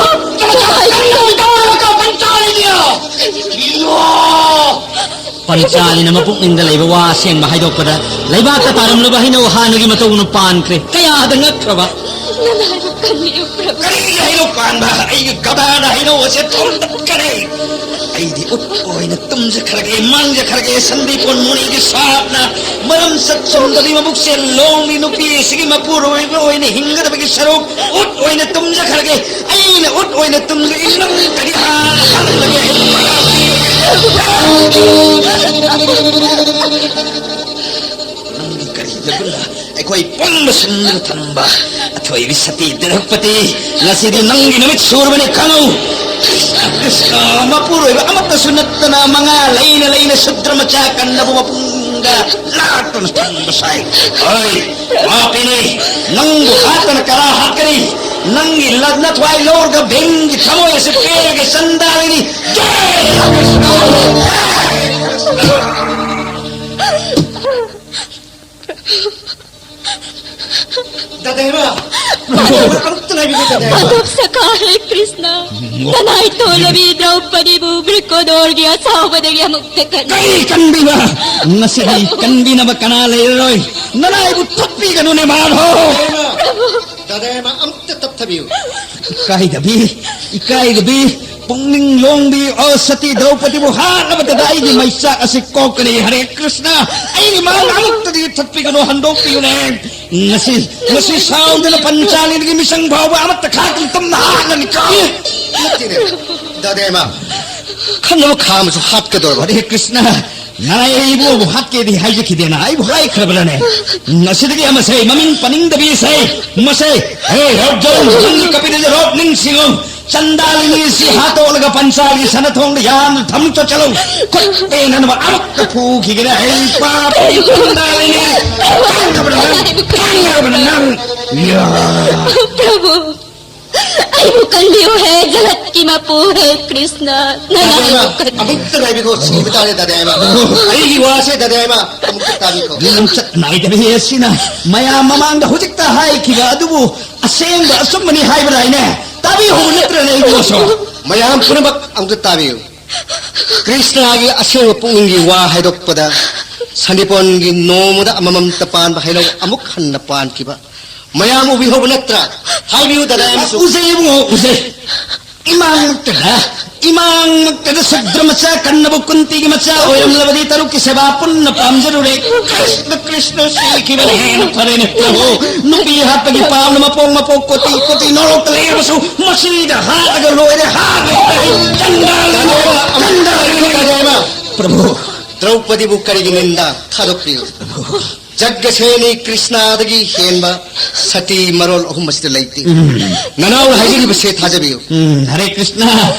ꯄꯟꯆꯥꯂꯤꯅ ꯃꯄꯨꯛꯅꯤꯡꯗ ꯂꯩꯕ ꯋꯥ ꯑꯁꯦꯡꯕ ꯍꯥꯏꯗꯣꯛꯄꯗ, ꯂꯩꯕꯥꯛꯇ ꯇꯥꯔꯝꯂꯕ ꯍꯩꯅꯧ ꯍꯥꯟꯅꯒꯤ ꯃꯇꯧꯅ ꯄꯥꯟꯈ꯭ꯔꯦ꯫ ꯀꯌꯥꯗ ꯉꯛꯈ꯭ꯔꯕ! ꯅꯅꯥꯏꯕꯨ ꯀꯟꯕꯤꯌꯨ, ꯄ꯭ꯔꯚꯨ꯫ ꯀꯔꯤꯒꯤ ꯍꯩꯅꯧ ꯄꯥꯟꯕ? ꯑꯩꯒꯤ ꯒꯙꯥꯅ ꯍꯩꯅꯧ ꯑꯁꯦ ꯊꯣꯝꯗꯠꯈꯔꯦ꯫ ꯑꯩꯗꯤ ꯎꯠ ꯑꯣꯏꯅ ꯇꯨꯝꯖꯈ꯭ꯔꯒꯦ, ꯃꯥꯡꯖꯈ꯭ꯔꯒꯦ꯫ ꯁꯟꯗꯤꯄꯣꯟ ꯃꯨꯅꯤꯒꯤ ꯁꯥꯞꯅ ꯃꯔꯝ ꯆꯠ ꯆꯨꯝꯗꯕꯤ ꯃꯕꯨꯛꯁꯦ ꯂꯣꯡꯂꯤ ꯅꯨꯄꯤ ꯑꯁꯤꯒꯤ ꯃꯄꯨꯔꯣꯏꯕ ꯑꯣꯏꯅ ꯍꯤꯡꯒꯗꯕꯒꯤ ꯁꯔꯨꯛ ꯎꯠ ꯑꯣꯏꯅ ꯇꯨꯝꯖꯈ꯭ꯔꯒꯦ꯫ ꯑꯩꯅ ꯎꯠ ꯑꯣꯏꯅ ꯇꯨꯝꯖꯒꯦ, ꯅꯪ ꯀꯔꯤ ꯍꯥꯟꯅ ꯍꯜꯂꯒꯦ? ꯅꯪꯒꯤ ꯀꯔꯤ ꯂꯒꯨꯟꯅ ꯑꯩꯈꯣꯏ ꯄꯨꯝꯕ ꯁꯨꯝꯗꯨꯅ ꯊꯝꯕ? ꯑꯊꯣꯏꯕꯤ ꯁꯇꯤ ꯗ꯭ꯔꯧꯄꯗꯤ, ꯉꯁꯤꯗꯤ ꯅꯪꯒꯤ ꯅꯨꯃꯤꯠ ꯁꯨꯔꯕꯅꯤ, ꯈꯪꯉꯨ꯫ ꯀ꯭ꯔꯤꯁꯅ ꯃꯄꯨꯔꯣꯏꯕ ꯑꯃꯠꯇꯁꯨ ꯅꯠꯇꯅ ꯃꯉꯥ ꯂꯩꯅ ꯂꯩꯅ ꯁꯨꯗ꯭ꯔ ꯃꯆꯥ ꯀꯟꯅꯕ ꯃꯄꯨꯡꯗ ꯂꯥꯛꯇꯨꯅ ꯊꯝꯕ ꯁꯥꯏ꯫ ꯍꯣꯏ, ꯄꯥꯄꯤꯅꯤ, ꯅꯪꯕꯨ ꯍꯥꯠꯇꯅ ꯀꯅꯥ ꯍꯥꯠꯀꯅꯤ? ꯅꯪꯒꯤ ꯂ-, ꯅꯊ꯭ꯋꯥꯏ ꯂꯧꯔꯒ ꯚꯤꯝꯒꯤ ꯊꯃꯣꯏ ꯑꯁꯤ ꯄꯦꯜꯂꯒ ꯆꯟꯗꯥꯔꯤꯅꯤ꯫ ꯖꯥꯏ ꯀ꯭ꯔꯤꯁꯅ! ꯗꯥꯗꯥ ꯏꯃꯥ! ꯑꯃꯨꯛꯇ ꯉꯥꯏꯕꯤꯌꯨ, ꯗꯥꯗꯥ ꯏꯃꯥ! ꯑꯗꯨꯞ ꯁꯈꯥ ꯍꯦ ꯀ꯭ꯔꯤꯁꯅ, ꯅꯅꯥꯏ ꯇꯣꯜꯂꯕꯤ ꯗ꯭ꯔꯧꯄꯗꯤꯕꯨ ꯕ꯭ꯔꯤꯀꯣꯗꯣꯔꯒꯤ ꯑꯁꯥꯎꯕꯗꯒꯤ ꯑꯃꯨꯛꯇ ꯀꯟꯕꯤꯌꯨ꯫ ꯀꯔꯤ ꯀꯟꯕꯤꯕ? ꯉꯁꯤꯗꯤ ꯀꯟꯕꯤꯅꯕ ꯀꯅꯥ ꯂꯩꯔꯔꯣꯏ꯫ ꯅꯅꯥꯏꯕꯨ ꯊꯠꯄꯤꯒꯅꯨꯅꯦ, ꯃꯥꯙꯣ! ꯄ꯭ꯔꯚꯨ! ꯗꯥꯗꯥ ꯏꯃꯥ, ꯑꯃꯨꯛꯇ ꯇꯞꯊꯕꯤꯌꯨ꯫ ꯏꯀꯥꯏꯗꯕꯤ, ꯏꯀꯥꯏꯗꯕꯤ, ꯄꯨꯛꯅꯤꯡ ꯂꯣꯡꯕꯤ, ꯑꯣ ꯁꯇꯤ ꯗ꯭ꯔꯧꯄꯗꯤꯕꯨ ꯍꯥꯠꯂꯕꯗ ꯑꯩꯒꯤ ꯃꯩꯆꯥꯛ ꯑꯁꯤ ꯀꯣꯛꯀꯅꯤ꯫ ꯍꯔꯦ ꯀ꯭ꯔꯤꯁꯅ, ꯑꯩꯒꯤ ꯃꯥꯡꯗ ꯑꯃꯨꯛꯇꯗꯤ ꯊꯠꯄꯤꯒꯅꯨ, ꯍꯟꯗꯣꯛꯄꯤꯌꯨꯅꯦ꯫ ꯉꯁꯤ, ꯉꯁꯤ ꯁꯥꯎꯗꯅ ꯄꯟꯆꯥꯂꯤꯒꯤ ꯃꯤꯁꯪ ꯐꯥꯎꯕ ꯑꯃꯠꯇ ꯈꯥꯛꯇꯅ ꯇꯝꯅ ꯍꯥꯠꯂꯅꯤꯀꯣ꯫ ꯅꯠꯇꯦꯅꯦ, ꯗꯥꯗꯥ ꯏꯃꯥ, ꯈꯟꯅꯕ ꯈꯥꯝꯃꯁꯨ ꯍꯥꯠꯀꯗꯧꯔꯕ꯫ ꯍꯔꯦ ꯀ꯭ꯔꯤꯁꯅ, ꯅꯅꯥꯏ ꯑꯩꯕꯨ ꯍꯥꯠꯀꯦꯗꯤ ꯍꯥꯏꯖꯈꯤꯗꯦꯅ ꯑꯩꯕꯨ ꯍꯥꯏꯈ꯭ꯔꯕ꯭ꯔꯅꯦ? ꯉꯁꯤꯗꯒꯤ ꯑꯃꯁꯦ ꯃꯃꯤꯡ ꯄꯟꯅꯤꯡꯗꯕꯤ ꯁꯦ ꯃꯁꯦ꯫ ꯍꯦ, ꯔꯣꯞ ꯖꯣꯟ, ꯅꯪꯒꯤ ꯀꯄꯤꯗꯁꯦ ꯔꯣꯞ ꯅꯤꯡꯁꯤꯡꯉꯨ꯫ ꯆꯟꯗꯥꯂꯤꯅꯤ ꯁꯤ ꯍꯥꯠꯇꯣꯛꯂꯒ ꯄꯟꯆꯥꯒꯤ ꯁꯅꯊꯣꯡꯗ ꯌꯥꯝꯅ ꯊꯝ ꯆꯠꯆꯠꯂꯨ꯫ ꯈꯨꯠ ꯄꯦꯟꯅꯅꯕ ꯑꯃꯨꯛꯇ ꯐꯨꯈꯤꯒꯦꯅ꯫ ꯑꯩ ꯄꯥꯄꯤ ꯆꯟꯗꯥꯂꯤꯅꯤ꯫ ꯈꯪꯉꯕ꯭ꯔꯥ ꯅꯪ? ꯈꯪꯉꯕ꯭ꯔꯥ ꯅꯪ? ꯌꯥ꯫ ꯄ꯭ꯔꯚꯨ, ꯑꯩꯕꯨ ꯀꯟꯕꯤꯌꯨ ꯍꯦ, ꯖꯒꯠꯀꯤ ꯃꯄꯨ ꯍꯦ ꯀ꯭ꯔꯤꯁꯅ, ꯅꯅꯥꯏꯕꯨ ꯀꯟꯕꯤꯌꯨ꯫ ꯑꯃꯨꯛꯇ ꯉꯥꯏꯕꯤꯈꯣ, ꯁꯤꯕ ꯇꯥꯔꯦ ꯗꯥꯗꯥ ꯏꯃꯥ꯫ ꯑꯩꯒꯤ ꯋꯥꯁꯦ ꯗꯥꯗꯥ ꯏꯃꯥ ꯑꯃꯨꯛꯇ ꯇꯥꯕꯤꯈꯣ꯫ ꯂꯝꯆꯠ ꯅꯥꯏꯗꯕꯤ ꯑꯁꯤꯅ ꯃꯌꯥꯝ ꯃꯃꯥꯡꯗ ꯍꯧꯖꯤꯛꯇ ꯍꯥꯏꯈꯤꯕ ꯑꯗꯨꯕꯨ ꯑꯁꯦꯡꯕ ꯑꯆꯨꯝꯕꯅꯤ ꯍꯥꯏꯕꯗꯥꯏꯅꯦ? ꯇꯥꯕꯤꯍꯧꯕ ꯅꯠꯇ꯭ꯔꯅꯦ ꯑꯩꯒꯤ ꯋꯥꯁꯨ? ꯃꯌꯥꯝ ꯄꯨꯝꯅꯃꯛ ꯑꯃꯨꯛꯇ ꯇꯥꯕꯤꯌꯨ꯫ ꯀ꯭ꯔꯤꯁꯅꯒꯤ ꯑꯁꯦꯡꯕ ꯄꯨꯛꯅꯤꯡꯒꯤ ꯋꯥ ꯍꯥꯏꯗꯣꯛꯄꯗ ꯁꯟꯗꯤꯄꯣꯟꯒꯤ ꯅꯣꯡꯃꯗ ꯑꯃꯃꯝꯇ ꯄꯥꯟꯕ ꯍꯩꯅꯧ ꯑꯃꯨꯛ ꯍꯟꯅ ꯄꯥꯟꯈꯤꯕ ꯃꯌꯥꯝ ꯎꯕꯤꯍꯧꯕ ꯅꯠꯇ꯭ꯔꯥ? ꯍꯥꯏꯕꯤꯌꯨ ꯗꯥꯗꯥ ꯑꯃꯁꯨ꯫ ꯎꯖꯩ ꯏꯕꯨꯡꯉꯣ, ꯎꯖꯩ꯫ ꯏꯃꯥꯡꯃꯛꯇꯗ, ꯏꯃꯥꯡꯃꯛꯇꯗ ꯁꯨꯗ꯭ꯔ ꯃꯆꯥ ꯀꯟꯅꯕ ꯀꯨꯟꯇꯤꯒꯤ ꯃꯆꯥ ꯑꯣꯏꯔꯝꯂꯕꯗꯤ ꯇꯔꯨꯛꯀꯤ ꯁꯦꯕꯥ ꯄꯨꯟꯅ ꯄꯥꯝꯖꯔꯨꯔꯦ꯫ ꯀ꯭ꯔꯤꯁꯅ, ꯀ꯭ꯔꯤꯁꯅ ꯁꯤꯈꯤꯕꯅ ꯍꯦꯟꯅ ꯐꯔꯦꯅꯦ ꯄ꯭ꯔꯚꯨ꯫ ꯅꯨꯄꯤ ꯍꯥꯠꯄꯒꯤ ꯄꯥꯞꯅ ꯃꯄꯣꯛ ꯃꯄꯣꯛ ꯀꯣꯇꯤ ꯀꯣꯇꯤ ꯅꯣꯔꯣꯛꯇ ꯂꯩꯔꯕꯁꯨ ꯃꯁꯤꯗ ꯍꯥꯠꯂꯒ ꯂꯣꯏꯔꯦ, ꯍꯥꯠꯂꯒ ꯂꯣꯏꯔꯦ꯫ ꯆꯟꯗꯥꯜ, ꯆꯟꯗꯥꯜ꯫ ꯄ꯭ꯔꯚꯨ꯫ ꯗ꯭ꯔꯧꯄꯗꯤꯕꯨ ꯀꯔꯤꯒꯤ ꯅꯤꯟꯗ ꯊꯥꯗꯣꯛꯄꯤꯌꯨ? ꯖꯒꯁꯦꯅꯤ ꯀ꯭ꯔꯤꯁꯅꯗꯒꯤ ꯍꯦꯟꯕ ꯁꯇꯤ ꯃꯔꯣꯜ ꯑꯍꯨꯝ ꯑꯁꯤꯗ ꯂꯩꯇꯦ꯫ ꯎꯝ꯫ ꯅꯅꯥꯎꯅ ꯍꯥꯏꯖꯔꯤꯕꯁꯦ ꯊꯥꯖꯕꯤꯌꯨ꯫ ꯎꯝ, ꯍꯔꯦ ꯀ꯭ꯔꯤꯁꯅ,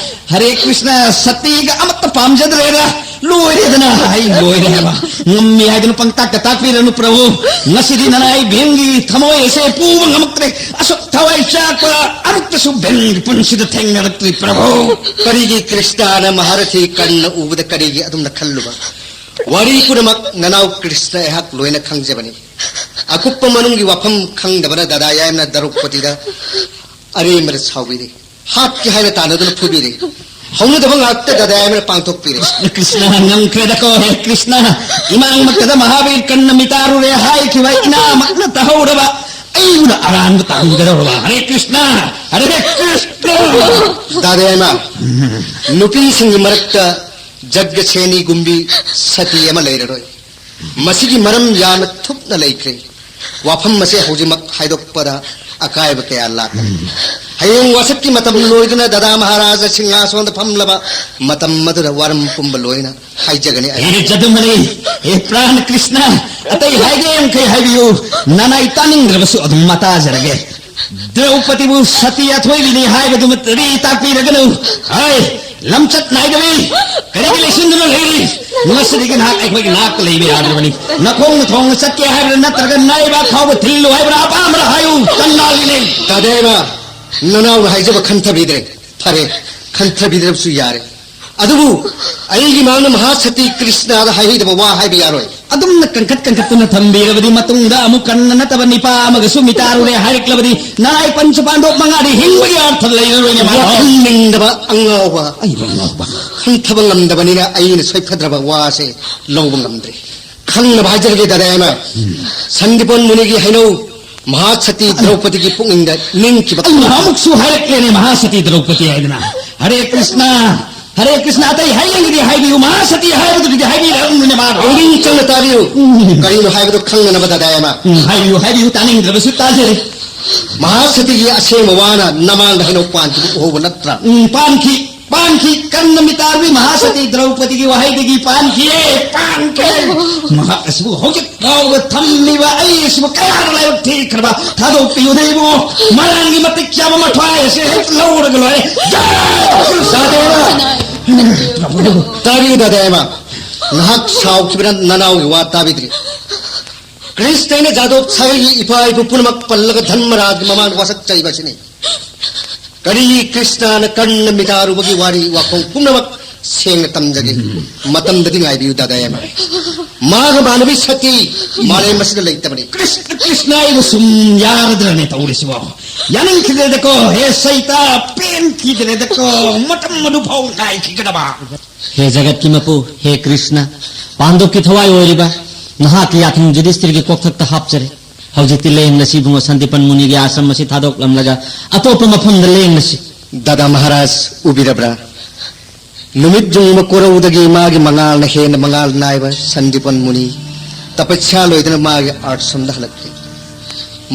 ꯍꯔꯦ ꯀ꯭ꯔꯤꯁꯅ, ꯁꯇꯤꯒ ꯑꯃꯠꯇ ꯄꯥꯝꯖꯗ꯭ꯔꯦꯗ, ꯂꯣꯏꯔꯦꯗꯅ, ꯑꯩ ꯂꯣꯏꯔꯦ ꯍꯥꯏꯕ꯫ ꯉꯝꯃꯤ ꯍꯥꯏꯗꯨꯅ ꯄꯪꯇꯥꯛꯇ ꯇꯥꯛꯄꯤꯔꯅꯨ ꯄ꯭ꯔꯚꯨ꯫ ꯉꯁꯤꯗꯤ ꯅꯅꯥꯏ ꯚꯤꯝꯒꯤ ꯊꯃꯣꯏ ꯑꯁꯦ ꯄꯨꯕ ꯉꯝꯃꯛꯇ꯭ꯔꯦ꯫ ꯑꯁꯨꯛ ꯊꯋꯥꯏ ꯆꯥꯛꯄ ꯑꯃꯨꯛꯇꯁꯨ ꯚꯤꯝꯒꯤ ꯄꯨꯟꯁꯤꯗ ꯊꯦꯡꯅꯔꯛꯇ꯭ꯔꯤ ꯄ꯭ꯔꯚꯨ꯫ ꯀꯔꯤꯒꯤ ꯀ꯭ꯔꯤꯁꯅꯅ ꯃꯍꯥꯔꯊꯤ ꯀꯟꯅ ꯎꯕꯗ ꯀꯔꯤꯒꯤ ꯑꯗꯨꯝꯅ ꯈꯜꯂꯨꯕ? ꯋꯥꯔꯤ ꯄꯨꯝꯅꯃꯛ ꯅꯅꯥꯎ ꯀ꯭ꯔꯤꯁꯅ ꯑꯩꯍꯥꯛ ꯂꯣꯏꯅ ꯈꯪꯖꯕꯅꯤ꯫ ꯑꯀꯨꯞꯄ ꯃꯅꯨꯡꯒꯤ ꯋꯥꯐꯝ ꯈꯪꯗꯕꯅ ꯗꯥꯗꯥ ꯌꯥꯏꯃꯅ ꯗ꯭ꯔꯧꯄꯗꯤꯗ ꯑꯔꯦꯝꯕꯗ ꯁꯥꯎꯕꯤꯔꯦ꯫ ꯍꯥꯠꯀꯦ ꯍꯥꯏꯅ ꯇꯥꯟꯅꯗꯨꯅ ꯐꯨꯕꯤꯔꯦ꯫ ꯍꯧꯅꯗꯕ ꯉꯥꯛꯇ ꯗꯥꯗꯥ ꯌꯥꯏꯃꯅ ꯄꯥꯡꯊꯣꯛꯄꯤꯔꯦ꯫ ꯀ꯭ꯔꯤꯁꯅ ꯉꯝꯈ꯭ꯔꯦꯗꯀꯣ, ꯍꯦ ꯀ꯭ꯔꯤꯁꯅ꯫ ꯏꯃꯥꯡꯃꯛꯇꯗ ꯃꯍꯥꯕꯤꯔ ꯀꯟꯅ ꯃꯤꯇꯥꯔꯨꯔꯦ ꯍꯥꯏꯈꯤꯕ ꯏꯅꯥꯃꯛꯅ ꯇꯥꯍꯧꯔꯕ ꯑꯩꯕꯨꯅ ꯑꯔꯥꯟꯕ ꯇꯥꯍꯟꯒꯗꯧꯔꯕ꯫ ꯍꯔꯦ ꯀ꯭ꯔꯤꯁꯅ, ꯍꯔꯦ ꯀ꯭ꯔꯤꯁꯅ꯫ ꯗꯥꯗꯥ ꯌꯥꯏꯃ, ꯅꯨꯄꯤꯁꯤꯡꯒꯤ ꯃꯔꯛꯇ ꯖꯒꯁꯦꯅꯤꯒꯨꯝꯕꯤ ꯁꯇꯤ ꯑꯃ ꯂꯩꯔꯔꯣꯏ꯫ ꯃꯁꯤꯒꯤ ꯃꯔꯝ ꯌꯥꯝꯅ ꯊꯨꯞꯅ ꯂꯩꯈ꯭ꯔꯦ꯫ ꯋꯥꯐꯝ ꯑꯁꯦ ꯍꯧꯖꯤꯛꯃꯛ ꯍꯥꯏꯗꯣꯛꯄꯗ ꯑꯀꯥꯏꯕ ꯀꯌꯥ ꯂꯥꯛꯀꯅꯤ꯫ ꯍꯌꯦꯡ ꯋꯥꯁꯛꯀꯤ ꯃꯇꯝ ꯂꯣꯏꯗꯨꯅ ꯗꯗꯥ ꯃꯍꯥꯔꯥꯖ ꯁꯤꯡꯍꯥꯁꯣꯟꯗ ꯐꯝꯂꯕ ꯃꯇꯝ ꯑꯗꯨꯗ ꯋꯥꯔꯝ ꯄꯨꯝꯕ ꯂꯣꯏꯅ ꯍꯥꯏꯖꯒꯅꯤ ꯑꯩ꯫ ꯍꯦ ꯖꯗꯨꯃꯅꯤ, ꯍꯦ ꯄ꯭ꯔꯥꯟ ꯀ꯭ꯔꯤꯁꯅ, ꯑꯇꯩ ꯍꯥꯏꯒꯦ ꯌꯥꯡꯈꯩ ꯍꯥꯏꯕꯤꯌꯨ, ꯅꯅꯥꯏ ꯇꯥꯅꯤꯡꯗ꯭ꯔꯕꯁꯨ ꯑꯗꯨꯝ ꯃꯇꯥꯖꯔꯒꯦ꯫ ꯗ꯭ꯔꯧꯄꯗꯤꯕꯨ ꯁꯇꯤ ꯑꯊꯣꯏꯕꯤꯅꯤ ꯍꯥꯏꯕꯗꯨꯃ ꯇꯔꯤ ꯇꯥꯛꯄꯤꯔꯒꯅꯨ꯫ ꯍꯥꯏ, ꯂꯝꯆꯠ ꯅꯥꯏꯗꯕꯤ, ꯀꯔꯤꯒꯤ ꯂꯩꯁꯤꯟꯗꯨꯅ ꯂꯩꯔꯤ? ꯉꯁꯤꯗꯒꯤ ꯅꯍꯥꯛ ꯑꯩꯈꯣꯏꯒꯤ ꯅꯥꯛꯇ ꯂꯩꯕ ꯌꯥꯗ꯭ꯔꯕꯅꯤ꯫ ꯅꯈꯣꯡꯅ ꯊꯣꯡꯅ ꯆꯠꯀꯦ ꯍꯥꯏꯕ꯭ꯔꯥ, ꯅꯠꯇ꯭ꯔꯒ ꯅꯥꯏꯕ ꯐꯥꯎꯕ ꯊꯤꯜꯂꯨ ꯍꯥꯏꯕ꯭ꯔꯥ, ꯑꯄꯥꯝꯕꯗ ꯍꯥꯏꯌꯨ, ꯇꯟꯅꯥꯜꯂꯤꯅꯦ꯫ ꯇꯗꯦꯕ, ꯅꯅꯥꯎꯅ ꯍꯥꯏꯖꯕ ꯈꯟꯊꯕꯤꯗ꯭ꯔꯦ꯫ ꯐꯔꯦ, ꯈꯟꯊꯕꯤꯗ꯭ꯔꯕꯁꯨ ꯌꯥꯔꯦ꯫ ꯑꯗꯨꯕꯨ ꯑꯩꯒꯤ ꯃꯥꯡꯗ ꯃꯍꯥꯁꯇꯤ ꯀ꯭ꯔꯤꯁꯅꯗ ꯍꯥꯏꯍꯩꯗꯕ ꯋꯥ ꯍꯥꯏꯕ ꯌꯥꯔꯣꯏ꯫ ꯑꯗꯨꯝꯅ ꯀꯟꯈꯠ ꯀꯟꯈꯠꯇꯨꯅ ꯊꯝꯕꯤꯔꯕꯗꯤ ꯃꯇꯨꯡꯗ ꯑꯃꯨꯛ ꯀꯟꯅ ꯅꯠꯇꯕ ꯅꯤꯄꯥ ꯑꯃꯒꯁꯨ ꯃꯤꯇꯥꯔꯨꯔꯦ ꯍꯥꯏꯔꯛꯂꯕꯗꯤ ꯅꯅꯥꯏ ꯄꯟꯆ ꯄꯥꯟꯗꯣꯞ ꯃꯉꯥꯗꯤ ꯍꯤꯡꯕꯒꯤ ꯑꯔꯊ ꯂꯩꯔꯔꯣꯏꯅꯦ, ꯃꯥꯙꯕ꯫ ꯋꯥꯈꯜ ꯂꯤꯡꯗꯕ ꯑꯉꯥꯎꯕ꯫ ꯑꯩꯕꯨ ꯑꯉꯥꯎꯕ꯫ ꯈꯟꯊꯕ ꯉꯝꯗꯕꯅꯤꯅ ꯑꯩꯅ ꯁꯣꯏꯐꯗ꯭ꯔꯕ ꯋꯥꯁꯦ ꯂꯧꯕ ꯉꯝꯗ꯭ꯔꯦ꯫ ꯈꯪꯅꯕ ꯍꯥꯏꯖꯔꯒꯦ, ꯗꯥꯗꯥ ꯌꯥꯏꯃ꯫ ꯁꯟꯗꯤꯄꯟ ꯃꯨꯅꯤꯒꯤ ꯍꯩꯅꯧ ꯃꯍꯥꯁꯇꯤ ꯗ꯭ꯔꯧꯄꯗꯤꯒꯤ ꯄꯨꯛꯅꯤꯡꯗ ꯅꯤꯡꯈꯤꯕ ꯑꯩ ꯅꯍꯥꯟꯃꯨꯛꯁꯨ ꯍꯥꯏꯔꯛꯂꯦꯅꯦ, ꯃꯍꯥꯁꯇꯤ ꯗ꯭ꯔꯧꯄꯗꯤ ꯍꯥꯏꯗꯅ꯫ ꯍꯔꯦ ꯀ꯭ꯔꯤꯁꯅ, ꯍꯔꯦ ꯀ꯭ꯔꯤꯁꯅ, ꯑꯇꯩ ꯍꯥꯏꯌꯦꯡꯒꯤꯗꯤ ꯍꯥꯏꯕꯤꯌꯨ, ꯃꯍꯥꯁꯇꯤ ꯍꯥꯏꯕꯗꯨꯗꯤ ꯍꯥꯏꯕꯤꯔꯛꯑꯅꯨꯅꯦ, ꯃꯥ꯫ ꯄꯨꯛꯅꯤꯡ ꯆꯪꯅ ꯇꯥꯕꯤꯌꯨ꯫ ꯎꯝ꯫ ꯀꯔꯤꯅꯣ ꯍꯥꯏꯕꯗꯨ ꯈꯪꯅꯅꯕ, ꯗꯥꯗꯥ ꯌꯥꯏꯃ꯫ ꯎꯝ, ꯍꯥꯏꯕꯤꯌꯨ, ꯍꯥꯏꯕꯤꯌꯨ, ꯇꯥꯅꯤꯡꯗ꯭ꯔꯕꯁꯨ ꯇꯥꯖꯔꯦ꯫ ꯃꯍꯥꯁꯇꯤꯒꯤ ꯑꯁꯦꯡꯕ ꯋꯥꯅ ꯅꯃꯥꯡꯗ ꯍꯩꯅꯧ ꯄꯥꯟꯈꯤꯕ ꯎꯍꯧꯕ ꯅꯠꯇ꯭ꯔꯥ? ꯎꯝ, ꯄꯥꯟꯈꯤ, ꯄꯥꯟꯈꯤ꯫ ꯀꯟꯅ ꯃꯤꯇꯥꯔꯨꯕꯤ ꯃꯍꯥꯁꯇꯤ ꯗ꯭ꯔꯧꯄꯗꯤꯒꯤ ꯋꯥꯍꯩꯗꯒꯤ ꯄꯥꯟꯈꯤꯌꯦ, ꯄꯥꯟꯈꯤ꯫ ꯃꯍꯥꯛ ꯑꯁꯤꯕꯨ ꯍꯧꯖꯤꯛ ꯐꯥꯎꯕ ꯊꯝꯂꯤꯕ ꯑꯩ ꯑꯁꯤꯕꯨ ꯀꯌꯥꯅ ꯂꯥꯏꯕꯛ ꯊꯤꯈ꯭ꯔꯕ? ꯊꯥꯗꯣꯛꯄꯤꯌꯨꯗ ꯏꯕꯨꯡꯉꯣ, ꯃꯔꯥꯡꯒꯤ ꯃꯇꯤꯛ ꯆꯥꯕ ꯃꯊ꯭ꯋꯥꯏ ꯑꯁꯤ ꯍꯦꯛ ꯂꯧꯔꯒ ꯂꯣꯏꯔꯦ꯫ ꯖꯥꯏ! ꯇꯥꯕꯤꯌꯨ, ꯗꯥꯗꯥ ꯌꯥꯏꯃ꯫ ꯉꯥꯏꯍꯥꯛ ꯁꯥꯎꯈꯤꯕꯅ ꯅꯅꯥꯎꯒꯤ ꯋꯥ ꯇꯥꯕꯤꯗ꯭ꯔꯤ꯫ ꯀ꯭ꯔꯤꯁꯅ ꯖꯥꯗꯣꯕ ꯁꯥꯒꯩꯒꯤ ꯏꯄꯥ ꯏꯄꯨ ꯄꯨꯝꯅꯃꯛ ꯄꯜꯂꯒ ꯙꯔꯃꯔꯥꯖꯒꯤ ꯃꯃꯥꯡꯗ ꯋꯥꯁꯛꯆꯔꯤꯕ ꯑꯁꯤꯅꯤ꯫ ꯀꯔꯤ ꯀ꯭ꯔꯤꯁꯅꯅ ꯀꯟꯅ ꯃꯤꯇꯥꯔꯨꯕꯒꯤ ꯋꯥꯔꯤ ꯋꯥꯈꯣꯡ ꯄꯨꯝꯅꯃꯛ ꯁꯦꯡꯅ ꯇꯝꯖꯒꯦ꯫ ꯃꯇꯝꯗꯗꯤ ꯉꯥꯏꯕꯤꯌꯨ, ꯗꯥꯗꯥ ꯌꯥꯏꯃ꯫ ꯃꯥꯒ ꯃꯥꯟꯅꯕꯤ ꯁꯇꯤ ꯃꯥꯂꯦꯝ ꯑꯁꯤꯗ ꯂꯩꯇꯕꯅꯤ꯫ ꯀ꯭ꯔꯤꯁꯅ, ꯀ꯭ꯔꯤꯁꯅ, ꯑꯩꯕꯨ ꯁꯨꯝ ꯌꯥꯔꯗ꯭ꯔꯅꯦ ꯇꯧꯔꯤꯁꯤꯕꯣ? ꯌꯥꯅꯤꯡꯈꯤꯗ꯭ꯔꯦꯗꯀꯣ, ꯍꯦ ꯁꯩꯇꯥ, ꯄꯦꯟꯈꯤꯗ꯭ꯔꯦꯗꯀꯣ, ꯃꯇꯝ ꯑꯗꯨ ꯐꯥꯎ ꯉꯥꯏꯈꯤꯒꯗꯕ꯫ ꯍꯦ ꯖꯒꯠꯀꯤ ꯃꯄꯨ, ꯍꯦ ꯀ꯭ꯔꯤꯁꯅ, ꯄꯥꯟꯗꯨꯞꯀꯤ ꯊꯋꯥꯏ ꯑꯣꯏꯔꯤꯕ ꯅꯍꯥꯛꯀꯤ ꯌꯥꯊꯪ ꯌꯨꯙꯤꯁꯇꯤꯔꯒꯤ ꯀꯣꯛꯊꯛꯇ ꯍꯥꯞꯆꯔꯦ꯫ ꯍꯧꯖꯤꯛꯇꯤ ꯂꯦꯡꯂꯁꯤ ꯏꯕꯨꯡꯉꯣ, ꯁꯟꯗꯤꯄꯟ ꯃꯨꯅꯤꯒꯤ ꯑꯥꯁ꯭ꯔꯝ ꯑꯁꯤ ꯊꯥꯗꯣꯛꯂꯝꯂꯒ ꯑꯇꯣꯞꯄ ꯃꯐꯝꯗ ꯂꯦꯡꯂꯁꯤ꯫ ꯗꯥꯗꯥ ꯃꯍꯥꯔꯥꯖ, ꯎꯕꯤꯔꯕ꯭ꯔꯥ? ꯅꯨꯃꯤꯠ ꯌꯨꯡꯕ ꯀꯣꯔꯧꯗꯒꯤ ꯃꯥꯒꯤ ꯃꯉꯥꯜꯅ ꯍꯦꯟꯅ ꯃꯉꯥꯜ ꯅꯥꯏꯕ ꯁꯟꯗꯤꯄꯟ ꯃꯨꯅꯤ ꯇꯄꯁ꯭ꯌꯥ ꯂꯣꯏꯗꯨꯅ ꯃꯥꯒꯤ ꯑꯥꯁ꯭ꯔꯝꯗ ꯍꯜꯂꯛꯂꯤ꯫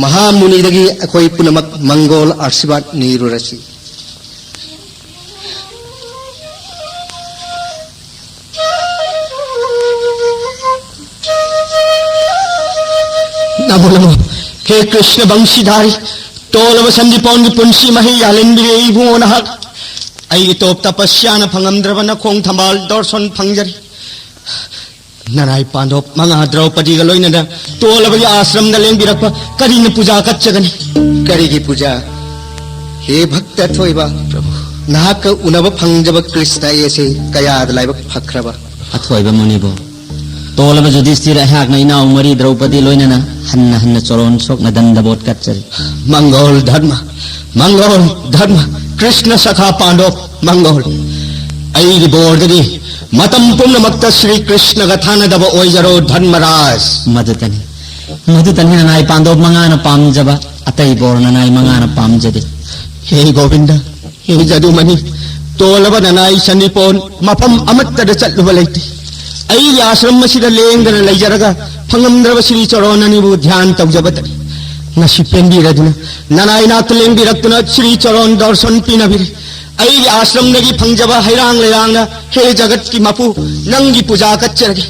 ꯃꯍꯥꯃꯨꯅꯤꯗꯒꯤ ꯑꯩꯈꯣꯏ ꯄꯨꯝꯅꯃꯛ ꯃꯪꯒꯣꯜ ꯑꯥꯁꯤꯔꯕꯥꯗ ꯅꯤꯔꯨꯔꯁꯤ꯫ ꯅꯃꯣ ꯅꯃꯣ꯫ ꯍꯦ ꯀ꯭ꯔꯤꯁꯅ ꯕꯪꯁꯤꯙꯥꯔꯤ, ꯇꯣꯜꯂꯕ ꯁꯟꯗꯤꯄꯣꯟꯒꯤ ꯄꯨꯟꯁꯤ ꯃꯍꯩ ꯌꯥꯜꯍꯟꯕꯤꯔꯦ ꯏꯕꯨꯡꯉꯣ ꯅꯍꯥꯛ꯫ ꯑꯩꯒꯤ ꯇꯣꯞ ꯇꯄꯁ꯭ꯌꯥꯅ ꯐꯪꯉꯝꯗ꯭ꯔꯕ ꯅꯈꯣꯡ ꯊꯝꯕꯥꯜ ꯗꯣꯔꯁꯣꯟ ꯐꯪꯖꯔꯤ꯫ ꯅꯅꯥꯏ ꯄꯥꯟꯗꯣꯞ ꯃꯉꯥ ꯗ꯭ꯔꯧꯄꯗꯤꯒ ꯂꯣꯏꯅꯅ ꯇꯣꯜꯂꯕꯒꯤ ꯑꯥꯁ꯭ꯔꯝꯗ ꯂꯦꯡꯕꯤꯔꯛꯄ ꯀꯔꯤꯅ ꯄꯨꯖꯥ ꯀꯠꯆꯒꯅꯤ? ꯀꯔꯤꯒꯤ ꯄꯨꯖꯥ? ꯍꯦ ꯚꯛꯇ ꯑꯊꯣꯏꯕ, ꯄ꯭ꯔꯚꯨ, ꯅꯍꯥꯛꯀ ꯎꯅꯕ ꯐꯪꯖꯕ ꯀ꯭ꯔꯤꯁꯅ ꯑꯩ ꯑꯁꯤ ꯀꯌꯥꯗ ꯂꯥꯏꯕꯛ ꯐꯈ꯭ꯔꯕ꯫ ꯑꯊꯣꯏꯕ ꯃꯨꯅꯤꯕꯨ, ꯇꯣꯜꯂꯕ ꯌꯨꯙꯤꯁꯊꯤꯔ, ꯑꯩꯍꯥꯛꯅ ꯏꯅꯥꯎ ꯃꯔꯤ ꯗ꯭ꯔꯧꯄꯗꯤ ꯂꯣꯏꯅꯅ ꯍꯟꯅ ꯍꯟꯅ ꯆꯣꯔꯣꯟ ꯁꯣꯛꯅ ꯗꯟꯗꯕꯣꯠ ꯀꯠꯆꯔꯤ꯫ ꯃꯪꯒꯣꯜ ꯙꯔꯃ, ꯃꯪꯒꯣꯜ ꯙꯔꯃ, ꯀ꯭ꯔꯤꯁꯅ ꯁꯈꯥ ꯄꯥꯟꯗꯣꯞ, ꯃꯪꯒꯣꯜ꯫ ꯑꯩꯒꯤ ꯕꯣꯔꯗꯗꯤ ꯃꯇꯝ ꯄꯨꯝꯅꯃꯛꯇ ꯁ꯭ꯔꯤ ꯀ꯭ꯔꯤꯁꯅꯒ ꯊꯥꯅꯗꯕ ꯑꯣꯏꯖꯔꯣ ꯙꯔꯃꯔꯥꯖ꯫ ꯃꯗꯨꯇꯅꯤ, ꯃꯗꯨꯇꯅꯤ ꯅꯅꯥꯏ ꯄꯥꯟꯗꯣꯞ ꯃꯉꯥꯅ ꯄꯥꯝꯖꯕ, ꯑꯇꯩ ꯕꯣꯔ ꯅꯅꯥꯏ ꯃꯉꯥꯅ ꯄꯥꯝꯖꯗꯦ꯫ ꯍꯦ ꯒꯣꯕꯤꯟꯗ, ꯍꯦ ꯖꯗꯨꯃꯅꯤ, ꯇꯣꯜꯂꯕ ꯅꯅꯥꯏ ꯁꯟꯗꯤꯄꯣꯟ ꯃꯐꯝ ꯑꯃꯠꯇꯗ ꯆꯠꯂꯨꯕ ꯂꯩꯇꯦ꯫ ꯑꯩꯒꯤ ꯑꯥꯁ꯭ꯔꯝ ꯑꯁꯤꯗ ꯂꯦꯡꯗꯅ ꯂꯩꯖꯔꯒ ꯐꯪꯉꯝꯗ꯭ꯔꯕ ꯁ꯭ꯔꯤ ꯆꯣꯔꯣꯟ ꯑꯅꯤꯕꯨ ꯙ꯭ꯌꯥꯟ ꯇꯧꯖꯕꯗꯅꯤ꯫ ꯉꯁꯤ ꯄꯦꯟꯕꯤꯔꯗꯨꯅ ꯅꯅꯥꯏ ꯅꯥꯛꯇ ꯂꯦꯡꯕꯤꯔꯛꯇꯨꯅ ꯁ꯭ꯔꯤ ꯆꯣꯔꯣꯟ ꯗꯣꯔꯁꯟ ꯄꯤꯅꯕꯤꯔꯤ꯫ ꯑꯩꯒꯤ ꯑꯥꯁ꯭ꯔꯝꯗꯒꯤ ꯐꯪꯖꯕ ꯍꯩꯔꯥꯡ ꯂꯩꯔꯥꯡꯅ ꯍꯦ ꯖꯒꯠꯀꯤ ꯃꯄꯨ ꯅꯪꯒꯤ ꯄꯨꯖꯥ ꯀꯠꯆꯔꯒꯦ꯫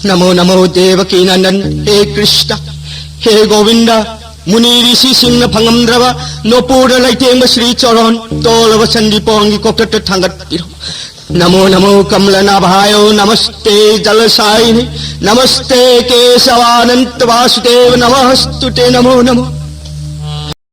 ꯅꯃꯣ ꯅꯃꯣ ꯗꯦꯕꯀꯤ ꯅꯟꯗꯟ, ꯍꯦ ꯀ꯭ꯔꯤꯁꯅ, ꯍꯦ ꯒꯣꯕꯤꯟꯗ, ꯃꯨꯅꯤ ꯔꯤꯁꯤꯁꯤꯡꯅ ꯐꯪꯉꯝꯗ꯭ꯔꯕ ꯅꯣꯄꯨꯔꯗ ꯂꯩꯇꯦꯡꯕ ꯁ꯭ꯔꯤ ꯆꯣꯔꯣꯟ ꯇꯣꯜꯂꯕ ꯁꯟꯗꯤꯄꯣꯟꯒꯤ ꯀꯣꯛꯇꯠꯇ ꯊꯥꯡꯒꯠꯄꯤꯔꯣ꯫ ꯅꯃꯣ ꯅꯃꯣ ꯀꯃꯂꯅꯥꯚꯥꯌꯣ ꯅꯃꯁꯇꯦ ꯖꯂꯁꯥꯏꯅꯤ ꯅꯃꯁꯇꯦ ꯀꯦꯁꯋꯥꯅꯟꯇ ꯚꯥꯁꯨꯗꯦꯕ ꯅꯃꯣ ꯅꯃꯣ꯫